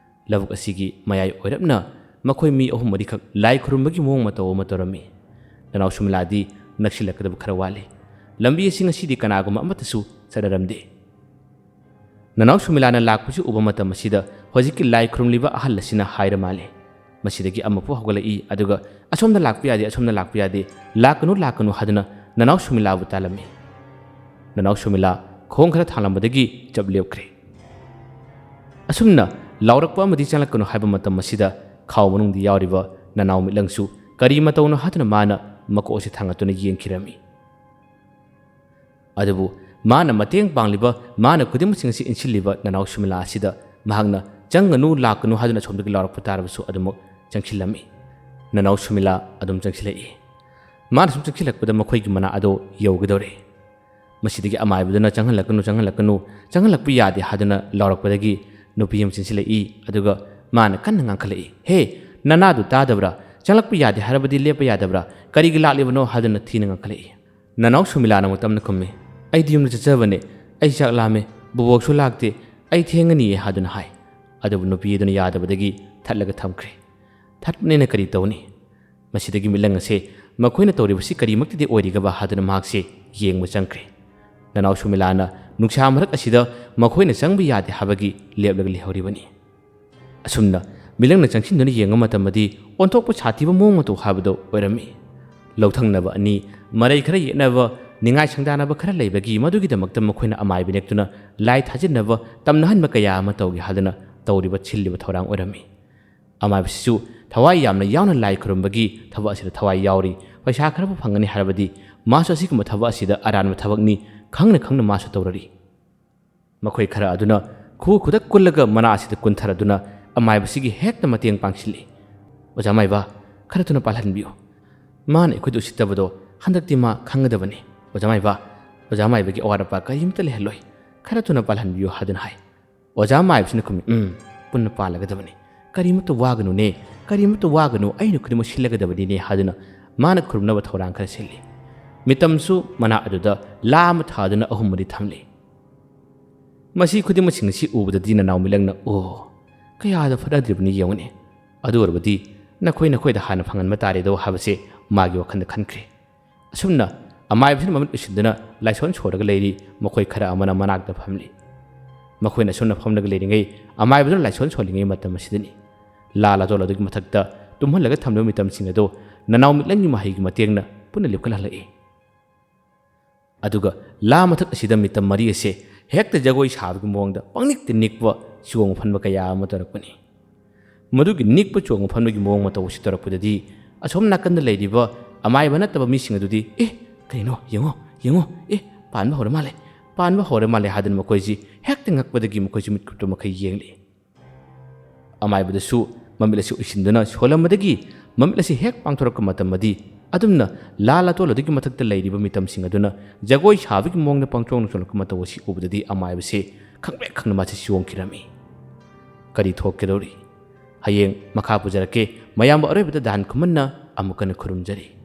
ꯂꯧꯕꯨꯛ ꯑꯁꯤꯒꯤ ꯃꯌꯥꯏ ꯑꯣꯏꯔꯞꯅ ꯃꯈꯣꯏ ꯃꯤ ꯑꯍꯨꯝ ꯃꯔꯤꯈꯛ ꯂꯥꯏ ꯈꯨꯔꯨꯝꯕꯒꯤ ꯃꯑꯣꯡ ꯃꯇꯧ ꯑꯃ ꯇꯧꯔꯝꯃꯤ꯫ ꯅꯅꯥꯎ ꯁꯨꯃꯤꯂꯥꯗꯤ ꯅꯛꯁꯤꯜꯂꯛꯀꯗꯕ ꯈꯔ ꯋꯥꯠꯂꯤ꯫ ꯂꯝꯕꯤ ꯑꯁꯤ ꯉꯁꯤꯗꯤ ꯀꯅꯥꯒꯨꯝꯕ ꯑꯃꯠꯇꯁꯨ ꯆꯠꯅꯔꯝꯗꯦ꯫ ꯅꯅꯥꯎ ꯁꯨꯃꯤꯂꯥꯅ ꯂꯥꯛꯄꯁꯤ ꯎꯕ ꯃꯇꯝ ꯑꯁꯤꯗ ꯍꯧꯖꯤꯛꯀꯤ ꯂꯥꯏ ꯈꯨꯔꯨꯝꯂꯤꯕ ꯑꯍꯜ ꯑꯁꯤꯅ ꯍꯥꯏꯔ ꯃꯥꯜꯂꯦ꯫ ꯃꯁꯤꯗꯒꯤ ꯑꯃꯐꯥꯎ ꯍꯧꯒꯠꯂꯛꯏ, ꯑꯗꯨꯒ "ꯑꯁꯣꯝꯗ ꯂꯥꯛꯄ ꯌꯥꯗꯦ, ꯑꯁꯣꯝꯗ ꯂꯥꯛꯄ ꯌꯥꯗꯦ, ꯂꯥꯛꯀꯅꯨ, ꯂꯥꯛꯀꯅꯨ" ꯍꯥꯏꯗꯨꯅ ꯅꯅꯥꯎ ꯁꯨꯃꯤꯂꯥꯕꯨ ꯇꯥꯜꯂꯝꯃꯤ꯫ ꯅꯅꯥꯎ ꯁꯨꯃꯤꯂꯥ ꯈꯣꯡ ꯈꯔ ꯊꯥꯡꯂꯝꯕꯗꯒꯤ ꯆꯞ ꯂꯦꯞꯈ꯭ꯔꯦ꯫ ꯑꯁꯨꯝꯅ ꯂꯥꯎꯔꯛꯄ ꯑꯃꯗꯤ ꯆꯪꯂꯛꯀꯅꯨ ꯍꯥꯏꯕ ꯃꯇꯝ ꯑꯁꯤꯗ ꯈꯥꯎ ꯃꯅꯨꯡꯗ ꯌꯥꯎꯔꯤꯕ ꯅꯅꯥꯎ ꯃꯤꯠꯂꯪꯁꯨ ꯀꯔꯤ ꯃꯇꯧꯅꯣ ꯍꯥꯏꯗꯨꯅ ꯃꯥꯅ ꯃꯀꯣꯛ ꯑꯁꯤ ꯊꯥꯡꯒꯠꯇꯨꯅ ꯌꯦꯡꯈꯤꯔꯝꯃꯤ꯫ ꯑꯗꯨꯕꯨ ꯃꯥꯅ ꯃꯇꯦꯡ ꯄꯥꯡꯂꯤꯕ, ꯃꯥꯅ ꯈꯨꯗꯤꯡꯃꯛꯁꯤꯡ ꯑꯁꯤ ꯏꯟꯁꯤꯜꯂꯤꯕ ꯅꯅꯥꯎ ꯁꯨꯃꯤꯂꯥ ꯑꯁꯤꯗ ꯃꯍꯥꯛꯅ "ꯆꯪꯒꯅꯨ, ꯂꯥꯛꯀꯅꯨ" ꯍꯥꯏꯗꯨꯅ ꯑꯁꯣꯝꯗꯒꯤ ꯂꯥꯎꯔꯛꯄ ꯇꯥꯔꯕꯁꯨ ꯑꯗꯨꯃꯛ ꯆꯪꯁꯤꯜꯂꯝꯃꯤ꯫ ꯅꯅꯥꯎ ꯁꯨꯃꯤꯂꯥ ꯑꯗꯨꯝ ꯆꯪꯁꯤꯜꯂꯛꯏ꯫ ꯃꯥꯅ ꯁꯨꯝ ꯆꯪꯁꯤꯜꯂꯛꯄꯗ ꯃꯈꯣꯏꯒꯤ ꯃꯅꯥꯛ ꯑꯗꯨ ꯌꯧꯒꯗꯧꯔꯦ꯫ ꯃꯁꯤꯗꯒꯤ ꯑꯃꯥꯏꯕꯗꯨꯅ "ꯆꯪꯍꯜꯂꯛꯀꯅꯨ, ꯆꯪꯍꯜꯂꯛꯀꯅꯨ, ꯆꯪꯍꯜꯂꯛꯄ ꯌꯥꯗꯦ" ꯍꯥꯏꯗꯨꯅ ꯂꯥꯎꯔꯛꯄꯗꯒꯤ ꯅꯨꯄꯤ ꯑꯃ ꯆꯦꯟꯁꯤꯜꯂꯛꯏ꯫ ꯑꯗꯨꯒ ꯃꯥꯅ ꯀꯟꯅ ꯉꯥꯡꯈꯠꯂꯛꯏ, "ꯍꯦ, ꯅꯅꯥꯗꯨ ꯇꯥꯗꯕ꯭ꯔꯥ? ꯆꯪꯂꯛꯄ ꯌꯥꯗꯦ ꯍꯥꯏꯔꯕꯗꯤ ꯂꯦꯞꯄ ꯌꯥꯗꯕ꯭ꯔꯥ? ꯀꯔꯤꯒꯤ ꯂꯥꯛꯂꯤꯕꯅꯣ?" ꯍꯥꯏꯗꯨꯅ ꯊꯤꯅ ꯉꯥꯡꯈꯠꯂꯛꯏ꯫ ꯅꯅꯥꯎ ꯁꯨꯃꯤꯂꯥꯅ ꯑꯃꯨꯛ ꯇꯞꯅ ꯈꯨꯝꯃꯤ, "ꯑꯩꯗꯤ ꯌꯨꯝꯗ ꯆꯠꯆꯕꯅꯦ꯫ ꯑꯩ ꯆꯥꯛ ꯂꯥꯝꯃꯦ꯫ ꯕꯣꯕꯣꯛꯁꯨ ꯂꯥꯛꯇꯦ꯫ ꯑꯩ ꯊꯦꯡꯉꯅꯤꯌꯦ" ꯍꯥꯏꯗꯨꯅ ꯍꯥꯏ꯫ ꯑꯗꯨꯕꯨ ꯅꯨꯄꯤ ꯑꯗꯨꯅ ꯌꯥꯗꯕꯗꯒꯤ ꯊꯠꯂꯒ ꯊꯝꯈ꯭ꯔꯦ꯫ ꯊꯠꯄꯅꯤꯅ ꯀꯔꯤ ꯇꯧꯅꯤ? ꯃꯁꯤꯗꯒꯤ ꯃꯤꯠꯂꯪ ꯑꯁꯦ ꯃꯈꯣꯏꯅ ꯇꯧꯔꯤꯕꯁꯤ ꯀꯔꯤꯃꯛꯇꯗꯤ ꯑꯣꯏꯔꯤꯒꯕ ꯍꯥꯏꯗꯨꯅ ꯃꯍꯥꯛꯁꯦ ꯌꯦꯡꯕ ꯆꯪꯈ꯭ꯔꯦ꯫ ꯅꯅꯥꯎ ꯁꯨꯃꯤꯂꯥꯅ ꯅꯨꯡꯁꯥ ꯃꯔꯛ ꯑꯁꯤꯗ ꯃꯈꯣꯏꯅ ꯆꯪꯕ ꯌꯥꯗꯦ ꯍꯥꯏꯕꯒꯤ ꯂꯦꯞꯂꯒ ꯂꯩꯍꯧꯔꯤꯕꯅꯤ꯫ ꯑꯁꯨꯝꯅ ꯃꯤꯠꯂꯪꯅ ꯆꯪꯁꯤꯟꯗꯨꯅ ꯌꯦꯡꯕ ꯃꯇꯝꯗꯗꯤ ꯑꯣꯟꯊꯣꯛꯄ ꯁꯥꯊꯤꯕ ꯃꯑꯣꯡ ꯃꯇꯧ ꯍꯥꯏꯕꯗꯨ ꯑꯣꯏꯔꯝꯃꯤ꯫ ꯂꯧꯊꯪꯅꯕ ꯑꯅꯤ ꯃꯔꯩ ꯈꯔ ꯌꯦꯠꯅꯕ, ꯅꯤꯡꯉꯥꯏ ꯁꯪꯗꯥꯅꯕ ꯈꯔ ꯂꯩꯕꯒꯤ ꯃꯗꯨꯒꯤꯗꯃꯛꯇ ꯃꯈꯣꯏꯅ ꯑꯃꯥꯏꯕ ꯅꯦꯛꯇꯨꯅ ꯂꯥꯏ ꯊꯥꯖꯤꯟꯅꯕ ꯇꯝꯅꯍꯟꯕ ꯀꯌꯥ ꯑꯃ ꯇꯧꯒꯦ ꯍꯥꯏꯗꯨꯅ ꯇꯧꯔꯤꯕ ꯁꯤꯜꯂꯤꯕ ꯊꯧꯔꯥꯡ ꯑꯣꯏꯔꯝꯃꯤ꯫ ꯑꯃꯥꯏꯕꯁꯤꯁꯨ ꯊꯋꯥꯏ ꯌꯥꯝꯅ ꯌꯥꯎꯅ ꯂꯥꯏ ꯈꯨꯔꯨꯝꯕꯒꯤ ꯊꯕꯛ ꯑꯁꯤꯗ ꯊꯋꯥꯏ ꯌꯥꯎꯔꯤ꯫ ꯄꯩꯁꯥ ꯈꯔꯕꯨ ꯐꯪꯒꯅꯤ ꯍꯥꯏꯔꯕꯗꯤ ꯃꯥꯁꯨ ꯑꯁꯤꯒꯨꯝꯕ ꯊꯕꯛ ꯑꯁꯤꯗ ꯑꯔꯥꯟꯕ ꯊꯕꯛꯅꯤ ꯈꯪꯅ ꯈꯪꯅ ꯃꯥꯁꯨ ꯇꯧꯔꯔꯤ꯫ ꯃꯈꯣꯏ ꯈꯔ ꯑꯗꯨꯅ ꯈꯨ ꯈꯨꯗꯛ ꯀꯨꯜꯂꯒ ꯃꯅꯥ ꯑꯁꯤꯗ ꯀꯨꯟꯊꯔꯗꯨꯅ ꯑꯃꯥꯏꯕꯁꯤꯒꯤ ꯍꯦꯛꯇ ꯃꯇꯦꯡ ꯄꯥꯡꯁꯤꯜꯂꯤ꯫ "ꯑꯣꯖꯥ ꯃꯥꯏꯕ, ꯈꯔ ꯊꯨꯅ ꯄꯥꯜꯍꯟꯕꯤꯌꯨ꯫ ꯃꯥꯅ ꯑꯩꯈꯣꯏꯗ ꯎꯁꯤꯠꯇꯕꯗꯣ ꯍꯟꯗꯛꯇꯤ ꯃꯥ ꯈꯪꯒꯗꯕꯅꯤ꯫ ꯑꯣꯖꯥ ꯃꯥꯏꯕ, ꯑꯣꯖꯥ ꯃꯥꯏꯕꯒꯤ ꯑꯋꯥꯠ ꯑꯄꯥ ꯀꯔꯤꯝꯇ ꯂꯩꯍꯜꯂꯣꯏ꯫ ꯈꯔ ꯊꯨꯅ ꯄꯥꯜꯍꯟꯕꯤꯌꯨ" ꯍꯥꯏꯗꯨꯅ ꯍꯥꯏ꯫ ꯑꯣꯖꯥ ꯃꯥꯏꯕꯁꯤꯅ ꯈꯨꯝꯃꯤ, "ꯎꯝ, ꯄꯨꯟꯅ ꯄꯥꯜꯂꯒꯗꯕꯅꯤ꯫ ꯀꯔꯤꯃꯠꯇ ꯋꯥꯒꯅꯨꯅꯦ, ꯀꯔꯤꯃꯠꯇ ꯋꯥꯒꯅꯨ, ꯑꯩꯅ ꯈꯨꯗꯤꯡꯃꯛ ꯁꯤꯜꯂꯒꯗꯕꯅꯤꯅꯦ" ꯍꯥꯏꯗꯨꯅ ꯃꯥꯅ ꯈꯨꯔꯨꯝꯅꯕ ꯊꯧꯔꯥꯡ ꯈꯔ ꯁꯤꯜꯂꯤ꯫ ꯃꯤꯇꯝꯁꯨ ꯃꯅꯥ ꯑꯗꯨꯗ ꯂꯥ ꯑꯃ ꯊꯥꯗꯨꯅ ꯑꯍꯨꯝ ꯃꯔꯤ ꯊꯝꯂꯤ꯫ ꯃꯁꯤ ꯈꯨꯗꯤꯡꯃꯛꯁꯤꯡ ꯑꯁꯤ ꯎꯕꯗꯗꯤ ꯅꯅꯥꯎ ꯃꯤꯠꯂꯪꯅ, "ꯑꯣ, ꯀꯌꯥꯗ ꯐꯠꯅꯗ꯭ꯔꯤꯕꯅꯤ ꯌꯦꯡꯉꯨꯅꯦ꯫ ꯑꯗꯨ ꯑꯣꯏꯔꯕꯗꯤ ꯅꯈꯣꯏ ꯅꯈꯣꯏꯗ ꯍꯥꯟꯅ ꯐꯪꯍꯟꯕ ꯇꯥꯔꯦꯗꯣ" ꯍꯥꯏꯕꯁꯦ ꯃꯥꯒꯤ ꯋꯥꯈꯜꯗ ꯈꯟꯈ꯭ꯔꯦ꯫ ꯑꯁꯨꯝꯅ ꯑꯃꯥꯏꯕꯁꯤꯅ ꯃꯃꯤꯠ ꯎꯏꯁꯤꯟꯗꯨꯅ ꯂꯥꯏꯁꯣꯟ ꯁꯣꯜꯂꯒ ꯂꯩꯔꯤ, ꯃꯈꯣꯏ ꯈꯔ ꯑꯃꯅ ꯃꯅꯥꯛꯇ ꯐꯝꯂꯤ꯫ ꯃꯈꯣꯏꯅ ꯑꯁꯨꯝꯅ ꯐꯝꯂꯒ ꯂꯩꯔꯤꯉꯩ, ꯑꯃꯥꯏꯕꯗꯨꯅ ꯂꯥꯏꯁꯣꯟ ꯁꯣꯜꯂꯤꯉꯩ ꯃꯇꯝ ꯑꯁꯤꯗꯅꯤ꯫ ꯂꯥ ꯂꯥꯇꯣꯟ ꯑꯗꯨꯒꯤ ꯃꯊꯛꯇ ꯇꯨꯝꯍꯜꯂꯒ ꯊꯝꯂꯤꯕ ꯃꯤꯇꯝꯁꯤꯡ ꯑꯗꯨ ꯅꯅꯥꯎ ꯃꯤꯠꯂꯪꯒꯤ ꯃꯍꯩꯒꯤ ꯃꯇꯦꯡꯅ ꯄꯨꯟꯅ ꯂꯦꯞꯈꯠꯍꯜꯂꯛꯏ꯫ ꯑꯗꯨꯒ ꯂꯥ ꯃꯊꯛ ꯑꯁꯤꯗ ꯃꯤꯇꯝ ꯃꯔꯤ ꯑꯁꯦ ꯍꯦꯛꯇ ꯖꯒꯣꯏ ꯁꯥꯕꯒꯤ ꯃꯑꯣꯡꯗ ꯄꯪꯅꯤꯛꯇ ꯅꯤꯛꯄ, ꯆꯣꯡ ꯐꯟꯕ ꯀꯌꯥ ꯑꯃ ꯇꯧꯔꯛꯄꯅꯤ꯫ ꯃꯗꯨꯒꯤ ꯅꯤꯛꯄ ꯆꯣꯡ ꯐꯟꯕꯒꯤ ꯃꯑꯣꯡ ꯃꯇꯧ ꯑꯁꯤ ꯇꯧꯔꯛꯄꯗꯗꯤ ꯑꯁꯣꯝ ꯅꯥꯀꯟꯗ ꯂꯩꯔꯤꯕ ꯑꯃꯥꯏꯕ ꯅꯠꯇꯕ ꯃꯤꯁꯤꯡ ꯑꯗꯨꯗꯤ, "ꯑꯦ, ꯀꯔꯤꯅꯣ? ꯌꯦꯡꯉꯣ, ꯌꯦꯡꯉꯣ, ꯑꯦ, ꯄꯥꯟꯕ ꯍꯧꯔ ꯃꯥꯜꯂꯦ, ꯄꯥꯟꯕ ꯍꯧꯔ ꯃꯥꯜꯂꯦ" ꯍꯥꯏꯗꯨꯅ ꯃꯈꯣꯏꯁꯤ ꯍꯦꯛꯇ ꯉꯛꯄꯗꯒꯤ ꯃꯈꯣꯏꯁꯤ ꯃꯤꯠ ꯀꯨꯞꯇ ꯃꯈꯩ ꯌꯦꯡꯂꯤ꯫ ꯑꯃꯥꯏꯕꯗꯁꯨ ꯃꯃꯤꯠ ꯑꯁꯤ ꯎꯏꯁꯤꯟꯗꯨꯅ ꯁꯣꯜꯂꯝꯕꯗꯒꯤ ꯃꯃꯤꯠ ꯑꯁꯤ ꯍꯦꯛ ꯄꯥꯡꯊꯣꯔꯛꯄ ꯃꯇꯝꯗꯗꯤ ꯑꯗꯨꯝꯅ ꯂꯥ ꯂꯥꯇꯣꯜ ꯑꯗꯨꯒꯤ ꯃꯊꯛꯇ ꯂꯩꯔꯤꯕ ꯃꯤꯇꯝꯁꯤꯡ ꯑꯗꯨꯅ ꯖꯒꯣꯏ ꯁꯥꯕꯒꯤ ꯃꯑꯣꯡꯗ ꯄꯪꯆꯣꯡ ꯆꯣꯡꯂꯛꯄ ꯃꯇꯧ ꯑꯁꯤ ꯎꯕꯗꯗꯤ ꯑꯃꯥꯏꯕꯁꯤ ꯈꯪꯄ꯭ꯔꯦꯛ ꯈꯪꯅ ꯃꯥꯁꯤ ꯆꯣꯡꯈꯤꯔꯝꯃꯤ꯫ ꯀꯔꯤ ꯊꯣꯛꯀꯗꯧꯔꯤ? ꯍꯌꯦꯡ ꯃꯈꯥ ꯄꯨꯖꯔꯛꯀꯦ꯫ ꯃꯌꯥꯝꯕ ꯑꯔꯣꯏꯕꯗ ꯗꯥꯟ ꯈꯨꯃꯟꯅ ꯑꯃꯨꯛ ꯍꯟꯅ ꯈꯨꯔꯨꯝꯖꯔꯤ꯫